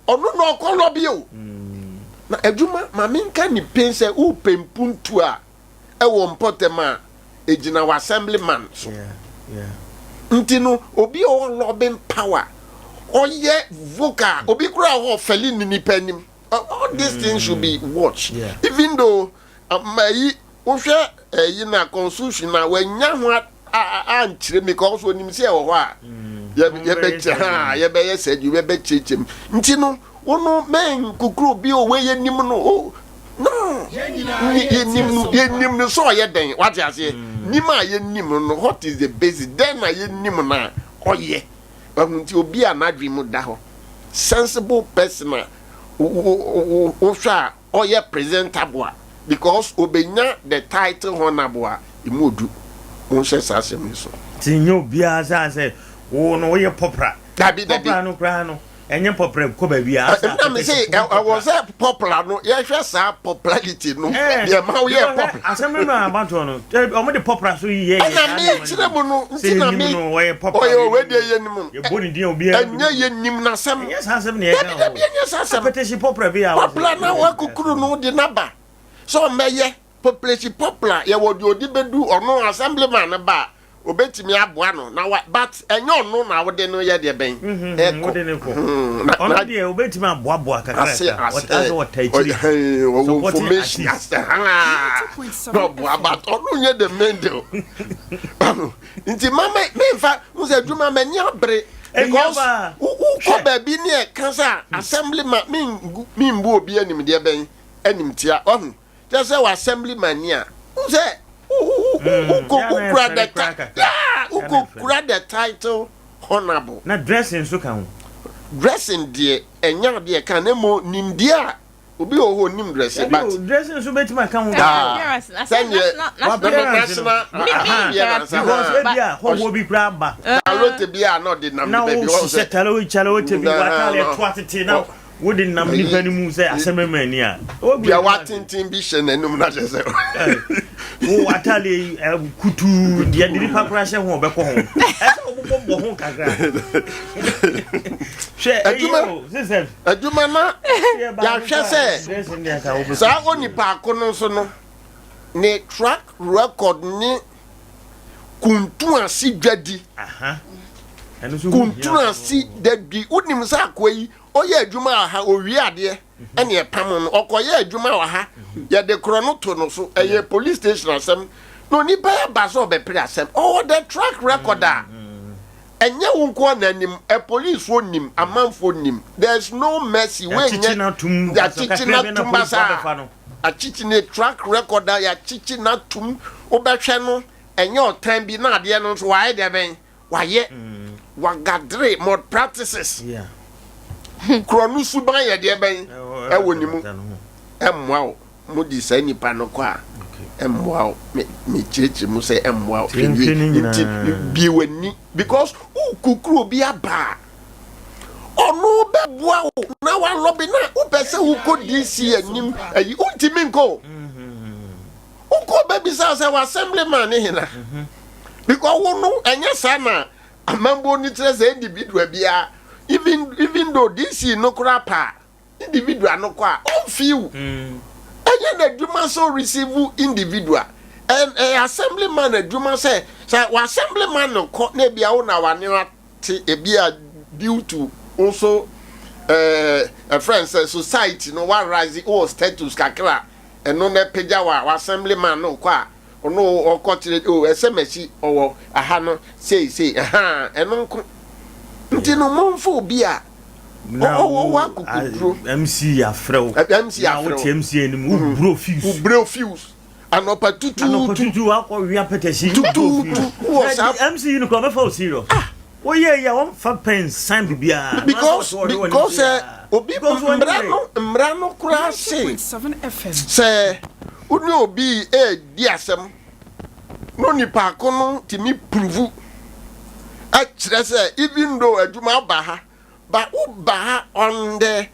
ɔno na ɔkɔ lɔbi o na adwuma maame nka ne pen sɛ wopɛ mpuntu a ɛwɔ mpɔtam a egyina wɔ assembly man so nti no obi a ɔwɔ lobbying power ɔyɛ vocal obi kura hɔ ɔfɛli ne nipa anim. All these things should be watched. Yeah. Even though ayi um, wohwɛ ɛyi na constitution na wanya ho ankyerɛ mi because onim sɛ ɛwɔ hɔ a yɛbɛkyɛ ha yɛbɛyɛ sɛ adwuma yɛbɛkyerɛkyerɛ mu nti no wono mɛn kukuru bi o wei yɛnim no o no yɛnim no yɛnim no sɛ ɔyɛ dɛn wate aseɛ nim a yɛnim no what is the basis dɛn na yɛnim no a ɔyɛ Wahu nti obi a n'adwene mu da hɔ, sensible person a wohwɛ a ɔyɛ presentable a because obenya the title honourable a emu odu. Monhyɛ saa asɛm yi so. Nti nyɛ obiara saa sɛ wo no woyɛ pɔpra. Dabi dabi. Pɔpra no koraa no ɛnyɛ pɔpra kɔ baabi a. Ɛna me se ɛwɔ sɛ pɔpra no yɛhwɛ saa popularity no deɛ ma woyɛ pɔpra. Asɛm no na abatoɔ no wɔn de pɔpra so yɛ yɛ. Ɛna me kyerɛ mu no nti na me ɔyɛ ɔwɛ deɛ yɛ nim no. Yɛbɔ ne din a obiara. Ɛnyɛ yɛ nim n'asɛm. Ɛnyɛ saa asɛm na yɛka ho. Dabi dabi ɛnyɛ saa asɛm. Apɛtɛsi pɔpra bi a. Pɔpra na wakukuru no de n'aba sɛ ɔmɛyɛ population pɔpra yɛwɔ deɛ ɔde bɛdu ɔno assemblyman no ba a obetumi aboa no na wa but ɛnyɛ ɔno na wode no yɛ deɛ bɛn mm-hmm, ɛkɔ wode no kɔ hmm, ɔno deɛ obetumi aboaboa kakra ɔta sɛ ɔta akyiri ɔwɔ information ase haa na ɔboa but ɔno nyɛ the main deal nti ma me memfa n sɛ adwuma m'ani abere because wokɔ baabi ne ɛka sɛ assembly ma membu obi anim deɛ bɛn animtia ɔho kyɛ sɛ wɔ assembly man ni a n sɛ wokura the wokura the title honourable. Na dressing nso ka ho. Dressing deɛ ɛnyɛ adeɛ ka na mmom nimdeɛ a obi wɔ hɔ onim dressing but. Dressing nso bɛtumi aka ho. Sɛdeɛ national appearance because ebi a hɔhoɔ bi kura aba. Talote bi a na ɔde nam ne baabi. Na wohyehyɛ talote talote bi w'ataade ɛto atete na. Wode nam nipa no mu sɛ asɛm ɛma ani a. Bia watenten bi hyɛ n'anum na kyerɛ sɛ. Wo atade yi kutuu deɛ de nipa koraa hyɛ ho ɔbɛkɔ ho. Ɛsɛ wobobɔ bɔ ho kakra. Hwɛ adwuma adwuma na yɛahwɛ sɛ saa onipa ako no nso no ne track record ne kuntun ase dwadi. Kuntun ase dadi wonim sɛ akoa yi Ɔyɛ adwuma wɔ ha, owie adeɛ ɛne ɛpam no. Ɔkɔyɛ adwuma wɔ ha, yɛde korɔ no to no so. Ɛyɛ police station asɛm. Na onipa yi aba sɛ ɔbɛpere asɛm. Ɔwɔ the track record a ɛnyɛ wo nko ara na anim. Apolicefoɔ nim, amanfoɔ nim. There is no mercy. Wei nyɛ yɛakyekye no atum basaa. Akyekye ne track record a yɛakyekye no atum. Wobɛhwɛ no, ɛnyɛ ɔtan bi na adeɛ no nso wayɛ deɛ bɛn. wayɛ wagadere mod practices korɔ no suban yɛ deɛ bɛn ɛwɔ ne mu ɛmmoa wo mo di saa nipa no kɔ a ɛmmoa wo mekyerɛkyerɛ mu sɛ ɛmmoa wo hwɛ yie nti bie w'ani because wokukuru obi aba a ɔno bɛboa wo na walɔbe na wopɛ sɛ wokɔ DC anim ayi wontumi nkɔ Wokɔ bɛbisa sɛ w'assemblyman ne hena? Because wo no ɛnyɛ saa na amambuo no kyerɛ sɛ individual biara even even though DC no koraa pa individual no kɔ a ɔmfii wo. Ɛnyɛ n'adwuma sɛ ɔreceive individual. Ɛyɛ assemblyman adwuma sɛ sɛ w'assemblyman no kɔ na ebia wo na w'ane ate ebia due to wo nso ɛɛ ɛfrɛ sɛ society no wa rise wɔ status kakra Ɛno na ɛpagya wo a w'assembly man no kɔ a ɔno ɔkɔ kyerɛ o ɛsɛ masi ɔwɔ aha no sei sei ahaa ɛno nko nti no momfa obi a ɔwɔ wɔ akokoduro. MC afrɛ wo MC na afrɛ wote MC anim wo mm. bro fuse wo bro fuse anɔpa tutuutu anɔpa tutu akɔ wia pɛtɛsi tutuutu wɔ saa MC yi no kora ɔbɛfa wo serious ah Woyɛ yi a wɔmfa pɛn nsan biribiara. Because because sɛ obi mmara no mmara no koraa se sɛ wo ne obi redi asɛm na onipa ko no tumi puruvu. Ɛkyerɛ sɛ even though adwuma aba ha but wo ba ha on the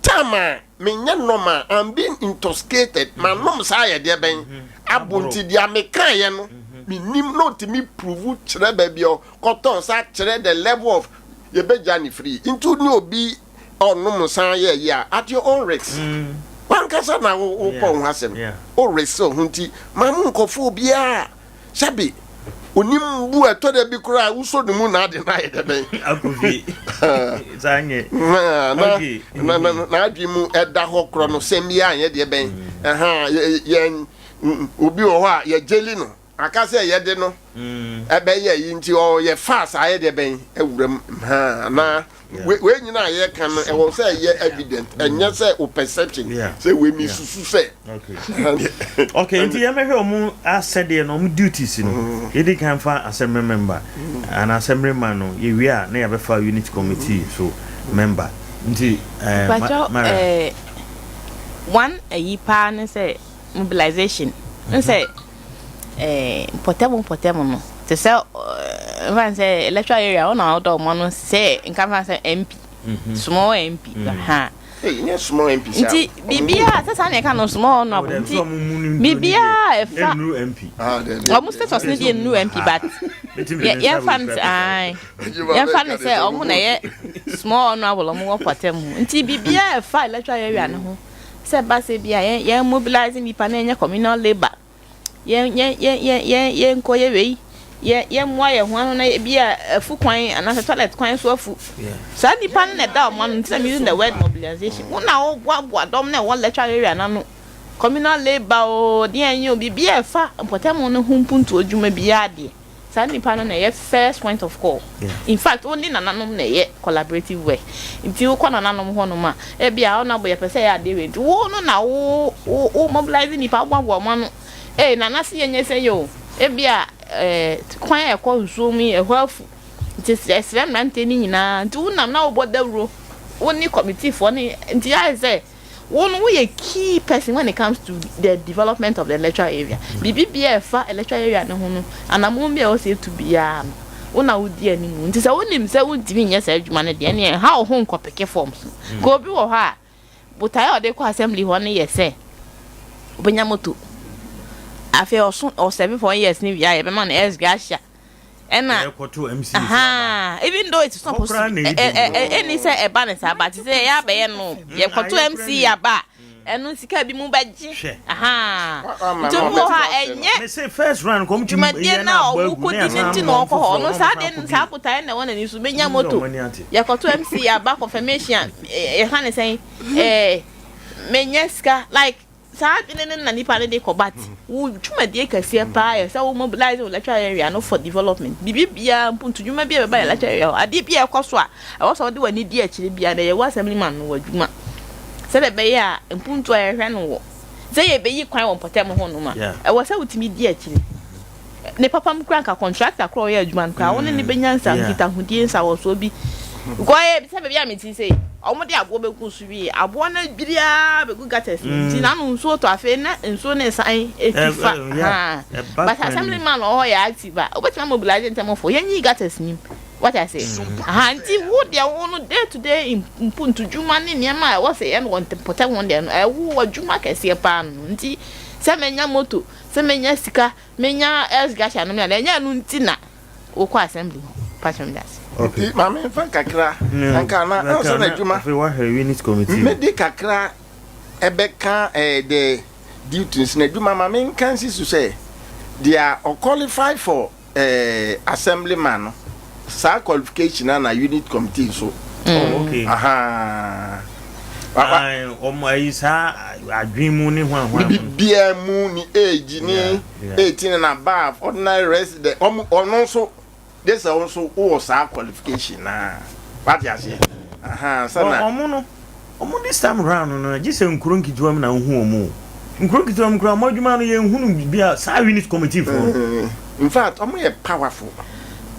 time a menyɛ normal, I'm being intoxicated, manom saa yɛ deɛ bɛn abo nti deɛ mekaeɛ no menim na ɔtumi prove kyerɛ baabi a ɔkɔtɔ nsa kyerɛ the level of yɛbɛgya ne free nti wo ne obi ɔnom nsa yɛ yi a at your own risk wankasa na wopɔ wo ho asɛm wo risk wo ho nti ma mo nkɔfo obiara Sɛbe, onim bu a ɛtɔ da bi koraa a wosɔ ne mu na ade no ayɛ dɛ bɛn. Akɔ fie. Saa nyɛ. Na na na n'adwene mu ɛda hɔ korɔ no sɛm bi anyɛ deɛ bɛn. Ɛha yɛn obi wɔ hɔ a yɛgyeli no aka sɛ yɛde no ɛbɛyɛ yi nti ɔyɛ fast ayɛ deɛ bɛn awura mu ha na Wei nyinaa a yɛka no ɛwɔ sɛ ɛyɛ evident ɛnyɛ sɛ o perception sɛ wei mi susu sɛ. Okay nti yɛmɛhwɛ ɔmo asɛdeɛ no ɔmo duties no mm. yɛdi kan fa assembly member mm. ana assembly man no yɛwie a na yɛabɛfa unit committee so member nti eh, ma, eh, one ayi paa ne sɛ mobilization n sɛ eh, mpɔtam mpɔtam no te sɛ eh, nfa n sɛ electoral area wo na wodɔ ɔmo ano sɛ nka nfa sɛ MP mhm. small MP mm. ha nyɛ small MP saa nti biribiara sɛ saa na ɛka no small honorable nti biribiara ɛfa ah, ɔmo status ne deɛ nnuru MP but yɛmfa no sɛ ae yɛmfa no sɛ ɔmo na ɛyɛ small honorable ɔmo wɔ pɔtam ho nti biribiara ɛfa electoral area no ho Sɛ ɛba sɛ bi a yɛn yɛn mobilize nnipa na yɛnyɛ communal labour, yɛn yɛn yɛn yɛn yɛn yɛnkɔ yɛ wei, yɛn yɛmmoa yɛn ho ano na ebi a afu kwan anaasɛ toilet kwan so afu. Saa nnipa no na ɛda wɔn ano nti na I'm using the word mobilization. Wo na woboaboa dɔm na ɛwɔ lecture area no ano. Communal labour o, deɛn nye o, biribi a ɛfa mpɔtam no ho mpuntuo dwuma biara deɛ. Saa nipa no na ɛyɛ first point of call. In fact, wo ne nananom na ɛyɛ collaborative work. Nti wokɔ nananom hɔ nom a, ebia honourable yɛpɛ sɛ yɛyɛ adeɛ wei nti wo no na wo wo wo mobilize nipa, woboaboa wɔn ano. Ee nana se yɛnyɛ sɛ yɛ o. Ebia eh, kwan a ɛkɔ nsuo mu yi ɛhɔ afu. Nti yɛsrɛ mmeranteɛ no nyinaa. Nti wonam na wobɔ dawuro, wo ne committee foɔ no, nti ayɛ sɛ Wo no woyɛ key person when it comes to the development of the electoral area. Biribi biara a ɛfa electoral area no ho no, anammɔn bi a ɛwɔ sɛ yɛtu biara no, wo na wodi anim. Nti sɛ wonim sɛ wontumi nyɛ saa adwuma no deɛ, ɛnneɛ nha wo ho nkɔpeke forms no. Ka obi wɔ hɔ a, botaeɛ a ɔde kɔ assembly hɔ no yɛ sɛ ɔbɛnya moto. Afei ɔso ɔsɛve for years no wie a, yɛbɛma no ex gratia. Ɛna ahaa even though it's not supposed to be ɛni sɛ ɛba ne saa but sɛ ɛyɛ abɛyɛ no yɛkɔto MC aba a ɛno sika bi mu bɛgye ahaa nti obi wɔ hɔ a ɛnyɛ dwumadie no a ɔmo kɔdi ne nti na ɔkɔ hɔ ɔno saa de saa botaeɛ na ɛwɔ n'ani so bɛnya moto yɛkɔto MC aba confirmation a yɛka ne sɛn ɛɛ menya sika like. Saa adwene no na nipa no de kɔ but wo dwumadie kɛseɛ paa yɛ sɛ wo mobilize wo electoral area no for development. Biribi biara mpuntu dwuma bi a ɛbɛba electoral area hɔ, adeɛ bi a ɛkɔ so a ɛwɔ sɛ wode w'ani di akyire biara no ɛyɛ wo assemblyman no w'adwuma sɛdeɛ ɛbɛyɛ a mpuntu a yɛhwɛ no wɔ sɛ yɛbɛyi kwan wɔ mpɔtam hɔ nom a ɛwɔ sɛ wotumi di akyire. Ne papa mu koraa nka contractor koraa ɔyɛ adwuma no koraa wo ne no bɛnya nsa nkitahodie nsawɔsoɔ bi because ɛyɛ sɛ baabi a mete sei wɔn de aboɔ bɛgu so wie aboɔ no adwiri ara bɛgu gutters no nti na ano nsuo tɔ afei na nsuo no nsan efi fa haa but assembly man wɔ hɔ yɛ active a wobɛtumi amobilize ntɛmɔfoɔ yɛnyi gutters nim wate ase aha nti wo deɛ wo no day to day mpuntu dwuma ne nneɛma a ɛwɔ sɛ yɛ no wɔ mpɔtam ho deɛ no ɛwo adwuma kɛseɛ paa no nti sɛ manya moto Sɛ menya sika, menya ex gratia nom ne ade, ɛnyɛ ɛno nti na wokɔ assembly hɔ. Pakyɛ meda ase. Nti ma me nfa kakra nka na ansa na adwuma me de kakra ɛbɛka eh, the duties na adwuma ma me nka nsi so sɛ deɛ ɔ qualify for eh, assembly man no saa qualification na na unit committee nso. Oh, okay. Aha. Wɔn ayi saa adwene mu ne hwan hwan. Biribiara mu ne age ne 18 and above ordinary resident ɔmo ɔno nso de sɛ wo nso wowɔ saa qualification na wate aseɛ. Aha sɛ na. Ɔmo no Ɔmo this time round no gye sɛ nkuro nketewa mu na wohu ɔmo o. Nkuro nketewa mu koraa ɔmo adwuma no yɛn hunu bi a saa unit committee foɔ no. In fact ɔmo yɛ powerful.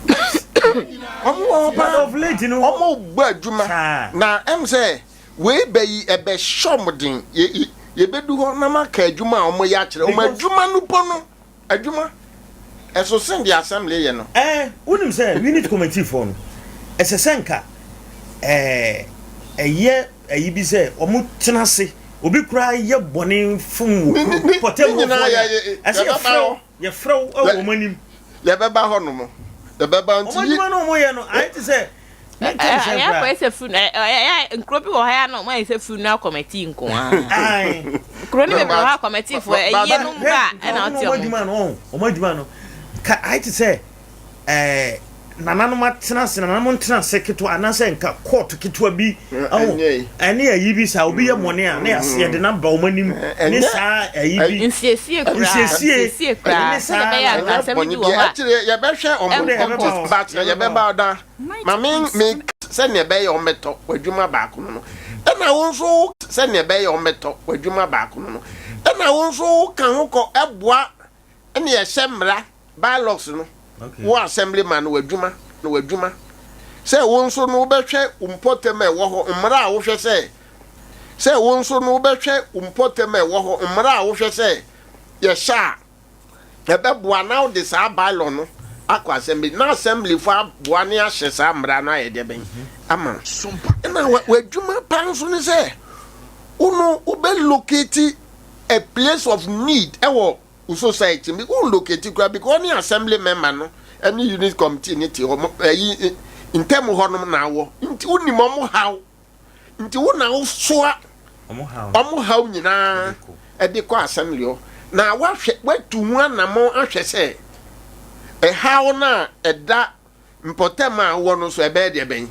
Ɔmo wɔ hɔ paa. But of late no. Ɔmo bɔ adwuma. Na ɛm sɛ wei bɛ yi ɛbɛ hyɛ ɔmo den. Yɛ yɛbɛdu hɔ na maka adwuma a ɔmo yɛ akyerɛ ɔmo adwuma no po no. Adwuma. Ɛso sen deɛ assembly yɛ no. Ɛɛ, wonim sɛ unit committee foɔ no, ɛsɛ sɛ nka ɛɛ ɛyɛ ayi bi sɛ wɔn tena ase, obi koraa yɛ bɔne fom wɔ kuro pɔtɛ mu hɔfoɔ a, ɛsɛ yɛfrɛ wo, yɛfrɛ wo wɔ wɔn anim. Yɛbɛba hɔ nom, yɛbɛba nti. Wɔn adwuma no wɔn yɛ no, ayɛ te sɛ, menka ne sɛn Ɛyɛ koraa. akɔyɛ sɛ funu, ɛyɛ nkuro bi wɔ hɔ a na wɔn ayɛ sɛ funeral committee nko ara. Nkuro no bebree wɔ hɔ a committee foɔ ɛyie no mba a ɛna ɔte wɔn wɔn. adwuma no, wɔn adwuma no, ka ayɛ te sɛ ɛɛ nananom atena ase nananom ntena ase ketewa anaasɛ nka court ketewa bi ɛho ɛne ayi bi saa obi yɛ mɔne a na yɛase yɛde no aba wɔn anim ne saa ayi bi nsiesie koraa nsiesie nsiesie koraa ne sɛdeɛ ɛbɛyɛ a nka asɛm bi wɔ hɔ a akyire yɛbɛhwɛ ɔmo ɛnkɔ but yɛbɛba ɔda maame me sɛnea ɛbɛyɛ ɔmɛtɔ w'adwuma baako no no ɛna wo nso sɛnea ɛbɛyɛ ɔmɛtɔ w'adwuma baako no no ɛna wo nso ka ho kɔ ɛboa ɛna yɛhyɛ mmara Bylaws no, wo assemblyman no w'adwuma no w'adwuma sɛ wo nso no wobɛhwɛ wo mpɔtam a ɛwɔ hɔ mmara a wohwɛ sɛ sɛ wo nso no wobɛhwɛ wo mpɔtam a ɛwɔ hɔ mmara a wohwɛ sɛ yɛhyɛ a ɛbɛboa na wode saa bylaw no akɔ assembly na assembly fo aboa ne ahyɛ saa mmara no ayɛ deɛ bɛn ama wo. Ɛna w'adwuma pa nso ne sɛ wo no wobɛ locate a place of need ɛwɔ Wo society mu wo locate koraa because ɔne assembly member no ɛne unit committee ne te hɔ mo ɛyi ntɛm hɔ nom na awɔ nti wo nim ɔmo haw nti wo na wo soa ɔmo haw nyinaa ɛde kɔ assembly hɔ na wahwɛ watu ho anamɔn ahwɛ sɛ ɛhaw no a ɛda mpɔtam a wowɔ no nso ɛbɛyɛ deɛ bɛn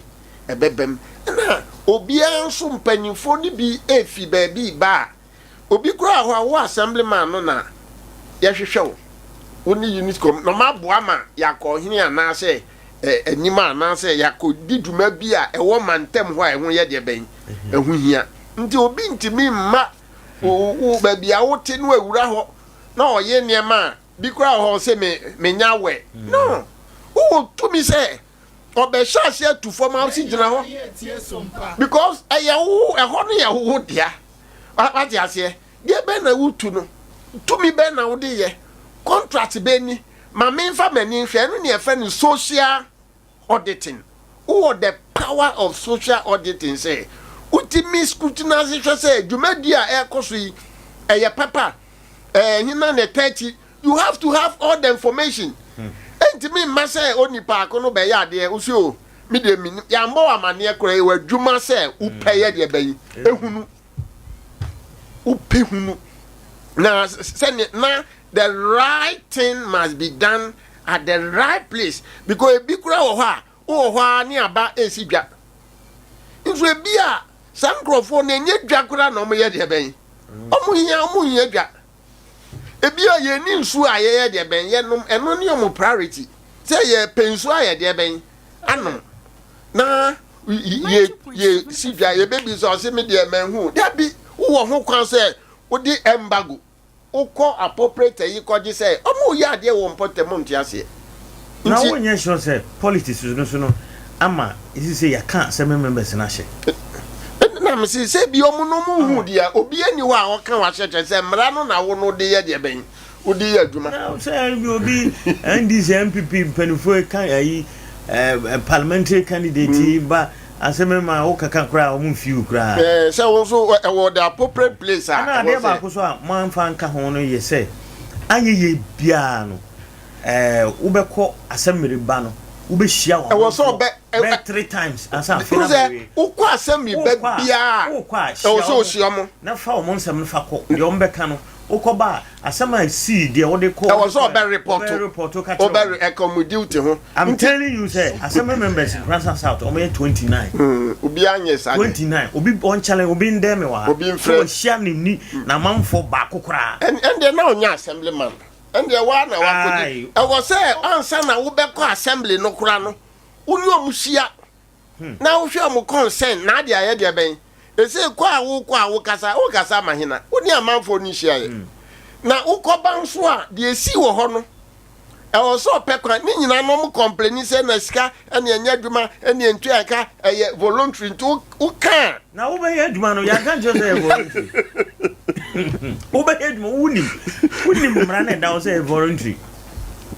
ɛbɛbam ɛna obiara nso mpanyinfoɔ no bi efi baabi ba a Obi koraa wɔ hɔ a, wo assemblyman no na yɛhwehwɛ wo, wo ne unit com na wɔaboa ma yɛakɔ ɔhene anaasɛ anim anaasɛ yɛakɔdi dwuma bi a ɛwɔ mantam hɔ a ɛho yɛ deɛ bɛn, ɛho hia. Nti obi ntumi mma wo baabi a wote no awura hɔ na ɔyɛ nneɛma a bi koraa wɔ hɔ sɛ me menya awɛ. No, wowɔ tumi sɛ ɔbɛhyɛ ase atu fam a wosi gyina hɔ because ɛyɛ wo ɛhɔ no yɛ wo dea. Wate aseɛ? Deɛ bɛn na wotu no? Tumi bɛn na wode yɛ? Contract bɛn ni? Ma memfa m'ani nhwɛ. Ɛno ne yɛfrɛ no social auditing. Wowɔ the power of social auditing sɛ wotumi scrutinize hwɛ sɛ dwumadi a ɛrekɔ so yi, ɛyɛ papa? Ɛɛ, hena na ɛtaa akyi? You have to have all the information. Ɛntumi mma sɛ onipa ko no bɛyɛ adeɛ, wo sɛ o, Me deɛ mennim. Yɛammɔ wo amanneɛ koraa. Ɛyɛ w'adwuma sɛ wopɛ yɛ deɛ bɛn? Ehunu. Wopɛ hunu. Na sɛdeɛ na the right thing must be done at the right place because ebi koraa wɔ hɔ a wowɔ hɔ ara ne aba esi dwa. Nso ebi a saa nkurɔfoɔ no ɛnyɛ dwa koraa na wɔyɛ deɛ bɛn? Wɔn hia wɔn hia dwa. Ebi a yɛnni nsuo a yɛyɛ deɛ bɛn yɛnom ɛno ne wɔn priority sɛ yɛpɛ nsuo ayɛ deɛ bɛn anom na yɛ yɛ si dwa yɛbɛbi sɛ ɔse me deɛ manhu dabi wowɔ ho kwan sɛ wode embargo wokɔ appropriate yi kɔgye sɛ ɔmo yɛ adeɛ wɔ mpɔtam nte aseɛ Na wo nyɛ sure sɛ politics no so no ama sisei yɛaka assembly members no ahyɛ. Na me se sɛ bi ɔmo no ɔmo nhu deɛ obi ani hɔ a ɔka wahyɛ kyerɛ sɛ mmara no na wo no de yɛ deɛ bɛn wode yɛ adwuma. Na sɛ bi obi NDC NPP mpanyinfoɔ ka ayi ɛɛ parliamentary candidate yi ba assembly man wo kaka koraa ɔmo nfi wo koraa. Ɛɛ sɛ wo nso ɛwɔ the appropriate place a. Ɛna adeɛ baako so a mo anfa nka ho no yɛ sɛ anyɛ yie biara no. Ɛɛ wobɛkɔ assembly ba no wobɛhyia wɔn ɛwɔ sɛ ɔbɛ bɛyɛ three times ansa afei na bɛwie. Wokɔ assembly ba biara wokɔ a ɛwɔ sɛ ohyia mo na fa wɔn nsɛm no fa kɔ deɛ wɔn bɛka no wokɔ ba a asɛm a esii deɛ wode kɔ ɛwɔ sɛ ɔbɛ report ɔbɛ report ka kyerɛ ɔbɛ ɛka wɔn duty ho. I'm telling you sɛ assembly members Nkoranza South wɔn yɛ 29. Obiara nyɛ saa deɛ. 29 obi wɔn challenge obi ndɛn mi wɔ ha. Obi nfrɛ. Sɛ wɔhyia ne ni na amanfoɔ baako koraa. Ɛndeɛ na ɔnyɛ assembly man. Ɛndeɛ woa na woakɔdi. Ɛwɔ sɛ ansa na wobɛkɔ assembly no koraa no, wo ne wɔn hyia na wohwɛ wɔn concern na ade ayɛ deɛ bɛn. Ɛsei kɔ a wokɔ a wokasa, wokasa ama hena? Wo ne amanfoɔ no nhyiaeɛ. Na wokɔba nso a, deɛ ɛsii wɔ hɔ no, ɛwɔ sɛ ɔpɛ kwan. Ne nyinaa no wɔn complaini sɛ na sika ɛne ɛnyɛ adwuma ɛne ɛntua ɛka ɛyɛ voluntary nti woka a. Na wobɛyɛ adwuma no yɛanka nkyerɛ sɛ ɛyɛ voluntary. Wobɛyɛ adwuma wonim wonim mmara no ɛda hɔ sɛ ɛyɛ voluntary.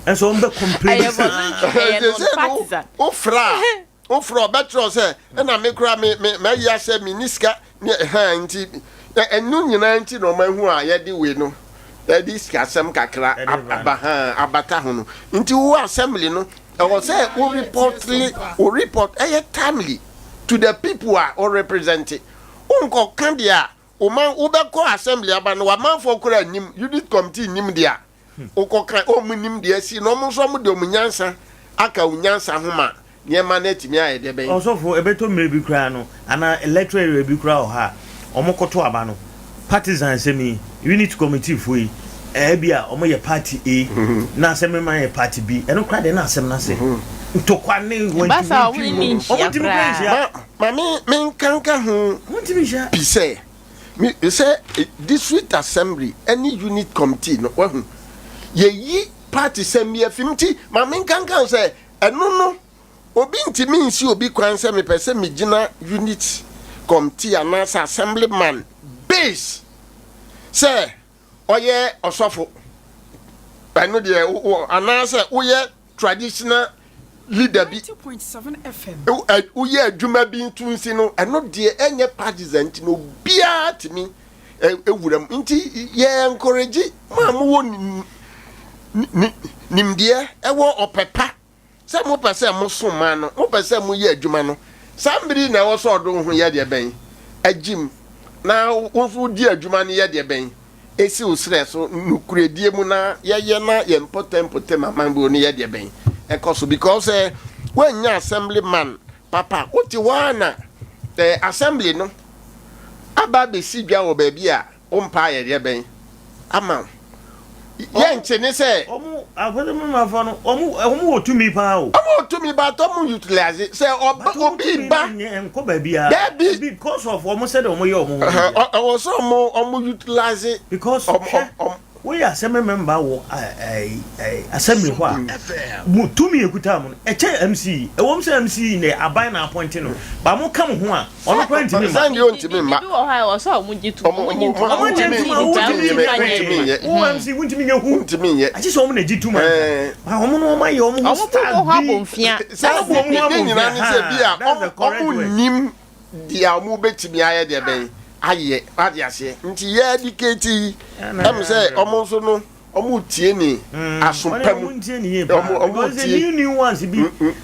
Ɛnso wɔn bɛ complain Ɛyɛ voluntary, ɛyɛ non-partisan. Wofrɛ a, wofrɛ a ɔbɛkyerɛ wo sɛ ɛna me koraa me me mayi asɛ menni sika ne ɛhɛn nti ɛno nyinaa nti na wɔn ahu a yɛde wei no yɛde sikasɛm kakra aba ha abata ho no nti wo assembly no ɛwɔ sɛ wo reportly wo report ɛyɛ timely to the people a wo represent wonkɔka deɛ a wo man wobɛkɔ assembly aba no wamanfoɔ koraa nnim unit committee nnim deɛ a wokɔka wɔn nim deɛ asi na wɔn nso wɔn de wɔn nyansa aka wo nyansa ho ma nneɛma no atumi ayɛ deɛ bɛn. Ɔsɔfo, ɛbɛtɔ mmerɛ bi koraa no, anaa electoral area bi koraa wɔ hɔ a, wɔkɔto aba no, partisan asɛm yi, unit committee foɔ yi, ɛbi a wɔyɛ party A, na assemblyman yɛ party B, ɛno koraa deɛ na asɛm no ase. Ntɔkwa ne wɔntumi Ɛba saa a, wɔn ntwi ne mu. nhyia Wɔntumi koraa koraa. nhyia. Ma, ma me, menkanka ho Wɔntumi nhyia. pi sɛ, Me sɛ district assembly ne unit committee no wahu yɛyi party sɛm bi afi mu nti ma menkankan sɛ ɛno no obi ntumi nsi obi kwan sɛ mepɛ sɛ megyina unit committee anaasɛ assembly man base sɛ ɔyɛ ɔsɔfo ɛno deɛ anaasɛ woyɛ traditional leader bi woyɛ adwuma bi nto nsi no ɛno deɛ ɛnyɛ partisan nti no obiara tumi wura mu nti yɛ encourage mo a mowɔ nimdeɛ ɛwɔ ɔpɛ pa sɛ mopɛ sɛ mosom man no mopɛ sɛ moyɛ adwuma no saa mmere na ɛwɔ sɛ ɔdo ho yɛ deɛ bɛn agyim na wo nso wodi adwuma no yɛ deɛ bɛn esi wo serɛ so nokorɛdie mu na yɛyɛ na yɛn mpɔtam mpɔtam amambuo no yɛ deɛ bɛn ɛkɔ so because sɛ woannya assembly man papa wote hɔ ara na eh, assembly no aba abɛsi dwa wɔ baabi a wompa ayɛ deɛ bɛn ama wo yɛnkye ne sɛ Ɔmo akɔsɛmafo no ɔmo ɔmo wɔ tumi paa o. Ɔmo wɔ tumi but ɔmo utilize sɛ ɔba But ɔmo obi tumi ba no nyɛ nkɔ baabiara. Dabi. Because of ɔmo sɛdeɛ ɔmo yɛ ɔmo ho no nti. Ɛwɔ sɛ ɔmo ɔmo utilize Because ɔmo hwɛ ɔmo. woyɛ assembly member wɔ assembly hɔ a mo tumi ekuta mo no ɛkyɛn MC ɛwɔ mu sɛ MC na aban na appoint no ba mo ka mo ho a ɔno koraa ntumi mma. Sɛ deɛ ɔntumi mma. Biribi wɔ hɔ a ɛwɔ sɛ ɔmo gye tom. Ɔmo gye ntom a Ɔmo gye ntom a wontumi nyɛ hwee. Wo MC wontumi nyɛ hu. Wontumi nyɛ. Agye sɛ ɔmo na gye tom ansa. Ba ɔmo no ɔmo ayɛ ɔmo ho Ɔmo bu style ɔmo ho bi. abomfia. Sɛ Ɔmo bu ɔmo ho ne abomfia. nyinaa ne sɛ bi a Haa, that's the correct ɔmo word. nim deɛ ɔmo bɛtumi ayɛ deɛ bɛn ayɛ wate aseɛ nti yɛ educate yi ɛm sɛ ɔmo nso no ɔmo tie ne aso pa mu ɔmo ntie ne yie paa ɔmo ɔmo because the tie new new ones bi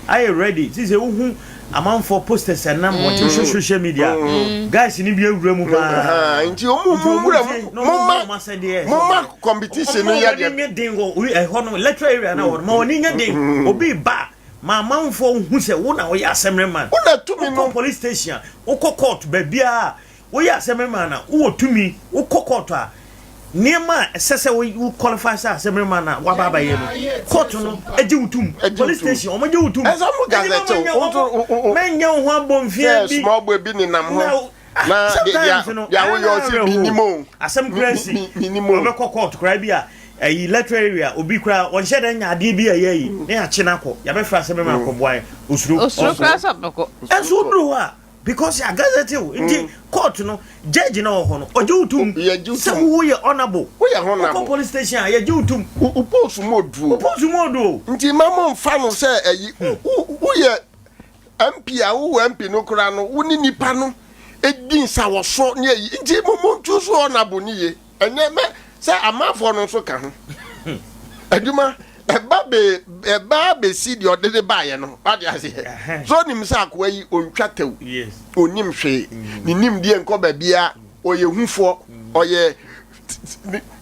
ayɛ ready sisi wohu amanfoɔ posters ɛnam wɔte mm. social media mm. guys ni bi awura mu paa nti ɔmo mu wura mu mo ma mo ma competition no yɛ deɛ ɔmo nyɛ den wɔ ɛhɔ no electoral area na wɔ no ma wɔn ni nyɛ den obi ba ma amanfoɔ hu sɛ wo na wɔyɛ assembly man wo na tumi no wokɔ police station wokɔ court baabiara Woyɛ assemblyman a, wowɔ tumi, wokɔ court a, nneɛma a ɛsɛ sɛ wo qualify sɛ assemblyman a waba abɛyɛ no, court no gye wo tom. Police station, wɔn gye wo tom. Ɛsɛ wɔn gazette wo. Mɛnyɛ wo ho abɔnfia bi. Sɛ small boy bi nenam hɔ. Na sometimes no, deɛ woyɛ ɔsi mi nim o. Asɛm kura si. Ɔbɛkɔ court koraa bi a, ɛyi electoral area obi koraa ɔnhyɛ dɛ nya adeɛ bi a ɛyɛ yi ne akye no akɔ yɛabɛfrɛ assemblyman akɔboa yɛn osuro. Osuro koraa sɛ ɔbɛkɔ. Ɛnso woduru hɔ a Because yɛ gazette o nti court no judge na wɔ hɔ no ɔgye wo tum sɛ wo yɛ honourable. Woyɛ honourable. Wokɔ police station a yɛgye wo tum. Wo post mu odu o. Wo post mu odu o. Nti mma mo nfa no sɛ ɛyi woyɛ MP a wowɔ MP no koraa no wo ne nipa no di nsawɔsɔ ne ayi nti mo mo ntu so honourable ne ye. Ɛnyɛ mɛ sɛ amanfoɔ no nso ka ho adwuma ɛba be ɛba besi deɛ ɔde de baayɛ no wade aseɛ so onim sɛ akoa yi ontwa tɛw onim hwee mm. ne nim deɛ nkɔ baabia ɔyɛ hufoɔ mm. ɔyɛ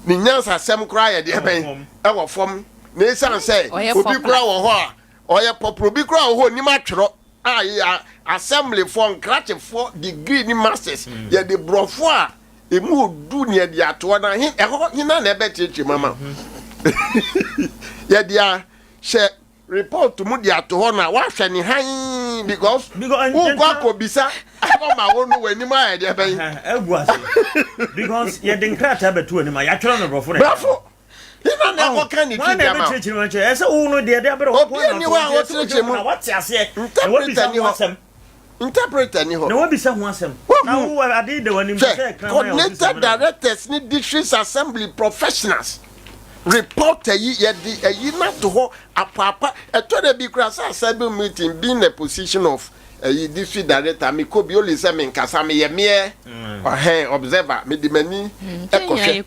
ne nyansasɛm koraa yɛ deɛ bɛn ɛwɔ fam na esan sɛ obi koraa wɔ hɔ a ɔyɛ pɔpɔrɔ obi koraa wɔ hɔ onim atwerɛ a yɛ assemblyfoɔ nkrakyefoɔ degree ne masters mm. yɛde borɔfo a Emu odu ne yɛde atoɔ na he ɛhɔ hena na ɛbɛkyerɛkyerɛ mu ama yɛde ahyɛ report mu de ato hɔ na wahwɛ ne hann because wokɔ akɔbisa akɔma wo no w'anim ayɛ deɛ bɛn agu ase because yɛde nkrataa bɛto anim a yɛatwerɛ no borɔfo na brafo hena na ɛkɔka ne twi de ama wo ɛsɛ wo no deɛ de abrɛ obi ani hɔ a wɔkyerɛkyerɛ mu na wate aseɛ interpreter ni hɔ Interpreter ni hɔ. Na wabisa ho asɛm. Na wo ade da w'anim Hwɛ, sɛ kraman a ɔte coordinator samina ho. directors ne districts assembly professionals. Report ayi yɛde ayi no ato hɔ apaapa ɛtɔ da bi koraa sɛ assembly meeting being a position of ayi district director mekɔ bi only sɛ menkasa meyɛ meɛ ɔhɛn observer mede m'ani ɛkɔhwɛ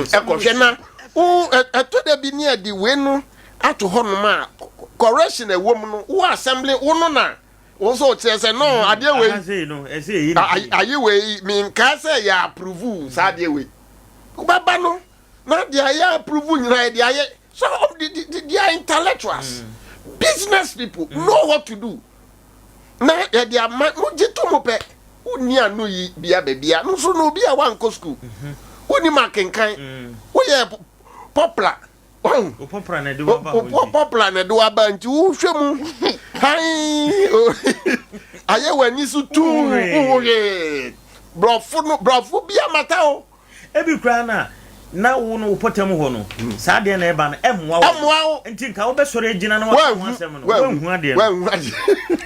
ɛkɔhwɛ na wo ɛtɔ da bi ne ɛde wei no ato hɔ nom a correction ɛwɔ mu no wo assembly wo no na wo nso kyerɛ sɛ no adeɛ wei ayi wei menkaa sɛ yɛ approve saa adeɛ wei wobɛba no na deɛ yɛ approve nyinaa yɛde ayɛ so they, they are intellectuals mm. business people mm. know what to do na yɛde ama mo gye to mo pɛ wonni ano yi bia baabia no nso no obi a wankɔ school mm-hmm. wonni ma kenkan mm. woyɛ popular wo popular na ɛde waba nti wohwɛ mu han ayɛ w'ani so tuu wohwee borɔfo no borɔfo bi amata o Ebi koraa no a, na wo no wo pɔtam hɔ no, saa adeɛ na ɛba no, ɛmmoa wo. Ɛmmoa wo. Nti nka wobɛsɔre agyina na waka ho asɛm no, woanhu adeɛ no. Woanhu adeɛ.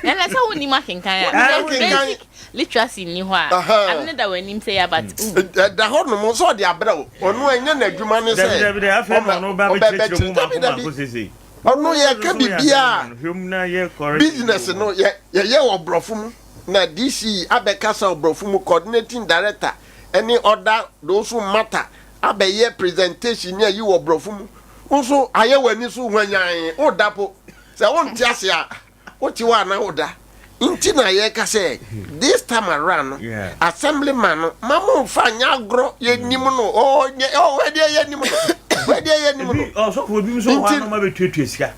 Ɛnɛ sɛ wonnim akenkan a, basic literacy nni hɔ a, ade no da w'anim sɛ yɛ but wohu. Ɛda hɔ nom sɛ ɔde abrɛ wo, ɔno ɛnyɛ n'adwuma ne sɛ Dabi dabi dabi, afei na ɔno ba bɛkyerɛkyerɛ mu mmaako mmaako seesei. Ɔno yɛka biribiara, business no yɛyɛ wɔ borɔfo mu, na DC abɛkasa wɔ borɔfo mu, coordinating director ɛne other those who matter abɛyɛ presentation ne ayi wɔ borɔfo mu wo nso ayɛ w'ani so hwanyan woda po sɛ wonte ase a wote hɔ a na woda nti na yɛka sɛ this time around no assemblyman no ma mo nfa nyɛ agorɔ yɛnim no ɔnyɛ ɔwɛdeɛ yɛnim no wɛdeɛ yɛnim no ɔsɔfo bi nso wɔ hɔ a na ɔma bɛtuatua sika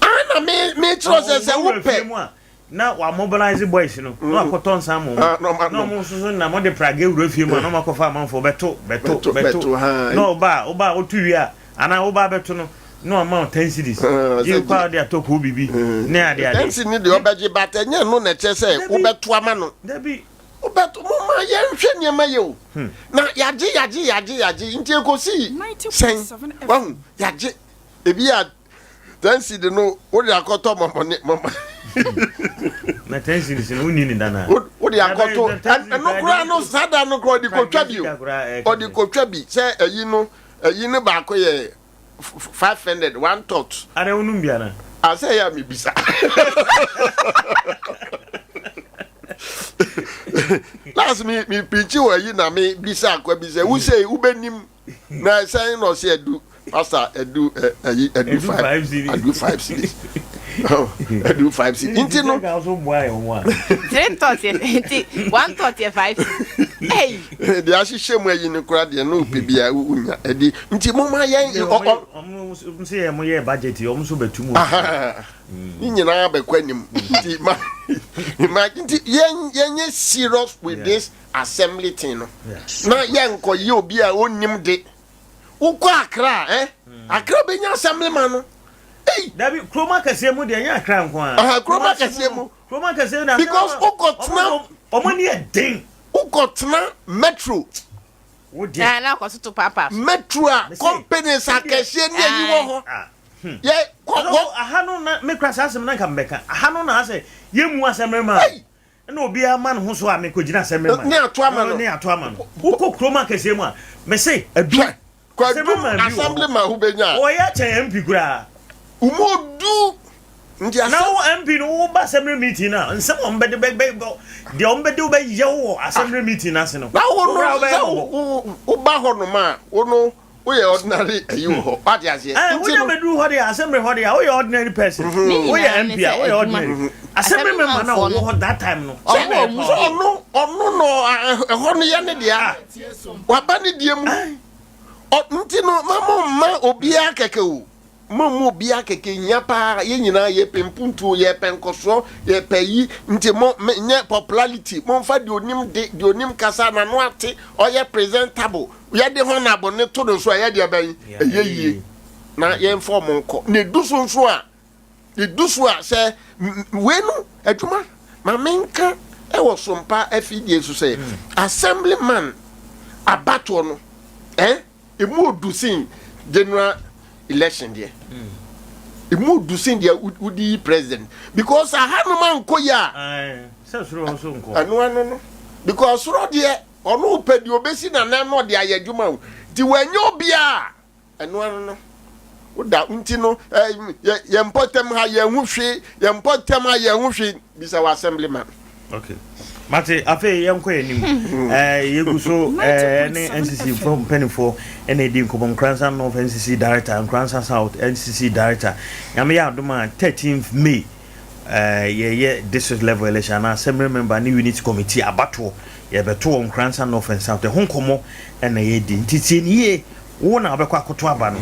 ana me me kyerɛ sɛ sɛ wopɛ Na wa mobilize boys no na wakɔtɔ nsa ama wɔn na wɔn nso so nam wɔde pragea wura fie mu a na wɔn akɔfa amanfoɔ bɛto bɛto bɛto na ɔba a ɔba a ɔto wie a anaa ɔba abɛto no na wama wɔn ten cedis gye kɔ a ɔde atɔ koo bibi ne ade ade. Ten cedis ne deɛ ɔbɛgye but ɛnyɛ no na ɛkyɛ sɛ wobɛto ama no. Dabi. Wobɛto mo ma yɛnhwɛ nneɛma yɛ o na yagye yagye yagye yagye nti ekosi sɛn wahu yagye ebi a. Ten cedi no wode akɔtɔ mɔmɔne mɔmɔ. Na ten cedis no wonni ne da na. Wode akɔtɔ ɛno koraa no saa da no koraa ɔde kotwa bi o ɔde kotwa bi sɛ ɛyi no ɛyi no baako yɛ 500 one tot. Ada wonum bi ana? Asɛ yɛ a mebisa. Last me me preachi wɔ ayi na me bisa akwa bi sɛ wosɛ wobɛnim na sɛn na ɔsɛ adu pastor adu ayi adu five adu five cedis adu five cedis nti no. Three tot yɛ nti one tot yɛ five cedis. Hey. Deɛ ahyehyɛ mu ayi no kora deɛ no pɛ bia wonya ɛdi nti mo ma yɛn ɔ ɔ. Ɔmo sɛ yɛ mo yɛ budget ɔmo nso bɛtu mu. Ne nyinaa bɛkɔ anim nti ma ma nti yɛn yɛn yɛ serious with this. Assembly thing no na yɛnkɔ yɛ obi a ɔnnim de wokɔ Accra eh hmm. Accra bɛnya assembly man no Hey. Dabi kurom akɛseɛ mu deɛ ɛnyɛ Accra nko ara. Aha kurom akɛseɛ mu. Kurom akɛseɛ na. Because wokɔ tena. Ɔmo ani yɛ den. Wokɔ tena metro. Wo deɛ. Na na akɔ so to paapa. Metro a companies akɛseɛ ne ayi wɔ hɔ. Ah, hmm. Yɛ kɔ kɔ. Aha no na mekura saa asɛm na nka mbɛka. Aha no na asɛ yɛ mu asɛm rema. Ɛna obiara ma ne ho so a mekogyina sɛ mema ne ato ama no ne ato ama no wokɔ kurom akɛseɛ mu a mese adu kwadum assembly ma ho bɛnya ɔyɛ akyɛn MP koraa umu odu nti asɛm na wo MP no wo ba assembly meeting na nsɛm a wɔbɛde bɛ bɛ deɛ wɔbɛde wobɛyɛ wo wɔ assembly meeting no ase no na wo no sɛ wo ba hɔ nom a wo no Woyɛ ordinary ayi wɔ hɔ. Wate aseɛ? Ɛɛ Nti wonya no. bɛduru hɔ deɛ assembly hɔ deɛ woyɛ ordinary person. Ne Woyɛ nyinaa ne MP a sɛ woyɛ adwuma ordinary. Assembly member no a Assemblymanfoɔ ɔwɔ no hɔ that time no. Sɛ ɔno na ɛyɛ sɛ power. ɔno ɔno na ɔ- ɛhɔ no yɛ ne dea. Waba ne deɛ mu. Ɔ nti no ma mo mma obiara kɛkɛ o. Mo mma obiara kɛkɛ hia paa. Yɛn nyinaa yɛpɛ mpuntuo, yɛpɛ nkɔsoɔ, yɛpɛ yi. Nti mo me nyɛ popularity. Momfa deɛ onim de, deɛ onim kasa, n'ano ate, ɔyɛ presentable. Yɛde hɔnabo no to no so a, ɛyɛ deɛ bɛn? Ɛyɛ yie. Na yɛmfa wɔn nkɔ. Na edu so nso a, edu so a sɛ wei no adwuma ma menka ɛwɔ sompa afidie so sɛ assemblyman abatoɔ no eh, emu odu sen general election deɛ. Emu odu sen deɛ wodi yi president because ahanom ankɔ yi a. Ɛno ano no because soro deɛ. Ɔno pɛ deɛ ɔbɛsi n'anan na ɔde ayɛ adwuma o. Nti wanya obiara a. Ɛno ano no, woda nti no, yɛ yɛn mpɔtam ha yɛn ho hwee, yɛn mpɔtam ha yɛn ho hwee. Bisa wɔ assemblyman. Okay. Mate, afei yɛnkɔ yɛn anim. Eh, yɛgu so eh, ne NCC mpanimfoɔ ɛna ɛdi nkɔmmɔ. Nkoransa North NCC Director, Nkoransa South NCC Director. Nyame yɛ adom a 13th May eh, yɛyɛ district level election anaa assembly member ne unit committee abatoɔ yɛbɛto wɔ Nkoransa North and South. Ɛho nkɔmmɔ ɛna yɛdi. Nti tie ne yie. Wo na wobɛkɔ akoto aba no.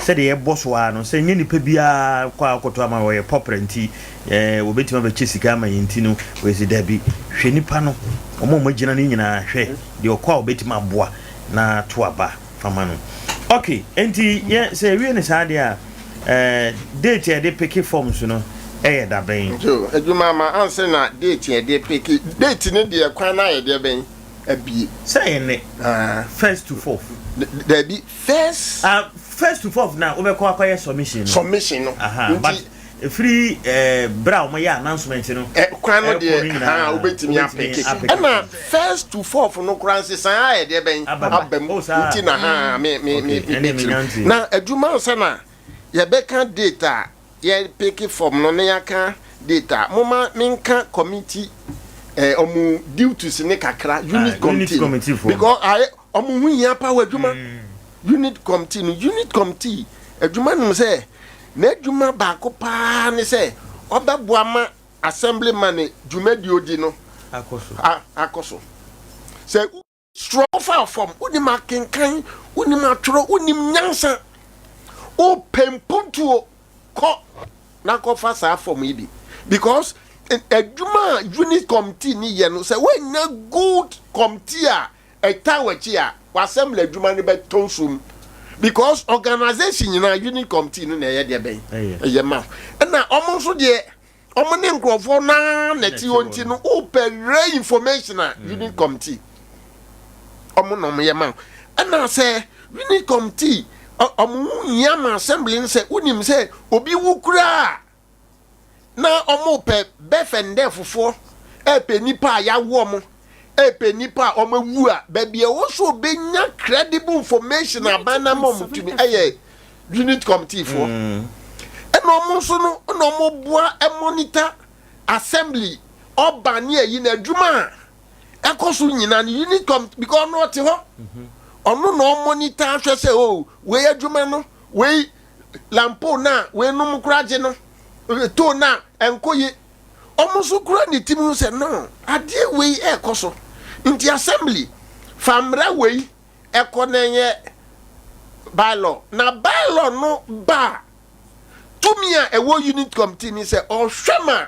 Sɛdeɛ yɛbɔ so ara no, sɛ ɛnyɛ nipa biara kɔ akɔto ama no, ɔyɛ pɔprɛ nti, ɛɛ, wɔbɛtumi abɛkyɛ sika ama yɛn nti no, wɔyɛ sɛ dabi. Hwɛ nipa no, wɔn a wɔagyina no nyinaa, hwɛ deɛ ɔkɔ a ɔbɛtumi aboa na to aba fa ma no. Ok, enti yɛ, sɛ yɛwie no saa deɛ a, ɛɛ, date a yɛde peke forms no yɛ da bɛn? Joe, adwuma ama ansa na date a yɛde peke, date no deɛ kwan no ayɛ deɛ bɛn? Abie. Sɛ ɛyɛ nnɛ, first to fourth. Dabi, first. Ah, first to fourth na wobɛkɔ akɔyɛ submission no. Submission no. Aha, but efiri eh, bere a wɔyɛ announcement no. Eh, kwan no deɛ, ha wobɛtumi apeke. Ɛna first to fourth no koraa nsesan ayɛ deɛ bɛn aba mu. Nti na ha me me me me bɛkyerɛ. Na adwuma nsa na yɛbɛka date a yɛ peke form no na yɛaka date a, momma menka committee eh, ɔmo duties ne kakra, unit ah, committee no, because ayɛ ɔmo ho hia pa wɔ adwuma. Mm. Unit committee no, unit committee adwuma nom sɛ n'adwuma baako paa ne sɛ ɔbɛboa ma assemblyman dwumadi odi no akɔ so. Sɛ Suro fa fam, wonim akenkan, wonim atwerɛ, wonim nyansa, wopɛ mpuntuo, kɔ na kɔfa saa fam yi bi because adwuma a unit committee ni yɛ no sɛ woannya good committee a ɛtaa w'akyi a w'assembly adwuma no bɛtɔ nsum because organisation nyinaa unit committee no na ɛyɛ deɛ bɛn ɛyɛ ma ɛna wɔn nso deɛ Wɔn ne nkurɔfoɔ no ara na ɛte hɔ nti no wopɛ rare information a mm. unit committee wɔn na wɔyɛ ma ɛna sɛ unit committee wɔn ho hia ma assembly no sɛ wonim sɛ obi wu koraa na wɔn pɛ birth and death fofoɔ ɛpɛ nipa a yawo wɔn ɛpɛ nipa a wɔn awu a baabi a ɛwɔ so obenya credible information aban na ma wɔn tumi ɛyɛ unit committee foɔ mm. ɛna wɔn nso no ɛna wɔn boa monitor assembly ɔba ne ayi na adwuma a ɛkɔ so nyinaa no unit committee because ɔno ɔte hɔ mhm. ɔno na ɔmonitor ahwɛ sɛ o oh, wei adwuma no wei lampo na wei nom kora gye no to na ɛnkɔ yie wɔn nso kura ne ti mu sɛ no adeɛ wei ɛrekɔ so nti assembly fa mmara wei ɛkɔ na ɛnyɛ bylaw na bylaw no ba a tumi a ɛwɔ unit committee ni sɛ ɔhwɛ ma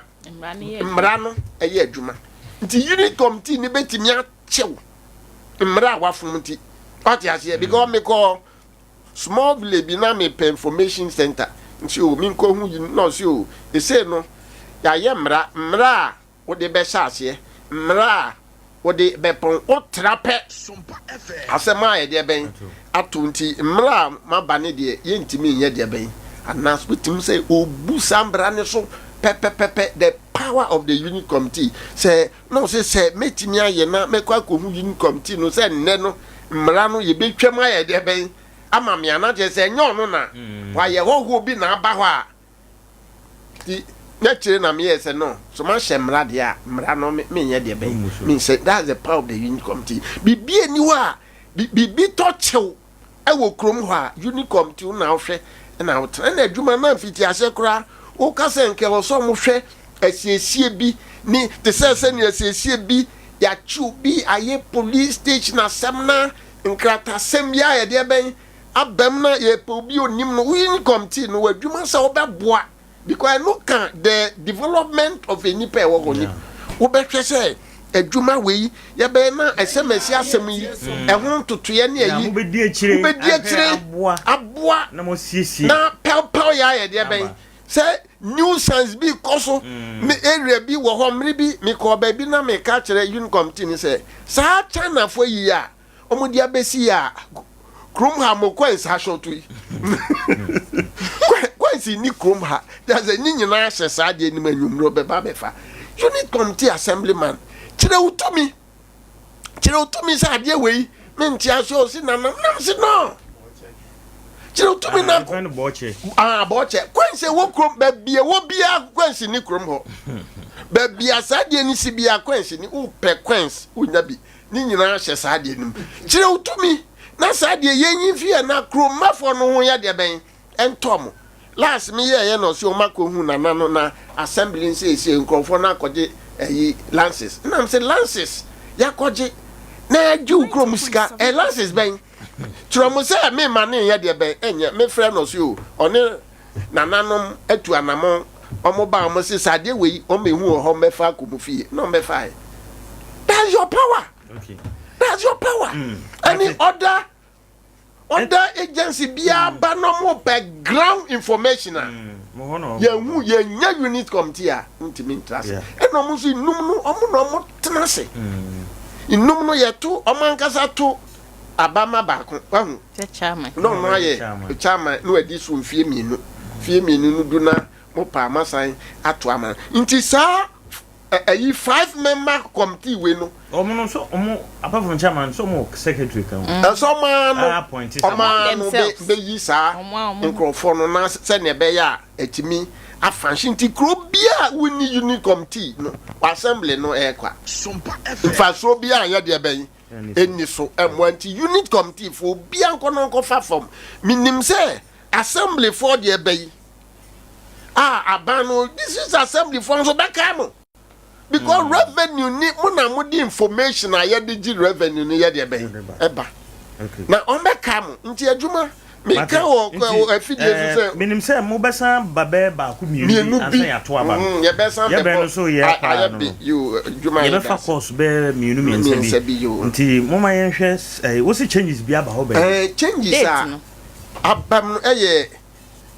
mmara no ɛyɛ adwuma nti unit committee ni bɛtumi akyew mmara a wafom nti ɔte aseɛ because mekɔ small village bi na mepɛ information center nti o menkɔ hu yi na ɔse o esei no yɛayɛ mmara mmara a wode bɛhyɛ aseɛ, mmerɛ a wode bɛpɔn, wotra pɛ asɛm a ɛdeɛ bɛn ato nti mmerɛ a maba ne deɛ yɛntumi nyɛ deɛ bɛn anaasɛ wotumi sɛ ɔbu saa mmara no so pɛpɛpɛpɛ the power of the unit committee sɛ na ɔsɛ sɛ mɛtumi ayɛ na mɛkɔ akɔhu unit committee no sɛ nnɛ no mmara no yɛbɛtwam ayɛ deɛ bɛn ama me ana kyerɛ sɛ ɛnyɛ ɔno na wayɛ hɔhoɔ bi na aba hɔ a Nti n'akyire na meyɛɛ sɛ no so mahyɛ mmara deɛ a mmara no menyɛ deɛ bɛn mensɛ that's the power of the unit committee biribi ani hɔ a biribi tɔ kyew ɛwɔ kurom hɔ a unit committee wo na wohwɛ na wotena na adwuma na mfiti aseɛ koraa woka sɛ nkɛ wɔ sɛ ɔmo hwɛ asiesie bi ne te sɛ sɛnea asiesie bi yɛakye obi ayɛ police station asɛm na nkratasɛm bi ayɛ deɛ bɛn abam na yɛpɛ obi onim no woyi ne committee no w'adwuma sɛ wobɛboa because ɛno ka the development of a nipa ɛwɔ hɔ ni wobɛhwɛ sɛ adwuma wei yɛbɛyɛ na ɛsɛmɛsi asɛm yi mm. ɛho ntotoeɛ ne ayi wobɛdi akyire aboa na pɛwpɛw yɛ ayɛ deɛ bɛn sɛ nuisance bi kɔ so mm. me area bi wɔ hɔ mmere bi mekɔɔ baabi na meka kyerɛ unicom ti ne sɛ saa chinafoɔ yi a Ɔmo de abɛsi yɛ a kurom ha mo coins ahyɔto yi coins ni kurom ha kyerɛ ne nyinaa hyɛ saa deɛ nim anwummerɛ ɔbɛba abɛfa unit committee assemblyman kyerɛ wo tumi kyerɛ wo tumi sɛ adeɛ wei mente ase ɔsi nanam nam si no. Kyerɛ tumi na. Ɛfɛn no bɔɔkyɛ. Ah bɔɔkyɛ. Kwansi ɛwɔ kurom baabi ɛwɔ biara kwansi ni kurom hɔ. Baabi a saa deɛ no si biara kwansi ni wopɛ kwansi wonya bi. Ne nyinaa hyɛ saa deɛ no mu. Kyerɛ tumi na saa deɛ yɛnyi mfi yɛ na kurommafoɔ no ho yɛ deɛ bɛn ɛntɔ mo. Last me yɛɛyɛ na ɔse ɔmo akɔhu nana no na assembly no seesei nkorɔfoɔ no akɔgye ɛyi lances. Ɛna mese lances yakɔgye na yagye wo kurom sika ɛyɛ lances bɛn? Kyerɛ ɔmo sɛ me ma ne nyɛ deɛ bɛn ɛnyɛ me frɛ no ɔse o ɔne nananom atu anamɔn ɔmo ba ɔmo se sɛ adeɛ wei ɔmo ehu wɔ hɔ ɔmo bɛfa akɔ mo fie na ɔmo bɛfa ɛ that's your power okay. that's your power mm. any other other agency biara mm. ba na ɔmo pɛ ground information a mm. yɛn hu yɛn nya unit committee a ntumi ntra ase ɛna ɔmo nso nnum no ɔmo na ɔmo tena ase nnum no yɛto ɔmo ankasa to. Abamma baako, wahu? Na ɔno ayɛ chairman na wadi so mfie mmienu. Mfie mmienu no du na mo paa moasan ato ama no. Nti saa ɛyi five member committee wei no. Wɔn no nso wɔn apart from chairman nso wɔn secretary ka ho. Ɛsɛ wɔn ara no wɔn ara no bɛ bɛyi saa nkurɔfoɔ no na sɛnea ɛbɛyɛ a ɛtumi afanhye nti kuro biara a wonni unit committee no assembly no ɛyɛ kwa. Mfasoɔ biara nyɛ deɛ bɛn. Ɛnni so mmoa nti unit committee foɔ obia nkɔ na ɔnkɔfa fam. Menim sɛ assembly foɔ deɛ ɛbɛ yi a aban no district assembly foɔ nso bɛkae mo because mm. revenue ni mo na mo de information a yɛde gye revenue no yɛ deɛ bɛn ɛba na ɔmbɛkae mo nti adwuma Meka wɔ afidie so sɛ. Menim sɛ mobɛsan ba bɛyɛ baako mmienu bi ansa yɛato aba no. Yɛbɛsan Yɛbrɛ no so yɛ paa no no. Yɛbɛfa course bɛyɛ mmienu mmiɛnsa bi. Nti momma yɛnhwɛ, wose changes bi aba hɔ baabi? Changes a aba mu no yɛ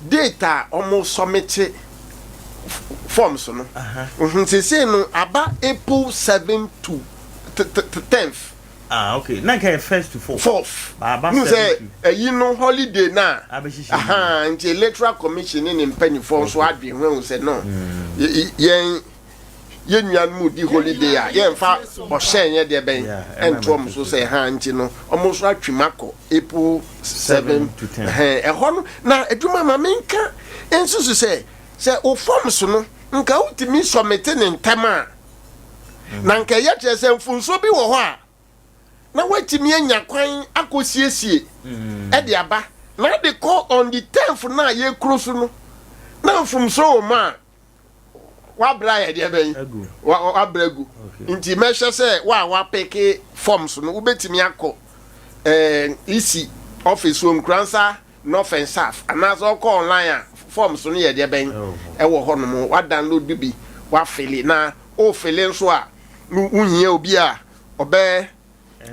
date a wɔn submit forms no. Seesei no aba April 7 to 10th. Ah okay, na nka yɛ first to fourth. Fourth. Baaba Nu seven sɛ to. ɛyi no holiday na. Abɛhyehyɛ mu. Ahaa nti electoral commission ne ne mpanyinfoɔ nso adwene ho ahu sɛ no yɛn yɛn nuanom di holiday a yɛnfa ɔhyɛn yɛ deɛ bɛn ɛnto wɔn so sɛ ha nti no wɔn nso atwim akɔ April 7 to 10. Ɛhɛn ɛhɔ no na adwuma ma menka nso so sɛ sɛ o forms no nka wotumi sɔmete ne ntɛm a Na anka ɛyɛ kyerɛ sɛ mfomsoɔ bi wɔ hɔ a na woatumi anya kwan akɔsiesie de aba. Na ade kɔ on the tenth no a yɛkuro so no, na mfomsoɔ wɔ mu a wabrɛ ayɛ deɛ bɛn? Wabrɛ agu. Nti mɛhwɛ sɛ wo a wapeke forms no wobɛtumi akɔ eh, EC office wɔ Nkuransa North and South anaasɛ ɔkɔ online a forms no yɛ deɛ bɛn ɛwɔ hɔ nom wa download bi wa fili na o fili nso a no wohia obi a ɔbɛ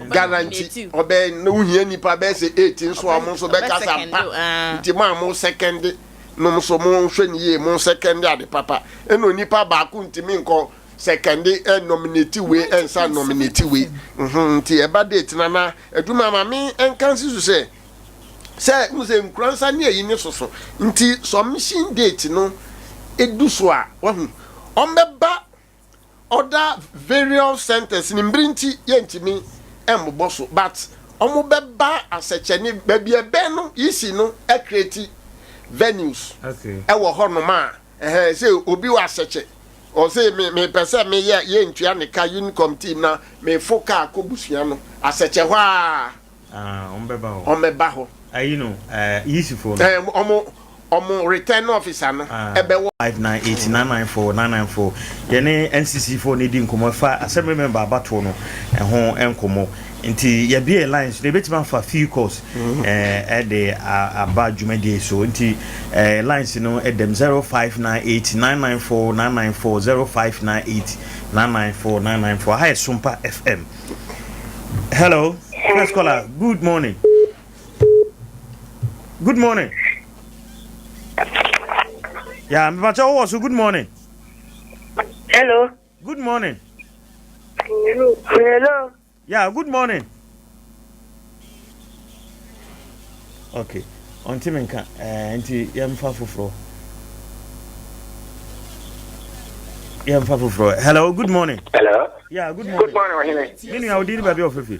guarantee ɔbɛ na wohia nipa bɛyɛ sɛ 8 nso a ɔmo nso bɛkasa mpa nti mo a mo second nom nso mo hwɛ ne yie mo second ade papa ɛna onipa baako ntumi nkɔ second nominate wei ɛnsa nominate wei nti ɛba date na na adwuma ma me nka nsi so sɛ Sɛ wohu sɛ nkuransa ne ayi ne soso nti submission date no du so a wahu ɔmbɛba other various centers no mbere nti yɛntumi mbobɔ so but ɔmo bɛba asɛkyɛne baabi ɛbɛn no EC no create venues ɛwɔ hɔ nom a ɛhɛn sɛ obi wɔ asɛkyɛ ɔsɛ me mepɛ sɛ meyɛ yɛntua ne ka unicom team na mefo kaa kɔ busua no asɛkyɛ hɔ a Ah, wɔn bɛba hɔ. Wɔn bɛba hɔ. Ayi no, ɛɛ yisifoɔ no. Ɛɛ wɔn wɔn return officer no ɛbɛwɔ. 598 994 994 Yɛne NCC foɔ no redi nkɔmmɔ ɛfa assembly member abatoɔ no ɛho nkɔmmɔ. Nti yɛbue lines no yɛbɛtumi afa few calls ɛɛ ɛde aba dwumadie so. Nti ɛɛ lines no ɛdɛm 0598 994 994 0598 994 994 Aha yɛ Sompa FM. Hello, first caller. Good morning. Good morning. Yeah, Mpacha wɔ so. Good morning. Hello. Good morning. Hello. Yeah, good morning. Okay. Ɔnte me nka eh, nti yɛmfa foforɔ. Yɛmfa foforɔ. Hello, good morning. Hello. Yeah, good morning. Good morning, Ɔhene. Me nua, wo din ne baabi a wɔfrɛ fi?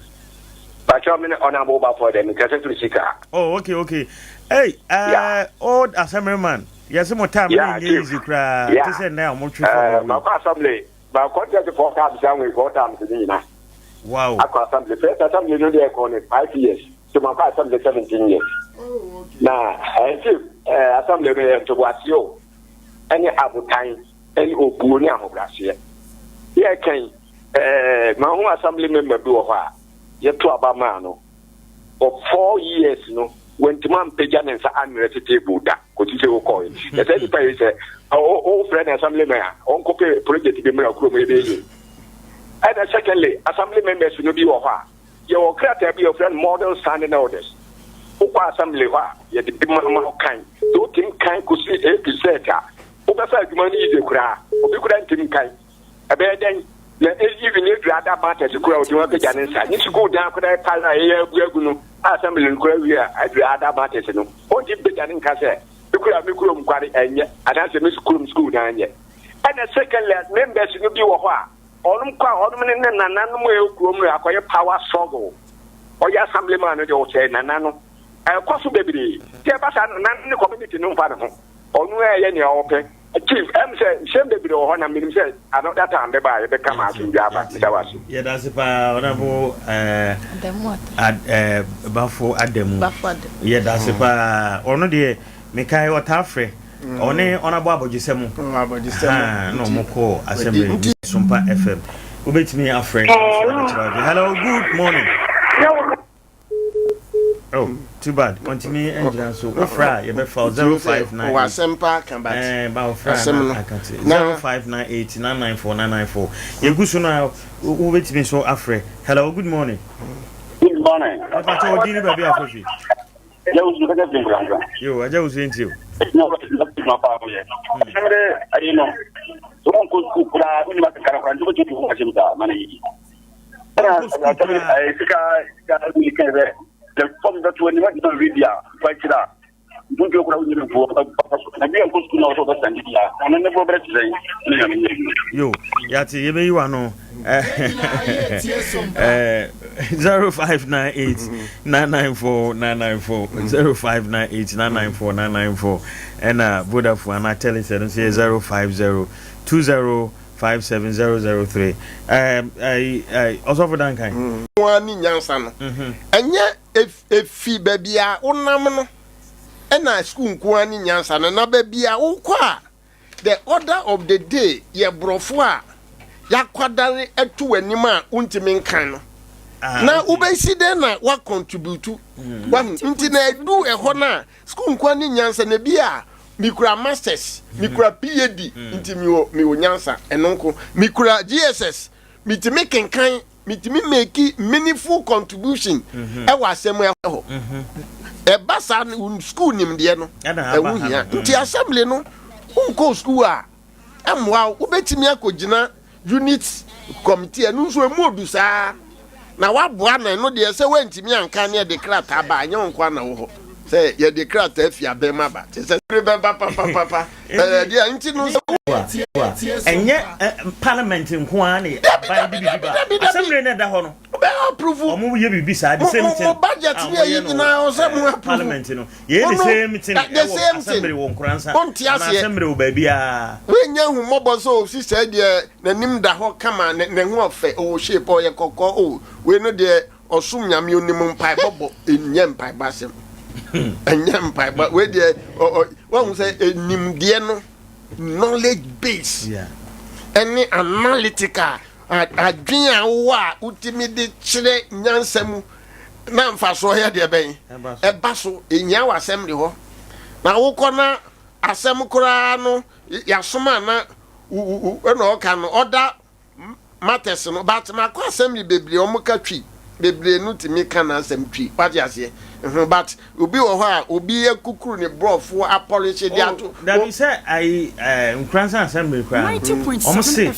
Pacho. Mepakyɛw me ne Honourable Baffour dɛ mekasa firi Sika. Oh okay okay Ei eh old assemblyman yɛse mo time no nyɛ easy koraa te sɛ nnɛ a wɔtwe fam awu yi. Makɔ assembly ma contest four times anwei four times ne nyina. Wow. Akɔ assembly first assembly no deɛ ɛkɔɔ no five years so makɔ assembly 17 years. Na ɛnti assembly no yɛ ntoboaseɛ o ɛne abotan ɛne obuo ne ahobraseɛ. Yɛ kɛn ɛɛ mahu assembly member bi wɔ hɔ a yɛto aba maa no for four years no wantumi ampagya ne nsa anwerɛ te table da kɔsi sɛ wokɔe. Na saa nipa yi sɛ wofrɛ no assembly man a ɔnkɔpɛ project bi mmra kurom ɛbɛyɛ yie. Ɛna secondly assembly members no bi wɔ hɔ a yɛwɔ krataa bi a wɔfrɛ no model standing orders. Wokɔ assembly hɔ a yɛde bi ma ma kan. Sɛ wotumi kan kɔsi A to Z a wobɛfa adwuma no yiye koraa. Obi koraa ntumi nkan. Ɛbɛyɛ dɛn na even Adri ada matters koraa ɔtumi apagya ne nsa ne sukuu dan koraa ɛpa a ɛyɛ abu agu no a assembly no koraa wie a Adri ada matters no ɔntumi pagya ne nka sɛ me kura me kurom kware ɛnyɛ anaasɛ me kurom sukuu dan nyɛ. Ɛna secondly members no bi wɔ hɔ a ɔnom kɔ a ɔnom ne ne nananom a ɛwɔ kurom no akɔyɛ power struggle ɔyɛ assembly man no deɛ ɔsɛ nana no ɛkɔ so bebree sɛ ɛba saa nana ne community no mfa ne ho ɔno ɛyɛ nea ɔpɛ. Chief, ɛm sɛ nsɛm bebree wɔ hɔ na menim sɛ another time bɛba a yɛbɛka ma asomdwoe aba. Meda wo ase. Yɛda ase paa Honourable eh, Ad, eh, Bafo Adamu. Yɛda ase paa. Ɔno deɛ mekae ɔtaa frɛ. Ɔne Honourable Abɔgyesɛm. Abɔgyesɛm. Na ɔmo kɔɔ assembly Sompa FM. Wobɛtumi afrɛ. Hello, good morning. Oh, too bad. Ɔntumi ngyina so. Wofrɛ a yɛbɛfa wo 0598. Wɔ asɛm paa ka but. Eh, ba wofrɛ a na aka te. 0598 994 994. Yɛgu so no a wobɛtumi nso afrɛ. Hello, good morning. Good morning. Ɛpa kyɛ wɔ din ne baabi a afrɛ fi. Ɛgya wusu kɛkɛ fi nkuransa. Yo, agya wusu yɛn ti o. Ɛgyina hɔ ɛgyina paa woyɛ. Ɛsɛm dɛ ayi no. Sɛ wɔnkɔ sukuu koraa wonim akekara koraa nti wobɛtumi ho ahyɛm saa ma no yie. ɛna asɛm ɛɛ sika sika mi kɛn sɛ sɛ fɔm bɛto anim adi na ɔbi a fa akyire a mpuntuo kora wonyɛ mfuo papa so na bi a nkɔ sukuu na ɔsɛ ɔbɛsa ne bia ɔno ne boɔ brɛ te sɛn ne nyame nyɛ adwuma. Yo, yate yɛbɛyi wa no 0598 994 994 0598 994 994 ɛna Vodafone anaa Telecel nso yɛ 050 20 57003 ɛɛ ɛɛ ɔsɔfo Duncan. Wo ara ne nyansa no. Ɛnyɛ efi baabi a wonam no na sukuu nko ara ne nyansa no, na baabi a wokɔ a the order of the day yɛ borɔfo a yɛakwadare ato w'anim a wontumi nkan no. Na wobɛsi dɛn na woacontribute? Wahu? Nti na ɛdu ɛhɔ no a, Sukuu nkoa ne nyansa na ebi a mikura masters, mikura PhD nti mewɔ mewɔ nyansa ɛno nko. Mikura GSS, mitumi kenkan, mitumi make meaningful contribution ɛwɔ asɛm ɛhɔ. Ɛba saa no sukuu nimdeɛ no ɛho hia. Nti assembly no wonkɔɔ sukuu a ɛmmoa wo. Wobɛtumi akɔgyina unit committee ɛno nso ɛmu odu saa na waboa na ɛno deɛ sɛ woantumi anka ne ɛde krataa ba ɛnyɛ wo nkoa na wɔ hɔ sɛ yɛde krataa fi abɛn mu aba te sɛ bɛba papapapa ɛdeɛ nti no sɛ ɛnyɛ parliament nko ara ne aban de biribi ba assembly na ɛda hɔ no wobɛ approve wɔn yɛ biribi saa the same thing mo budget ne ɛyi nyinaa ɔsɛ mo approve parliament no Yɛyɛ the same thing ɛwɔ assembly wɔ Nkoransa anaa assembly wɔ baabiara. Woannya ahummɔbɔ sɛ oh sister yi deɛ n'anim da hɔ kama, ne ho ɔfɛ, ɔwɔ shape, ɔyɛ kɔkɔɔ, oh wei no deɛ ɔsom Nyame, ɔnim mpaebɔ bɔ, ɛnyɛ mpaebɔ asɛm, ɛnyɛ mpaebɔ, wei deɛ wahu sɛ nimdeɛ no, knowledge base, ɛne analytical, adwene a wowɔ a wotumi de kyerɛ nyansa mu na mfasoɔ yɛ deɛ bɛn ɛba so ɛnyia wɔ assembly hɔ na wokɔ na asɛm koraa no yɛasoma na ɛna ɔka no ɔda matters no but makɔ assembly bebree ɔmo ka twi bebree no tumi ka n'asɛm twi wate aseɛ ho but obi wɔ hɔ a obi akukuru ne borɔfo apɔlehye de ato. Oh, dabi sɛ ayi ɛɛ nkuransa assembly koraa no ɔmo se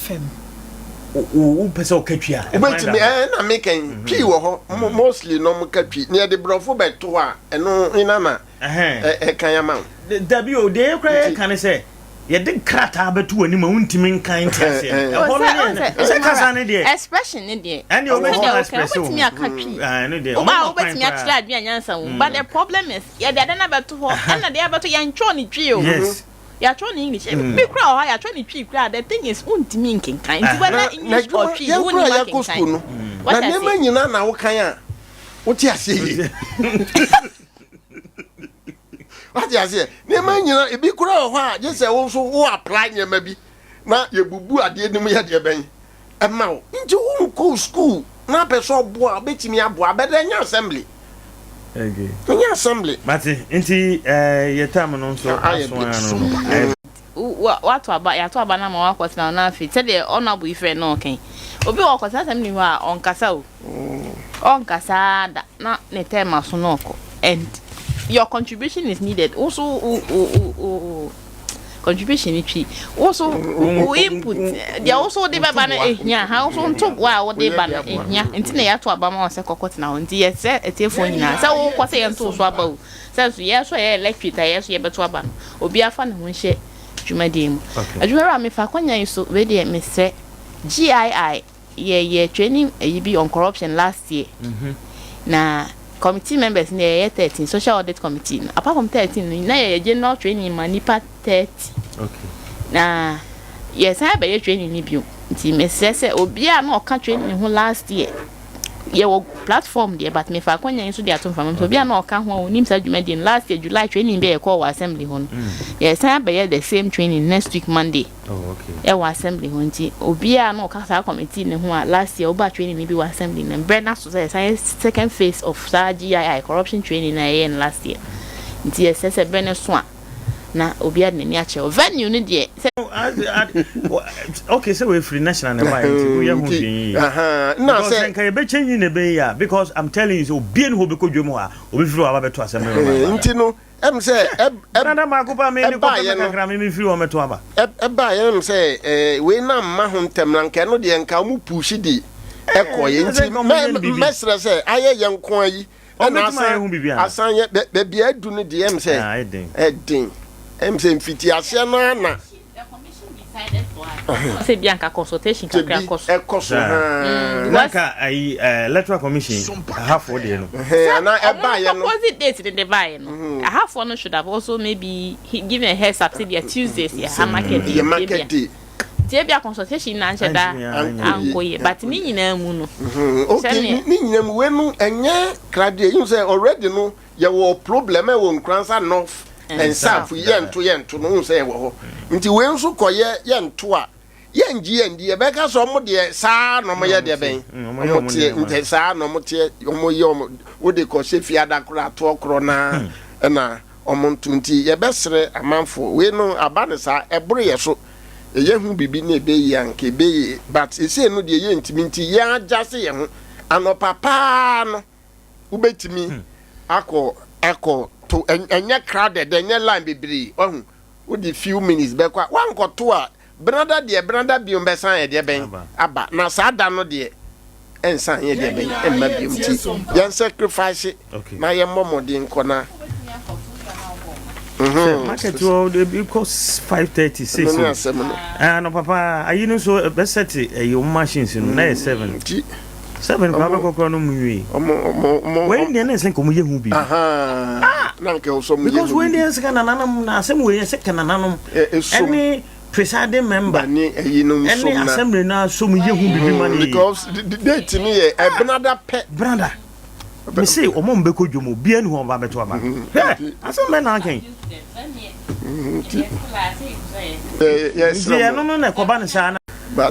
wopɛ sɛ ɔka twi a wobɛtumi ɛɛ na meka yi mhm. twi wɔ hɔ mhm. mostly na ɔmo ka twi ne yɛde borɔfo bɛto a ɛno hena na ɛka ama wo. Dabi o deɛ yɛ koraa yɛ ka ne sɛ. Yɛde krataa bɛto w'anim a wontumi nkan nte aseɛ. Ɛhɔ no ne sɛ kasa ne deɛ. Expression ne deɛ. Ɛne wobɛtumi express wo. Wobɛtumi aka twi. Ɛno deɛ. Woba a wobɛtumi akyerɛ adwene a nyansa wɔ mu. But the problem is yɛde ade no abɛto hɔ ɛna deɛ abɛto yɛntwerɛ ne twi o. Yes. Yɛatwerɛ ne English. Bi kura wɔ hɔ a yɛatwerɛ ne twi kura the thing is wontumi nkenkan. Nti whether English or twi wonnim akenkan. Na nneɛma nyinaa na wokan a wote aseɛ yie. Wate aseɛ? Nneɛma nyina, ebi koraa wɔ hɔ a, gye sɛ wo nso wo apply nneɛma bi na yɛbubu adeɛ no mu yɛ deɛ bɛn ɛma wo. Nti wonkɔɔ school na apɛ sɛ ɔboa a, wobɛtumi aboa, but ɛnyɛ assembly. Okay. Ɛnyɛ assembly. Mate, nti eh, yɛ tam no nso Ayɛ aso ara no no. de. Eh, Wato aba, yɛato aba no ama wakɔtena hɔ na afei sɛdeɛ honourable yi frɛ no ɔka yi, obi wɔ hɔ ɔkɔtena assembly hɔ a ɔnkasa o. Ɔnkasa da na ne term aso na ɔkɔ and your contribution is needed. Wo so wo wo wo contribution ni twi. Wo so wo input deɛ wo so wode bɛba no ehia ha wo so ntoboa a wode ba no ehia nti na yɛato aba ma wo sɛ kɔkɔ tena hɔ nti yɛsrɛ atiefoɔ nyinaa sɛ wokɔ sɛ yɛnto wo so aba o sɛ nso yɛn nso a yɛyɛ electorate a yɛn nso yɛbɛto aba no obiara fa ne ho nhyɛ dwumadie mu. Adwumawura mefa akwanya yi so wei deɛ mesrɛ GII Yɛ yɛ training ayi bi on corruption last year na committee members no yɛyɛ 13 social audit committee no apart from 13 no na yɛyɛ general training ma nipa 30 na yɛsan abɛyɛ training no bio nti mesrɛ sɛ obiara na ɔka training ho last year yɛwɔ platform deɛ but mefa akwanya yi nso de ato mframa mu sɛ obiara na ɔka ho a onim saa dwumadie no last year July training bi a yɛkɔɔ wɔ assembly hɔ no yɛsan abɛyɛ the same training next week Monday. ɛwɔ assembly hɔ nti obiara na ɔka saa committee no ho a last year ɔbaa training no bi wɔ assembly no mbrɛ no aso sɛ yɛsan yɛ second phase of saa GII corruption training na yɛyɛ no last year nti yɛsɛ sɛ berɛ no so a na obiara de n'ani akyerɛ venue no deɛ sɛ. Okay sɛ wɔafiri national na ɛbaeɛ nti woyɛ ho hwee yie because sɛ nka yɛbɛkyɛ nyi na ɛbɛyɛ a because I'm telling you sɛ obiara ni hɔ bɛkɔ dwam hɔ a obɛfiri hɔ aba bɛto assembly hɔ nti no Ɛm sɛ ɛ ɛ Nana baako paa mi ni kɔpɛ ɛbaeɛ mi no kakra mi mi firi wɔn mɛto aba. ɛ ɛbaeɛ no sɛ ɛɛ wei na mma ho ntɛm na nka ɛno deɛ nka wɔn puusi de ɛkɔeɛ Ɛɛ nti sɛ nka wɔn mɛ yɛ no biribi. mɛsrɛ sɛ ayɛ yɛn nko ara yi Wɔn ɛna bɛtumi ayɛ asan ho biribi ana? asan yɛ bɛ baabi a adu no deɛ ɛm sɛ Ah, ɛyɛ den. ɛden ɛm sɛ mfitiaseɛ no ara na Sɛ bi anka consultation kakra kɔ so. Ɛkɔ so haa. Na nka ayi electoral commission ahafoɔ deɛ no. Sɛ ɔmo propose date ne de baayɛ no ahafoɔ no should have also maybe given a heads up sɛ bia Tuesdays yɛ ha market day. Yɛ market day. Nti ebia consultation na anhyɛ da ankɔ yie but ne nyinaa mu no. Okay ne nyinaa mu wei no ɛnyɛ kradeɛ yi sɛ already no. Yɛwɔ problem ɛwɔ Nkoranza North and South yɛnto yɛnto no wohu sɛ yɛwɔ hɔ nti wei nso kɔyɛ yɛnto a yɛngye yɛndi yɛbɛka sɛ ɔmo deɛ saa na ɔmo yɛ deɛ bɛn ɔmo teɛ nti saa na ɔmo teɛ ɔmo yɛ ɔmo wode kɔhyɛ fiada koraa toɔ korɔ naa ɛna ɔmo nto nti yɛbɛsrɛ amanfoɔ wei no aba no saa ɛboro yɛ so yɛ hu biribi na ɛbɛyie a nka ɛbɛyie but seesei no deɛ yɛntumi nti yɛn agyase yɛn ho anɔpa paa no wobɛtumi akɔ akɔ to ɛnyɛ crowded ɛnyɛ line bebree wahu wode few minutes bɛkɔ a wankɔto a benada deɛ benada biom bɛsan yɛ deɛ bɛn aba na saa da no deɛ ɛnsan yɛ deɛ bɛn ɛmma biom nti yɛn sacrifice na yɛmmɔ mmɔden nkɔ na Mm-hmm. Market wɔ ebi kɔ 5:30 6 o. Asɛm no. Ah no papa ayi no so bɛsɛte ɛyi wɔn machines no na yɛ 7. 7 kora bɛkɔ kora no mu nwie. Wei deɛ na ɛsɛ nka wɔn yɛ ho biribi. Ah na nka ɛwɔ sɛ wɔn yɛ ho biribi. Because wei deɛ ɛsɛ ka nananom na asɛm wei ɛsɛ ka nananom ɛne presiding member ɛne assembly na so mu yɛ ho biribi ma ne yie. Because date no yɛ ɛbenada pɛ. Benada. Mese ɔmo mbɛkɔ dwom obiara ni hɔ ɔba bɛto aba. Hwɛ asɛm bɛn na aka yi. Nti ɛno no na ɛkɔba no saa na.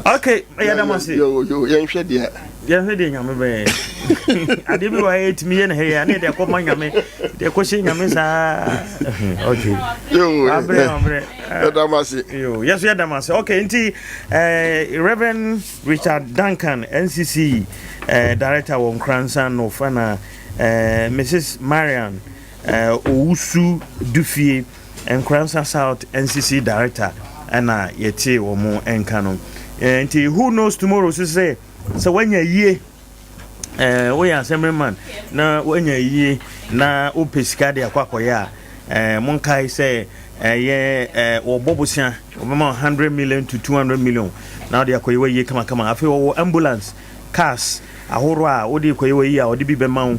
Okay, yɛda mo ase. Yɛnhwɛ deɛ. Yɛnhwɛ deɛ nyame bɛyɛ. Adeɛ bi wɔ ha yɛtumi yɛ no ha yɛ ne yɛde akɔma nyame deɛ ɛkɔhyɛ nyame saa. Okay. Abrɛ abrɛ. Yɛda mo ase. Yo, yɛso yɛda mo ase. Okay, nti eh, Reverend Richard Duncan, NCC eh, Director wɔ Nkoranza North, ɛna eh, Mrs. Marian eh, Owusu Dufie, Nkoranza South NCC Director, ɛna yɛte wɔn nka no. Eh, nti who knows tomorrow so sɛ sɛ wanya yie eh, woyɛ assemblyman na wanya yie na wopɛ sika de akɔ akɔyɛ a eh, monkae sɛ Ɛyɛ wɔbɔ bosea, wɔbɛma wo 100 million to 200 million na wode akɔyɛ w'ayie kamakama. Afei wɔwɔ ambulance, cars ahorow a wode kɔyɛ w'ayie a wɔde bi bɛma wo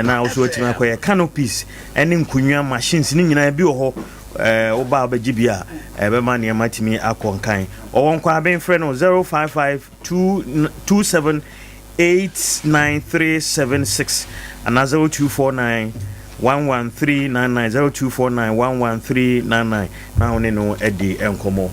na wo so watumi akɔyɛ. Canopies ne nkonnwa, machines ne nyinaa bi wɔ hɔ. Woba a wobɛgye bi a ɛbɛma nneɛma atumi akɔ nkan. Ɔwɔ Nkwaben, frɛ no 055 27 89376 anaa 0249 11399, 0249 11399 na wo ne no adi nkɔmmɔ.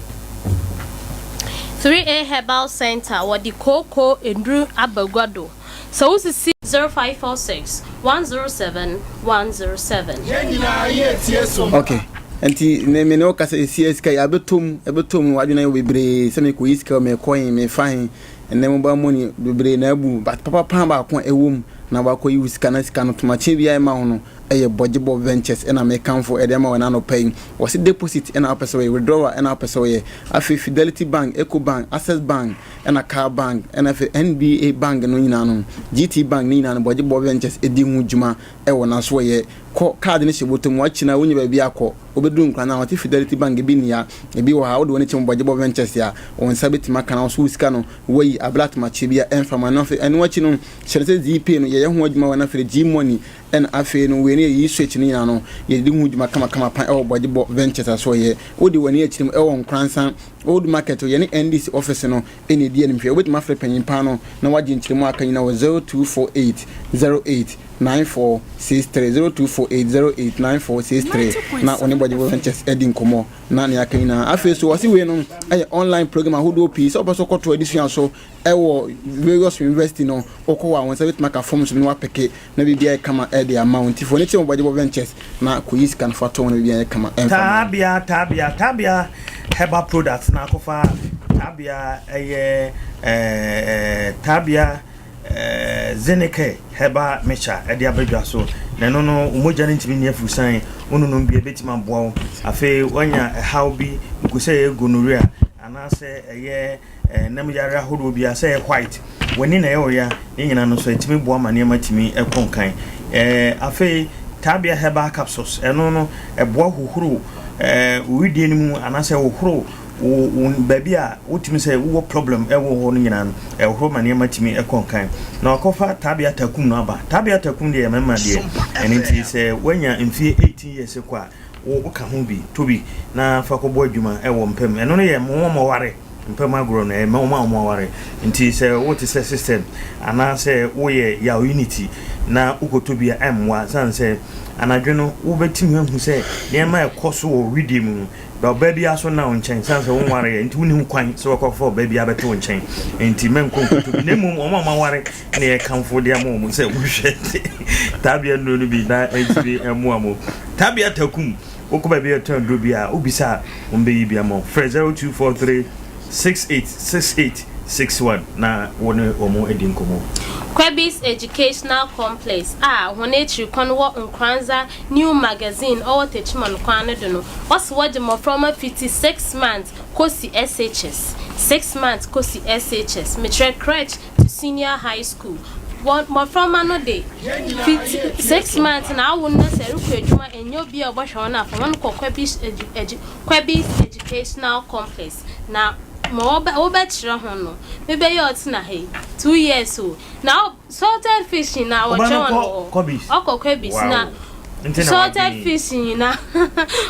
3A Herbal Centre, wɔde kooko nnuru aba gua do. Sɛ wosisi. 0546 107 107. Yɛn nyinaa yɛ tie som pa. Ok nti ne me ne wo kasa ɛsi sika yi abɛtɔ mu ɛbɛtɔ mu wadwene ayɛ bebree sɛ mekɔyi sika mekɔ he mefa he ɛnɛ mobile money bebree na abu but papa paa baako a ɛwɔ mu na wakɔyi wo sika na sika no tomakye biara ɛma wo no ɛyɛ bɔgyebɔ ventures ɛna mekamfo ɛde ama wɔ ɛna anɔpa yi wɔse deposit ɛna wopɛ sɛ wɔyɛ withdrawal ɛna wopɛ sɛ wɔyɛ afei Fidelity Bank, Eco Bank, Access Bank ɛna Car Bank ɛna afei NBA Bank no nyinaa no GT Bank ne nyinaa no bɔgyebɔ ventures ɛdi ho dwuma ɛwɔ n'aso wɔyɛ kɔ card no hyɛ bɔtɔ mu wakyi na wonya baabi akɔ wobɛduru nkora no a wɔte Fidelity Bank ebi nia ebi wɔ ha wode wɔne kyɛm bɔgyebɔ ventures a wɔn nsa bɛtumi aka na wɔso wo sika no wayi abla atomakye bi a ɛmfa ma no. Afei ɛno akyi no hyɛ no sɛ Zeepay no yɛyɛ ho adwuma wɔ no afei G Money ɛna afei no wei no yɛ e-switch no nyinaa no yɛde ho dwuma kamakama pan ɛwɔ bɔgyebɔ ventures aso yɛ wode w'ani akyiri mu ɛwɔ Nkoransa Old Market yɛne NDC office no ɛna ɛdi anim hwɛ. Wobɛtumi afrɛ panyin paa no na wagye nkyerɛmu aka nyina wɔ 0248 08 9463, 0248 08 9463 na wɔne bɔgyebɔ ventures adi nkɔmmɔ na nea aka nyinaa. Afei so wɔse wei no ɛyɛ online program ahodoɔ pii sɛ wopɛ so kɔto adesua so ɛwɔ various university no wokɔ hɔ a wɔn nsa bɛtumi aka forms no wapɛke na biribiara yɛ kama ɛde ama wo. Nti fo ne kyerɛ bɔgyebɔ ventures na kɔyi sika no fa to na biribiara yɛ kama ɛmfa ma. Taabea, Taabea, Taabea herbal products na akɔfa Taabea ɛyɛ ɛɛ Taabea ɛɛ Zenike herbal mixture ɛde abɛdwa so. Na ɛno no wo mogya no ntumi nni afurusan, wononom bi ɛbɛtumi aboa wo. Afei woanya ɛhaw bi nku sɛ ɛyɛ gonorrhea anaasɛ ɛyɛ nam yare ahodoɔ bi a sɛ ɛyɛ white w'ani na ɛyɛ ɔya ne nyinaa no so ɛtumi boa ma nneɛma tumi ɛkɔ nkan. Afei Taabea herbal capsules ɛno no ɛboa hohoro wo wedeɛ no mu anaasɛ hohoro wo wo baabi a wotumi sɛ wowɔ problem ɛwɔ hɔ no nyinaa no ɛhohoro ma nneɛma tumi ɛkɔ nkan. Na wakɔfa Taabea takum no aba. Taabea takum deɛ mmarima deɛ ɛno nti sɛ woanya mfie 18 years kɔ a wo woka ho bi tɔ bi na fa kɔbɔ adwuma ɛwɔ mpam. Ɛno no yɛ mo wɔn aware mpam agorɔ no ɛyɛ wɔn a wɔn aware. Nti sɛ wote sɛ system anaasɛ woyɛ yaw unity na wokɔtɔ bi a ɛmmoa sane sɛ anadwo no wobɛtumi ahu sɛ nneɛma ɛkɔ so wɔ widie mu no da ɔbaa bi aso na wo nkyɛn sane sɛ wonwareɛ nti wonni ho kwan sɛ wɔkɔfa ɔbaa bi abɛto wo nkyɛn nti mɛnkɔ nkɔtɔ bi na mmom wɔn a wɔaware na yɛkamfo de ama wɔn sɛ wohwɛ Taabea nnuro no bi na ɛntumi mmoa mo. Taabea takum wokɔ baabi a yɛtɔn aduro bi a wobisa a wɔbɛyi bi ama wo. Frɛ 0243 6868 61 na wo ne wɔn adi nkɔmmɔ. Kwebis Educational Complex a hɔn ekyir kwan wɔ Nkoranza New Magazine ɔwɔ Techiman kwan no do no, ɔse wɔgye mboframba fitsi 6 months kosi SHS, 6 months kosi SHS, mekyerɛ crèche to senior high school. Wɔn mboframba no de fitsi 6 months na awo no na sɛ ɛrekɔ edwuma ɛnyɛ obi a ɔbɛhwɛ wɔn afa wɔn kɔ Kwebis Educational Complex na ma wɔbɛkyerɛ ho no mebɛyɛ ɔtena ha yi 2 years o na salted fish nyinaa wɔkyerɛ wɔn wɔ hɔ ɔkɔ Kwebis na salted fish nyinaa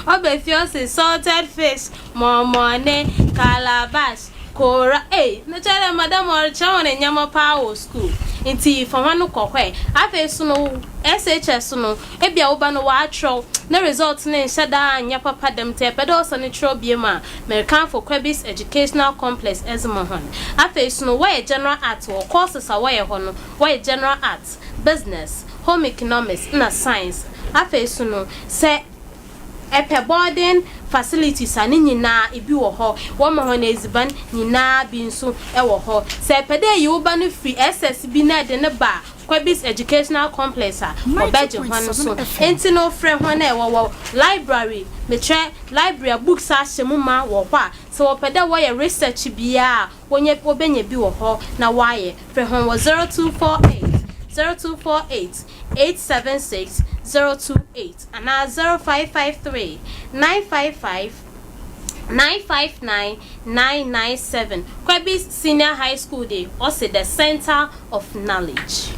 ɔbɛ fie ɔsɛ salted fish mɔmɔne calabash kora ee no kyerɛ dɛ madam ɔrekyerɛ wɔn nneɛma paa wɔ school nti fa wɔn kɔ hɔ. Afei so no SHS no ebi a woba no wɔatwerɛw na result ne nhyɛ daa nyɛ papa dɛm nti ɛpɛ dɛ ɔsɔ ne twerɛw bie mu a mɛrekanfo Kwebis Educational Complex ɛdze hɔn. Afei so no wɔyɛ general art wɔ courses a wɔyɛ hɔ no wɔyɛ general art, business, home economics na science. Afei so no sɛ ɛpɛ boarding facilities a ne nyinaa ebi wɔ hɔ wɔma hɔn edziban nyinaa bi nso ɛwɔ hɔ. Sɛ ɛpɛ dɛ eyi wo ba no firi SS bi na ɛde ne ba Kwebis Educational Complex a wɔbɛgye hɔn so nti no frɛ hɔn a ɛwɔ wɔ library mekyerɛ library a books ahyɛ mu ma wɔ hɔ a sɛ wɔpɛ dɛ wɔyɛ research biara a wɔnyɛ wɔbɛnya bi wɔ hɔ na wɔayɛ. Frɛ hɔn wɔ 0248 0248. 876 028 anaa 0553 955 959 997. Kwebis Senior High School de, ɔse the centre of knowledge.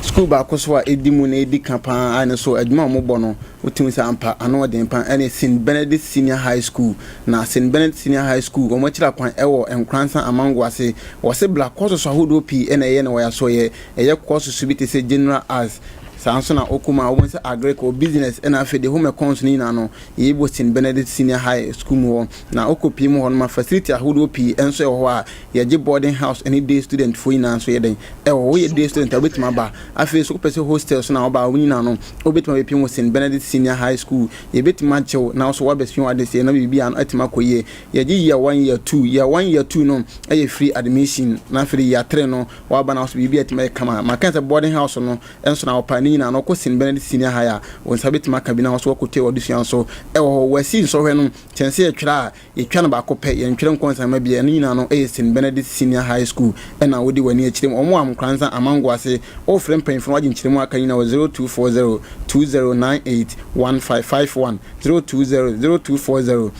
Sukuu baako so a edi mu na edi ka pa ara a ɛno nso adwuma a wɔbɔ no wotumi sɛ ampa ano yɛ den pa ara ne St. Benedict Senior High School. Na St. Benedict Senior High School wɔn akyiri akwan wɔ Nkoransa Amango ase. Wɔse bla kɔɔsoso ahodoɔ pii na ɛyɛ na wɔyɛ asoɛeɛ. Ɛyɛ kɔɔsoso bi te sɛ General Arts, saa nso na wokɔ mu a wobɛhu sɛ Agric, wɔ Business ɛna afei de Home Econs no nyinaa no Yei wɔ St. Benedict Senior High School mu hɔ, na wokɔ pii mu hɔ nom a, facility ahodoɔ pii nso wɔ hɔ a yɛgye boarding house ne day student foɔ nyinaa nso yɛ dɛn ɛwɔ hɔ. Woyɛ day student a wobɛtumi aba. Afei nso wopɛ sɛ hostel so na woba a, wo nyinaa no wobɛtumi abɛpie wɔ St. Benedict Senior High School. Yɛbɛtumi agye wo na wo nso woabɛsua w'adeseɛ na biribiara no atumi akɔ yie. Yɛgye year one, year two. Year one, year two no yɛ free admission na afei year three no woaba na wo nso biribiara atumi ayɛ kama. Maka sɛ boarding house no nso na wɔpae ne nyinaa no, wokɔ St. Benedict Senior High a, wo nsa bɛtumi aka bi na wo nso woakɔtua w'adesua nso wɔ hɔ. Wɔasi nsɔhwɛ no kyɛn sɛ yɛtwerɛ a, yɛtwa no baako pɛ, yɛntwerɛ nkɔnsama biara. Ɛno nyinaa no yɛ St. Benedict Senior High School na wode w'ani akyerɛ mu. Wɔn wɔ Amokoransa, Amango ase. Wofrɛ mpanyimfoɔ no wɔagye nkyerɛmu a aka nyinaa wɔ 0240 2098 1551, 020 0240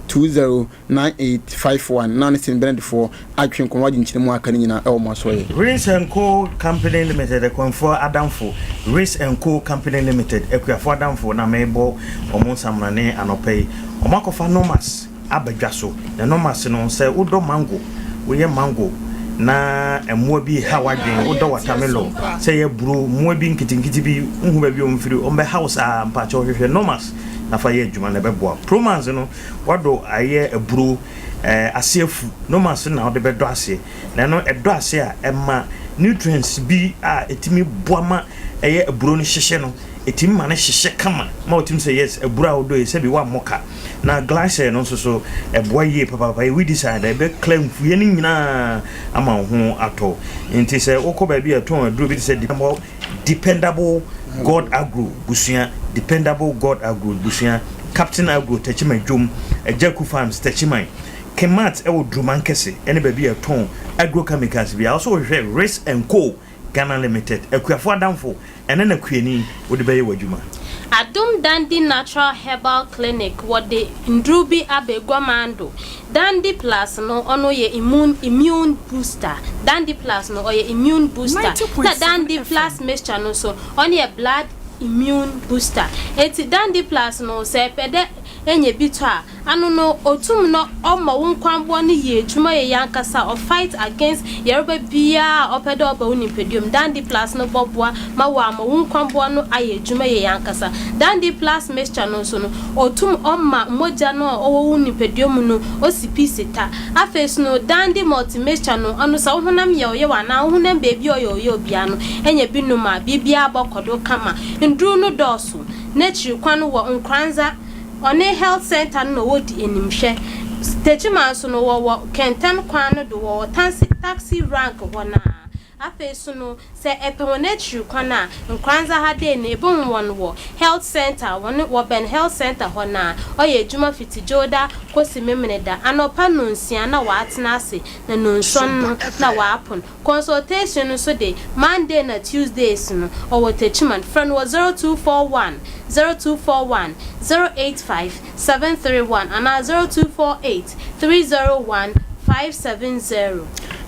20 9851 na ne St. Benedfoɔ atwe nkɔmmɔ agye nkyerɛmu a aka no nyinaa wɔ mo asoɛeɛ. Rinse and Co Company Limited Akuafoɔ Adamfo Rinse and Co Company Limited Akuafoɔ Adamfo na merebɔ wɔn nsamrane anɔpa yi. Wɔakɔfa Nomas aba dwa so. Na Nomas no, sɛ wodɔ mango, woyɛ mango na mmoa bi ha w'adwene, wodɔ watermelon, sɛ ɛyɛ aburo, mmoa bi nketenkete bi, wonhu baabi a wɔmfiri, wɔbɛha wo saa, mpakyɛw hwehwɛ Nomas na fa yɛ adwuma na ɛbɛboa wo. Promans no, Woadɔ ayɛ aburo ase afu, noma ase na wode bɛdɔ aseɛ. Na ɛno ɛdɔ ase a, ɛma nutrients bi a ɛtumi boa ma ɛyɛ aburo no hyehye no, ɛtumi ma no hyehye kama ma wotumi sɛ yes, aburo a wodɔ yi sɛbi woammɔ ka. Na glycel no nso so ɛboa yie papaapa, ɛyɛ weedicide a ɛbɛkla mfuiɛ no nyinaa ama wo ho atɔ. Nti sɛ wokɔ baabi a ɛtɔn aduro bi te sɛ Dependable God Agro Busua, Dependable God Agro Busua, Captain Agro Techiman Dwom, Agyaku Farms Techiman, Kemat wɔ Durumankɛse ne baabi a ɛtɔn agrochemicals biara. Wo nso wohwehwɛ Rice and Co Ghana Limited, akuafo adamfo, ɛne na kuani wode bɛyɛ w'adwuma. Adom Dandi Natural Herbal Clinic wɔde nduru bi aba eguaman do Dandy plus no ɔno yɛ immune immune booster Dandy plus no ɔyɛ immune booster na Dandy plus mixture no nso ɔno yɛ blood immune booster ntsi Dandy plus no sɛ epɛ dɛ enya bi tɔ a ano no otum na ɔma wo nkwambowa no yɛ edwuma yie ankasa ɔ fight against yarba biara a ɔpɛ dɛ ɔba wo nyimpadua mu Dandy plus no bɔboa ma wɔama wo nkwambowa no ayɛ edwuma yie ankasa Dandy plus mixture no so no Otum ɔma mogya no a ɔwɔ wo nyimpadua mu no osi pi si ta. Afei so no, Dandy Multi-Mixture no, ɔno sɛ wo honam yɛ wo yaw anaa wo honam beebi a ɔyɛ wo yaw biara no, enya bi nom a, biribiara bɔkɔ do kama. Ndur no dɔɔ so. N'ekyir kwan wɔ Nkoranza, ɔne Health Centre no na wodi enyimhwɛ. Techiman so no, wɔwɔ Kɛntɛn kwan no do, wɔwɔ Taxi Rank hɔ no ara. Afei so no, sɛ epɛ hɔn ekyir kwan a, Nkoranza ha dei no, ebohu hɔn wɔ Health Centre, hɔn wɔbɛn Health Centre hɔ no ara. Ɔyɛ edwuma fitsi Dwowda kosi Memeneda, anɔpa nonsia na wɔatsena ase na nonsuon no na wɔapon. Consultation no so de, Monday na Tuesdays no, ɔwɔ Techiman. Frɛ no wɔ 0241 0241 085 731 anaa 0248 301 570.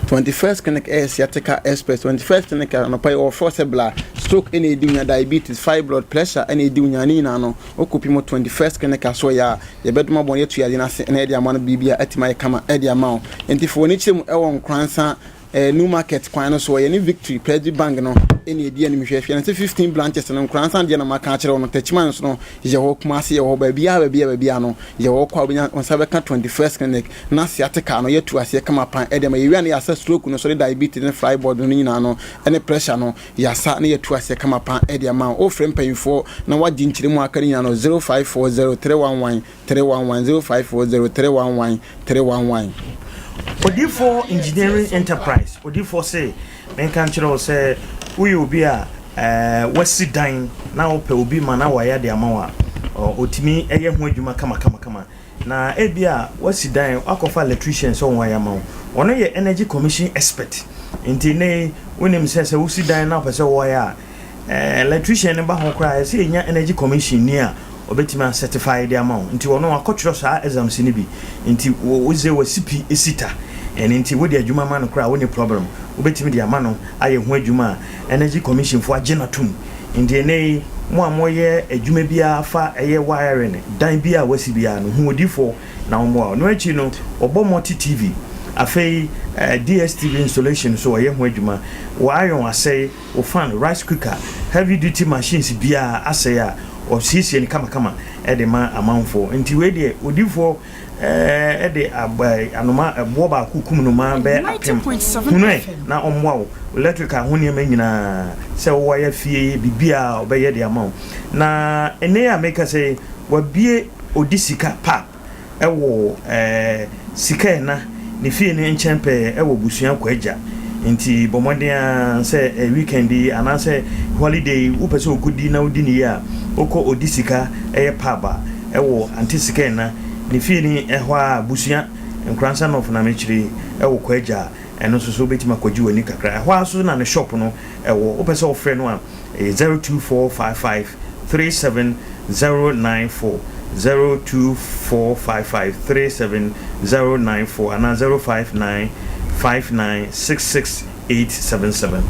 21st Clinic ɛyɛ sciatica express 21st Clinic anɔpa yi wɔfrɛ sɛ bla stroke ɛna ɛdi wonya diabetes fibroid pressure ɛna ɛdi wonya ne nyinaa no wokɔpi mu 21st Clinic aso yɛ a yɛbɛdom abɔ no yɛtu yadeɛ no ase na yɛde ama no biribi a atumi ayɛ kama ɛde ama wo nti fa w'ani kyerɛ mu ɛwɔ Nkoransa Eh, New Market kwan no so, ɔyɛ ne Victory Presby Bank no ɛna ɛdi anim hwɛ. Hwɛ no sɛ 15 branches no, Nkoransa deɛ na maka akyerɛ wo no, Techiman nso no, yɛ hɔ, Kumasi yɛ hɔ, baabiara, baabiara, baabiara no, yɛ hɔ kɔ a wobɛnya, wo nsa bɛka 21st Clinic, na sciatica no, yɛatu aseɛ kama pan ɛde ama. Yɛwie a na yɛasa stroke no so, ne diabetes ne fibroid no nyinaa no, ɛne pressure no, yɛasa na yɛatu aseɛ kama pan ɛde ama wo. Wofrɛ mpanyinfoɔ na woagye nkyerɛmu a aka no nyinaa no, 0540 311 311 0540 311 311. Odiyifoɔ Engineering Enterprise Odiyifoɔ se menka nkyerɛ wo sɛ woyɛ obi a wasi dan na wopɛ obi ma na wayɛ de ama wo a, ɔtumi yɛ ho adwuma kamakamakama. Na ebia wasi dan wakɔfa electrician sɛ ɔnwayɛ ama wo. Ɔno yɛ Energy Commission expert. Nti nnɛ yi wonim sɛ sɛ wosi dan na wopɛ sɛ wɔyɛ a, Electrician no ba ho koraa ɛsɛ yɛnya energy commission ni a ɔbɛtumi a certify de ama wo. Nti ɔno wakɔtwerɛ saa exams no bi. Nti wo dze wasi pi si ta. Ɛno nti wode adwuma ma no koraa wonni problem. Wobɛtumi de ama no ayɛ ho adwuma a energy commission foɔ agye no atom. Nti ɛnnɛ yi mo a moyɛ adwuma biara fa ɛyɛ wiring dan biara a wasi biara no hu odifoɔ na ɔmmoa wo. Ɛno akyi no wɔbɔ multi TV. Afei DSTV installation nso wɔyɛ ho adwuma. Wo iron asɛe, wo fan, rice cooker, heavy duty machines biara asɛe a, wɔsiesie no kamakama de ma amanfoɔ. Nti wei deɛ odifoɔ de anoma ɛboɔ baako kum nnomaa bɛyɛ apem. Hunu ɛ na ɔmmoa wo. Electrical ho nneɛma nyinaa, sɛ wowaya fie, biribiara ɔbɛyɛ de ama wo. Na ɛnnɛ yi a mekasa yi, wabue odi sika pap. wɔ sika ɛna ne fie no nkyɛn pɛɛ wɔ Busua Kwagya. Nti bɔ mmɔden ara sɛ weekend yi anaasɛ holiday yi wopɛ sɛ wokɔdi na wodi no yie a, wokɔ Odi Sika ɛyɛ pub a ɛwɔ Ante Sika Ɛna ne fie no ɛhɔ ara, Busua, Nkoransa North na mekyerɛ yi, ɛwɔ Kwagya a, ɛno nso so wobɛtumi akɔgye w'ani kakra. Ɛhɔ ara nso na ne shop no ɛwɔ. Wopɛ sɛ wofrɛ no a, Ɛyɛ 02455 37094, 02455 37094 anaa 059 5966877.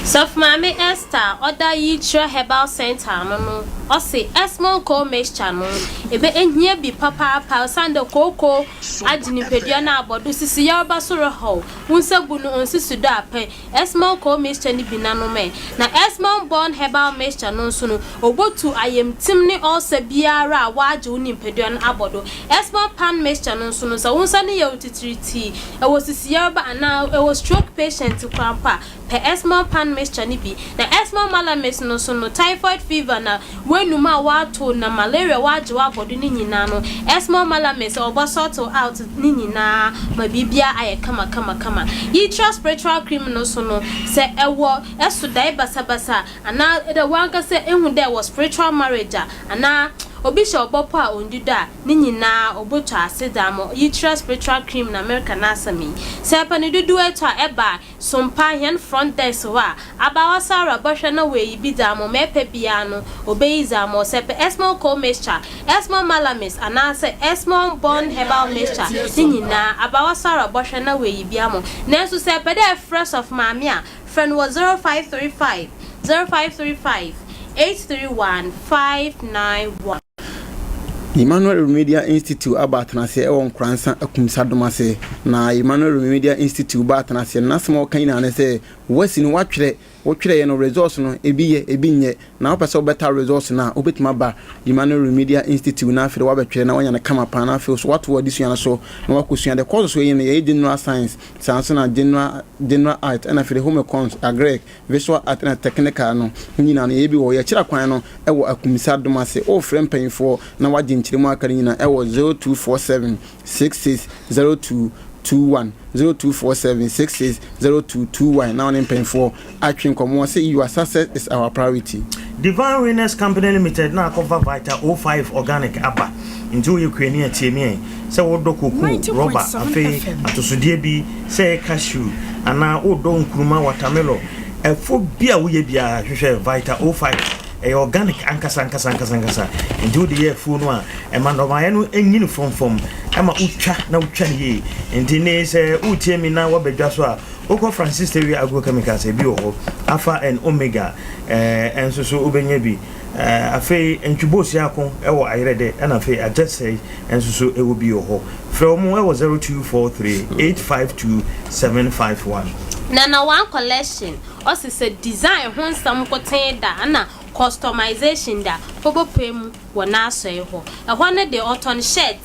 Sɔfo Maame Esther a ɔda Yikyerɛ Herbal Centre ano no ɔse Esmond Coal Mixture no ebe ehia bi papaapa osiandɛ kooko agye nyimpadua no abɔ do, sisi yarba so rehaw, wo nsa bu no onsisi do apɛ, Esmond Coal Mixture no bi na nom ɛ. Na Esmond Born Herbal Mixture no nso no, obotu ayamtsim ne ulcer biara a wɔagye wo nyimpadua no abɔ do. Esmond Pan Mixture no nso no, sɛ wo nsa no yɛ wo tsitsirtsii, ewɔ sisiyarba anaa ewɔ stroke patient koraa mpo a, pɛ Esmond Pan Mixture no bi. Na Esmond Malamix no nso no, typhoid fever na w'enum a wɔatow na malaria wɔagye wo abɔ do no nyina no, Esmond Malamix ɔbɔ sort wo out ne nyinaa ma biribiara ayɛ kama kama kama. Yitra spiritual cream no so no, sɛ ɛwɔ ɛso dae basabasa anaa dɛ wankasa ehu dɛ ɛwɔ spiritual marriage a anaa obi hyɛ ɔbɔ po a ondi dɔ a, ne nyinaa obotwa ase dze ama wo. Yitra spiritual cream na mereka n'asɛm yi. Sɛ epɛ no dodow etu a, ɛba a, Sompa hɛn front desk hɔ a, abaawa Sarah bɔhwɛ na oeyi bi dze ama wo, ma epɛ biara no, obeyi dze ama wo. Sɛ epɛ Esmond Coal Mixture, Esmond Malamis, anaasɛ Esmond Bond Herbal Mixture ne nyina, abaawa Sarah bɔhwɛ na oeyi bi ama wo. Naaso sɛ epɛ dɛ efrɛ Sɔfo Maame a, frɛ no wɔ 0535, 0535 831 591. Emmanuel Remedial Institute aba atenaseɛ wɔ Nkoransa Akumsa Domase. Na Emmanuel Remedial Institute ba atenaseɛ no, n'asɛm a ɔka nyinaa ne sɛ, woasi no, woatwerɛ, wotwerɛeɛ no, results no, ebi yɛ, ebi nyɛ. Na wopɛ sɛ wobɛta results no a, wobɛtumi aba Emmanuel Remedial Institute na afei de woabɛtwerɛ na woanya no kama paa na afei nso woato w'adesua no so na woakɔsua. The courses wɔ yi no, yɛyɛ General Science, saa nso na General, General Art, ɛna afei de Home Econs, Agric, Visual Art na Technical no ho nyinaa no yɛyɛ bi wɔ hɔ. Yɛkyerɛ kwan no wɔ Akumsa Dom ase. Wofrɛ mpanyinfoɔ na woagye nkyerɛmu a aka no nyinaa wɔ 0247 66 02 21, 0247 66 02 21 na wo ne mpanyinfoɔ atwe nkɔmmɔ. Wɔse your success is our priority. Divine Winners Company Limited na akɔfa Vita O five Organic aba. Nti woyɛ kuani a tie me ɛ. Sɛ wodɔ kokoo, rɔba, afei atosodeɛ bi sɛ ɛyɛ cashew anaa wodɔ nkruma, watermelon, ɛfo bi a woyɛ biara hwehwɛ Vita O five. Ɛyɛ organic ankasa ankasa ankasa ankasa. Nti wode yɛ afuo no a, ɛma nnɔbaeɛ no nyini frɔmfrɔm, ɛma wotwa na wotwa no yie. Nti ne sɛ woretie me na woaba dwa so a, wokɔ Francis Tewi Agrochemicals ebi wɔ hɔ, Alpha and Omega ɛɛ nso so wobɛnya bi. Ɛɛ afei Ntwibosuako wɔ Ayerɛdɛ ɛna afei Agyɛsɛe nso so ɛwɔ bi wɔ hɔ. Frɛ wɔn wɔ 0243 852 751. Nana one collection ɔse sɛ design ho nsɛm nkotsee da ana customization da obopue mu wɔ n'asɔe hɔ. Ɛhɔ no de ɔtɔn shirt,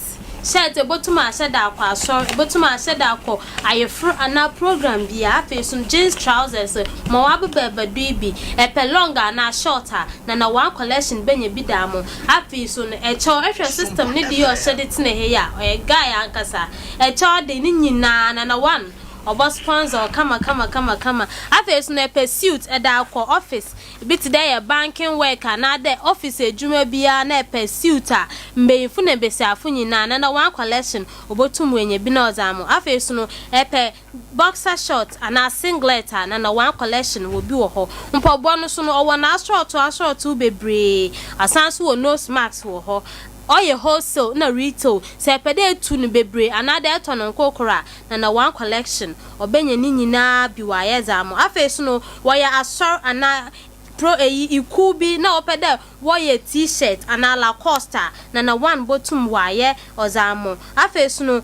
shirt ebotum ahyɛ de akɔ asɔr, ebotum ahyɛ de akɔ ayefor anaa program biara. Afei so no jeans trousers ma wɔabobɛɛba do yi bi, epɛ long anaa short a, Nana one collection benya bi da ama wo. Afei so no ɛkyɛw ehwɛ system ne de yi a ɔhyɛ de tsena ha yi a, ɔyɛ guy ankasa. Ɛkyɛw de ne nyinaa Nana one. Ɔbɔ sponsor wo kama kama kama kama. Afei so no epɛ suit ɛde akɔ office, bi tse dɛ eyɛ banking work anaa dɛ office edwuma biara na epɛ suit a, mbanyinfo na mbasiafo nyina Nana One Collection obotum oenya bi na ɔdze ama wo. Afei so no epɛ boxer short anaa singlet a, Nana One Collection wɔ bi wɔ hɔ. Mpɔbowa no so no ɔwɔ n'asorɔtow asorɔtow beberee, asan so wɔ nose mask wɔ hɔ. Ɔyɛ wholesale na retail, sɛ epɛ dɛ etu no beberee anaa dɛ etɔ no nkorkor a, na na one collection ɔbɛnya ne nyinaa bi wɔayɛ dze ama wo. Afei so no wɔyɛ asɔr anaa pro eyi ikuw bi na wɔpɛ dɛ wɔyɛ T-shirt anaa Lacoste a, na na one botum wɔayɛ ɔdze ama wo. Afei so no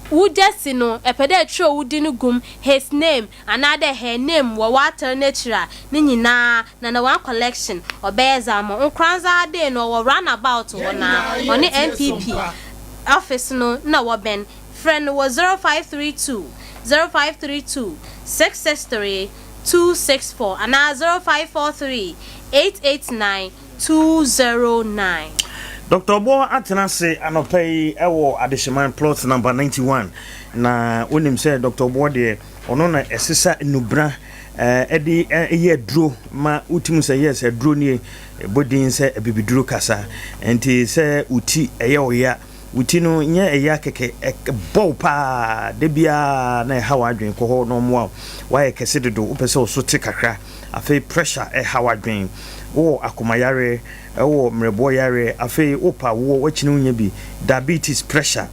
wo jersey no epɛ dɛ ekyerɛw wo din gu mu, his name anaa dɛ her name wɔ w'atar n'ekyir a, ne nyinaa na na one collection ɔbɛyɛ dze ama wo. Nkoranza ha dei no ɔwɔ round about hɔ na ɔne NPP office no na wɔbɛn. Frɛ no wɔ 0532 0532 663 264 anaa 0543 889 209. Doctor Obour atena ase anɔpa yi wɔ Adehyeman plot number 91 na wonim sɛ Doctor Obour deɛ ɔno na ɛsesa nnubra de yɛ aduro ma wotumi sɛ yes aduro nie ɛbɔ din sɛ abibiduro kasa nti sɛ wo ti ɛyɛ ɔya Wo ti no nyɛ ɛya kɛkɛ, ɛbɔ wo paa da biara na ɛha w'adwene. Kɔ hɔ na wɔmmoa wo. Woayɛ kɛse dodo, wopɛ sɛ wo so te kakra. Afei pressure ɛha w'adwene. Wowɔ akoma yareɛ, wowɔ mmerɛboɔ yareɛ, afei wopɛ awoɔ, w'akyini wonya bi, diabetes, pressure.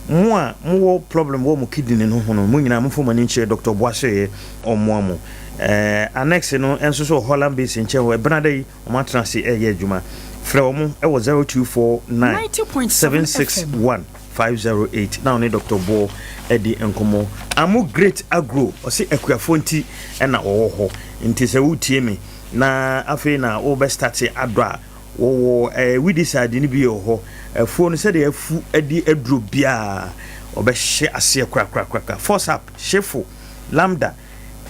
Mo a mowɔ problem wɔ mo kidney no ho no, mo nyinaa momfa mo ani nkyerɛ Doctor Boasoyɛ ɔmmoa mo. Ɛɛ Annex no nso so wɔ Holland Basin nkyɛn hɔ, Ɛbenada yi. Wɔatena ase reyɛ adwuma. Frɛ wɔn wɔ 0249 761 508 na wo ne Dɔkta Boɔ adi nkɔmmɔ. Amo Great Agro, ɔse akuafoɔ nti na wɔwɔ hɔ. Nti sɛ woretie me na afei na worebɛ starte adɔ a, wɔwɔ eh, weedicide no bi wɔ hɔ. Afuo no sɛdeɛ afu adi aduro biara, wɔbɛhye aseɛ korakorakorakora. Force up, hyefo, lambda,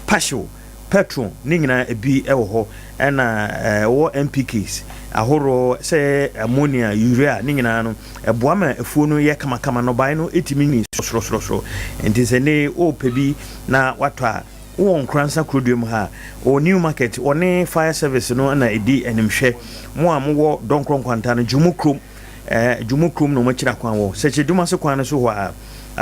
Passion, petrol ne nyinaa ebi wɔ hɔ ɛna ɛwɔ NPKs ahoroɔ sɛ ammonia, urea ne nyinaa no ɛboa ma afuo no yɛ kamakama nnɔbaeɛ no ɛtumi nyi sorosorosoro nti sɛ ne wopɛ bi na watɔ a wowɔ Nkoransa kurodua mu ha wɔ New Market wɔne fire service no na ɛdi animhwɛ mo a mowɔ Dɔnkorɔ Nkwanta no Dwumu kurom ɛɛ Dwumu kurom na wɔn akyiri akwan wɔ Sɛkyɛ Dwumase kwan no so hɔ a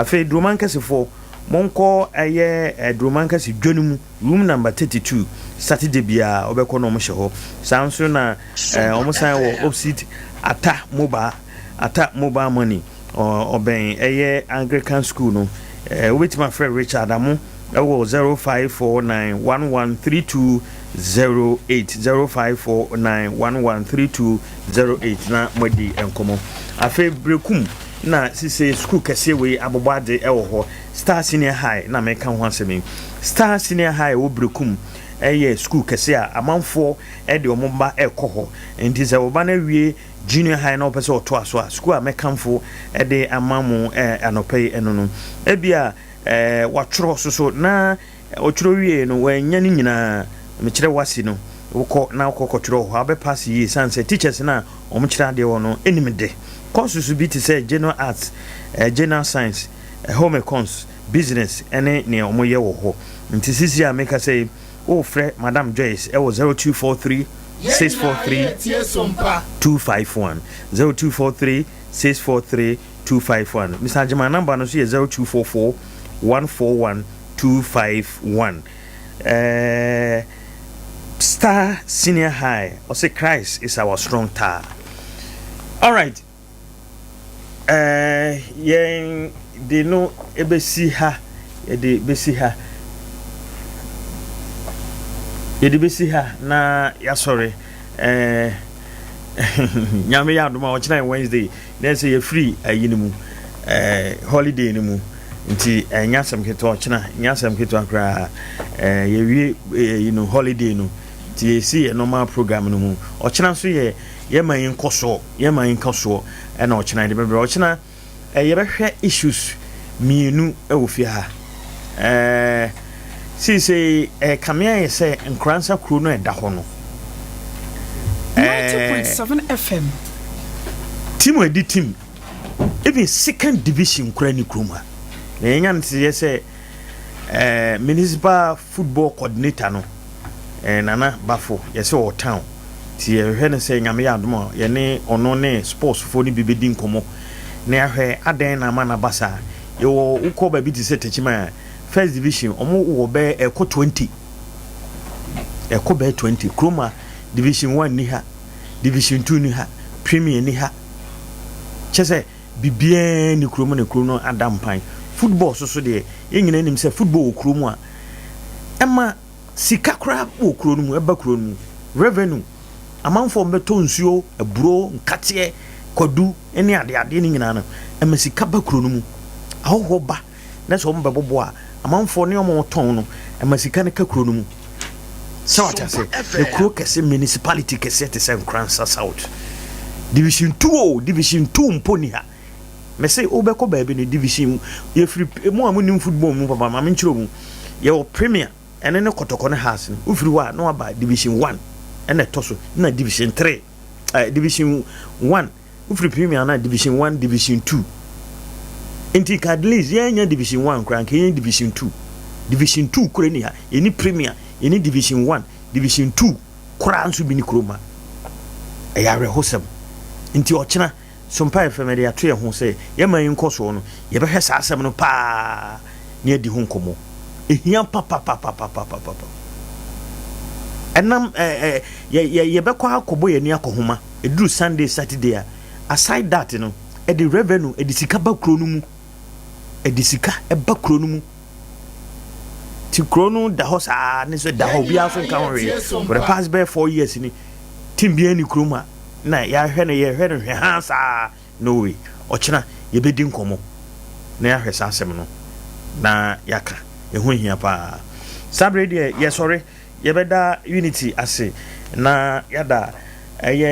afei Duromankɛsefoɔ Monkɔ ɛyɛ Aduromankɛse dwa no mu, room number 32, Saturday biara wobɛkɔ na wɔhyɛ hɔ. Saa nso na wɔn san wɔ opposite Ata Mobile, Ata Mobile Money, ɔbɛn ɛyɛ Anglican School no. Wobɛtumi afrɛ Richard Amo ɛwɔ 0549113208, 0549113208 na moadi nkɔmmɔ. Afei Berekum. Na sisei sukuu kɛseɛ wei abobɔ ade wɔ hɔ, Star Senior High na meka ho asɛm yi. Star Senior High wɔ Berekum yɛ sukuu kɛseɛ a amanfoɔ de wɔn mma rekɔ hɔ. Nti sɛ wo ba no awie junior high na wopɛ sɛ ɔtoa so a, sukuu a mɛkamfo de ama mo anɔpa yi ɛno no. Ebia watwerɛ soso na Ɔtwerɛ wieeɛ no, wannya ne nyinaa. Mekyerɛ wasi no, wokɔ na wokɔ kɔtwerɛ wɔ hɔ a, wobɛpaase yie sane sɛ teachers no a wɔkyerɛ adeɛ hɔ no nim de. Courses bi te sɛ General Arts, General Science, Home Econs, Business ne nea wɔyɛ wɔ hɔ. Nti sisi a mekasa yi, wofrɛ Madam Joyce wɔ 0243 643 251, 0243 643 251. Mister Agyeman number no nso yɛ 0244 141 251 eh, Star Senior High ɔse Christ is our strong tower. Alright, eh, yɛn de no ebesi ha, yɛde besi ha, yɛde besi ha na yɛasɔre. Eh, nyame yɛ adom a ɔkyena yɛ Wednesday. Na ɛsɛ yɛfiri ayi no mu, eh, holiday no mu, nti ɛnyɛ asɛm ketewa, ɔkyena nyɛ asɛm ketewa koraa, eh, yɛwie eh, yi no holiday no, nti yɛsi yɛ normal program no mu. Ɔkyena nso yɛ yɛma yi nkɔsoɔ, yɛma yi nkɔsoɔ, ɛna ɔkyena yɛde bɛbrɛ. Ɔkyena eh, yɛbɛhwɛ issues mmienu wɔ fie ha. Eh, seesei ɛrekame ayɛ sɛ Nkoransa kuro no a ɛda hɔ no. 90.7 FM. Team a ɛdi team, even second division koraa ni kurom ha. Na yɛnya no te yɛ sɛ. Eh, municipal football coordinator no, eh, Nana Bafo, yɛsɛ ɔwɔ town. Nti yɛhwehwɛ no sɛ Nyame yɛ adom a, yɛne ɔno ne sports foɔ no bi bɛdi nkɔmmɔ na yɛahwɛ adɛn na ama no aba saa. Yɛwɔ, wokɔ baabi te sɛ Techiman a, first division, ɔmo wɔ bɛyɛ ɛkɔ 20. Ɛkɔ bɛyɛ 20. Kurom a, division 1 ni ha, division 2 ni ha, premier ni ha. Kyɛ sɛ, Biribiara nni kurom na kuro no ada mpan. Football nso so deɛ, yɛn nyinaa nim sɛ football wɔ kurom a, ɛma sika koraa wɔ kuro no mu, ɛba kuro no mu. Revenue, amanfoɔ bɛtɔ nsuo, aburo, nkateɛ, kwadu ne adeadeɛ no nyinaa no, ɛma sika ba kuro no mu. Ahɔhoɔ ba na sɛ wɔn bɛbɔbɔ a, amanfoɔ ne wɔn tɔn no, ɛma sika no ka kuro no mu. Sɛ wate ase, na kuro kɛse, municipality kɛseɛ te sɛ Nkoransa South, Division 2 o, Division 2 mpo ni ha. Mese wobɛkɔ baabi no, Division, yɛfiri, mo a monim football mu papa, ma menkyerɛ mu. Yɛwɔ Premier, ɛne ne Kɔtɔkɔ ne Hearts no. Wofiri hɔ a, na waba Division 1, ɛna ɛtɔ so, na Division 3, eh, Division 1, Wofiri Premier no a, Division One, Division Two. Nti nka at least yɛnnya Division One koraa, nka yɛnya Division Two. Division Two koraa ni ha. Yɛni Premier, yɛni Division One, Division Two koraa nso bi ni kurom ha. Ɛyɛ awerɛhosɛm. Nti ɔkyena, Sompa FM yɛde ato yɛn ho sɛ yɛn man yi nkɔsoɔ no, yɛbɛhwɛ saa asɛm no paa na yɛadi ho nkɔmmɔ. Ɛhia papapapapapapa. Ɛnam ɛ ɛ yɛ yɛ yɛbɛkɔ akɔbɔ yɛn ani akɔhoma. Ɛduru Sunday, Saturday a, aside that no, ɛde revenue, ɛde sika ba kuro no mu. Ɛde sika ɛba kuro no mu. Ti kuro no da hɔ saa ne so da hɔ, obiara so nka ho hwee. For the past bɛyɛ 4 years ni, team biara ni kurom a, na yɛahwɛ no, yɛhwɛ no hwɛ ha saa, no way. Ɔkyena yɛbɛdi nkɔmmɔ na yɛahwɛ saa asɛm no na yɛaka. Ɛho hia paa. Saa bere deɛ yɛsɔre, yɛbɛda Unity ase na yɛada ɛyɛ.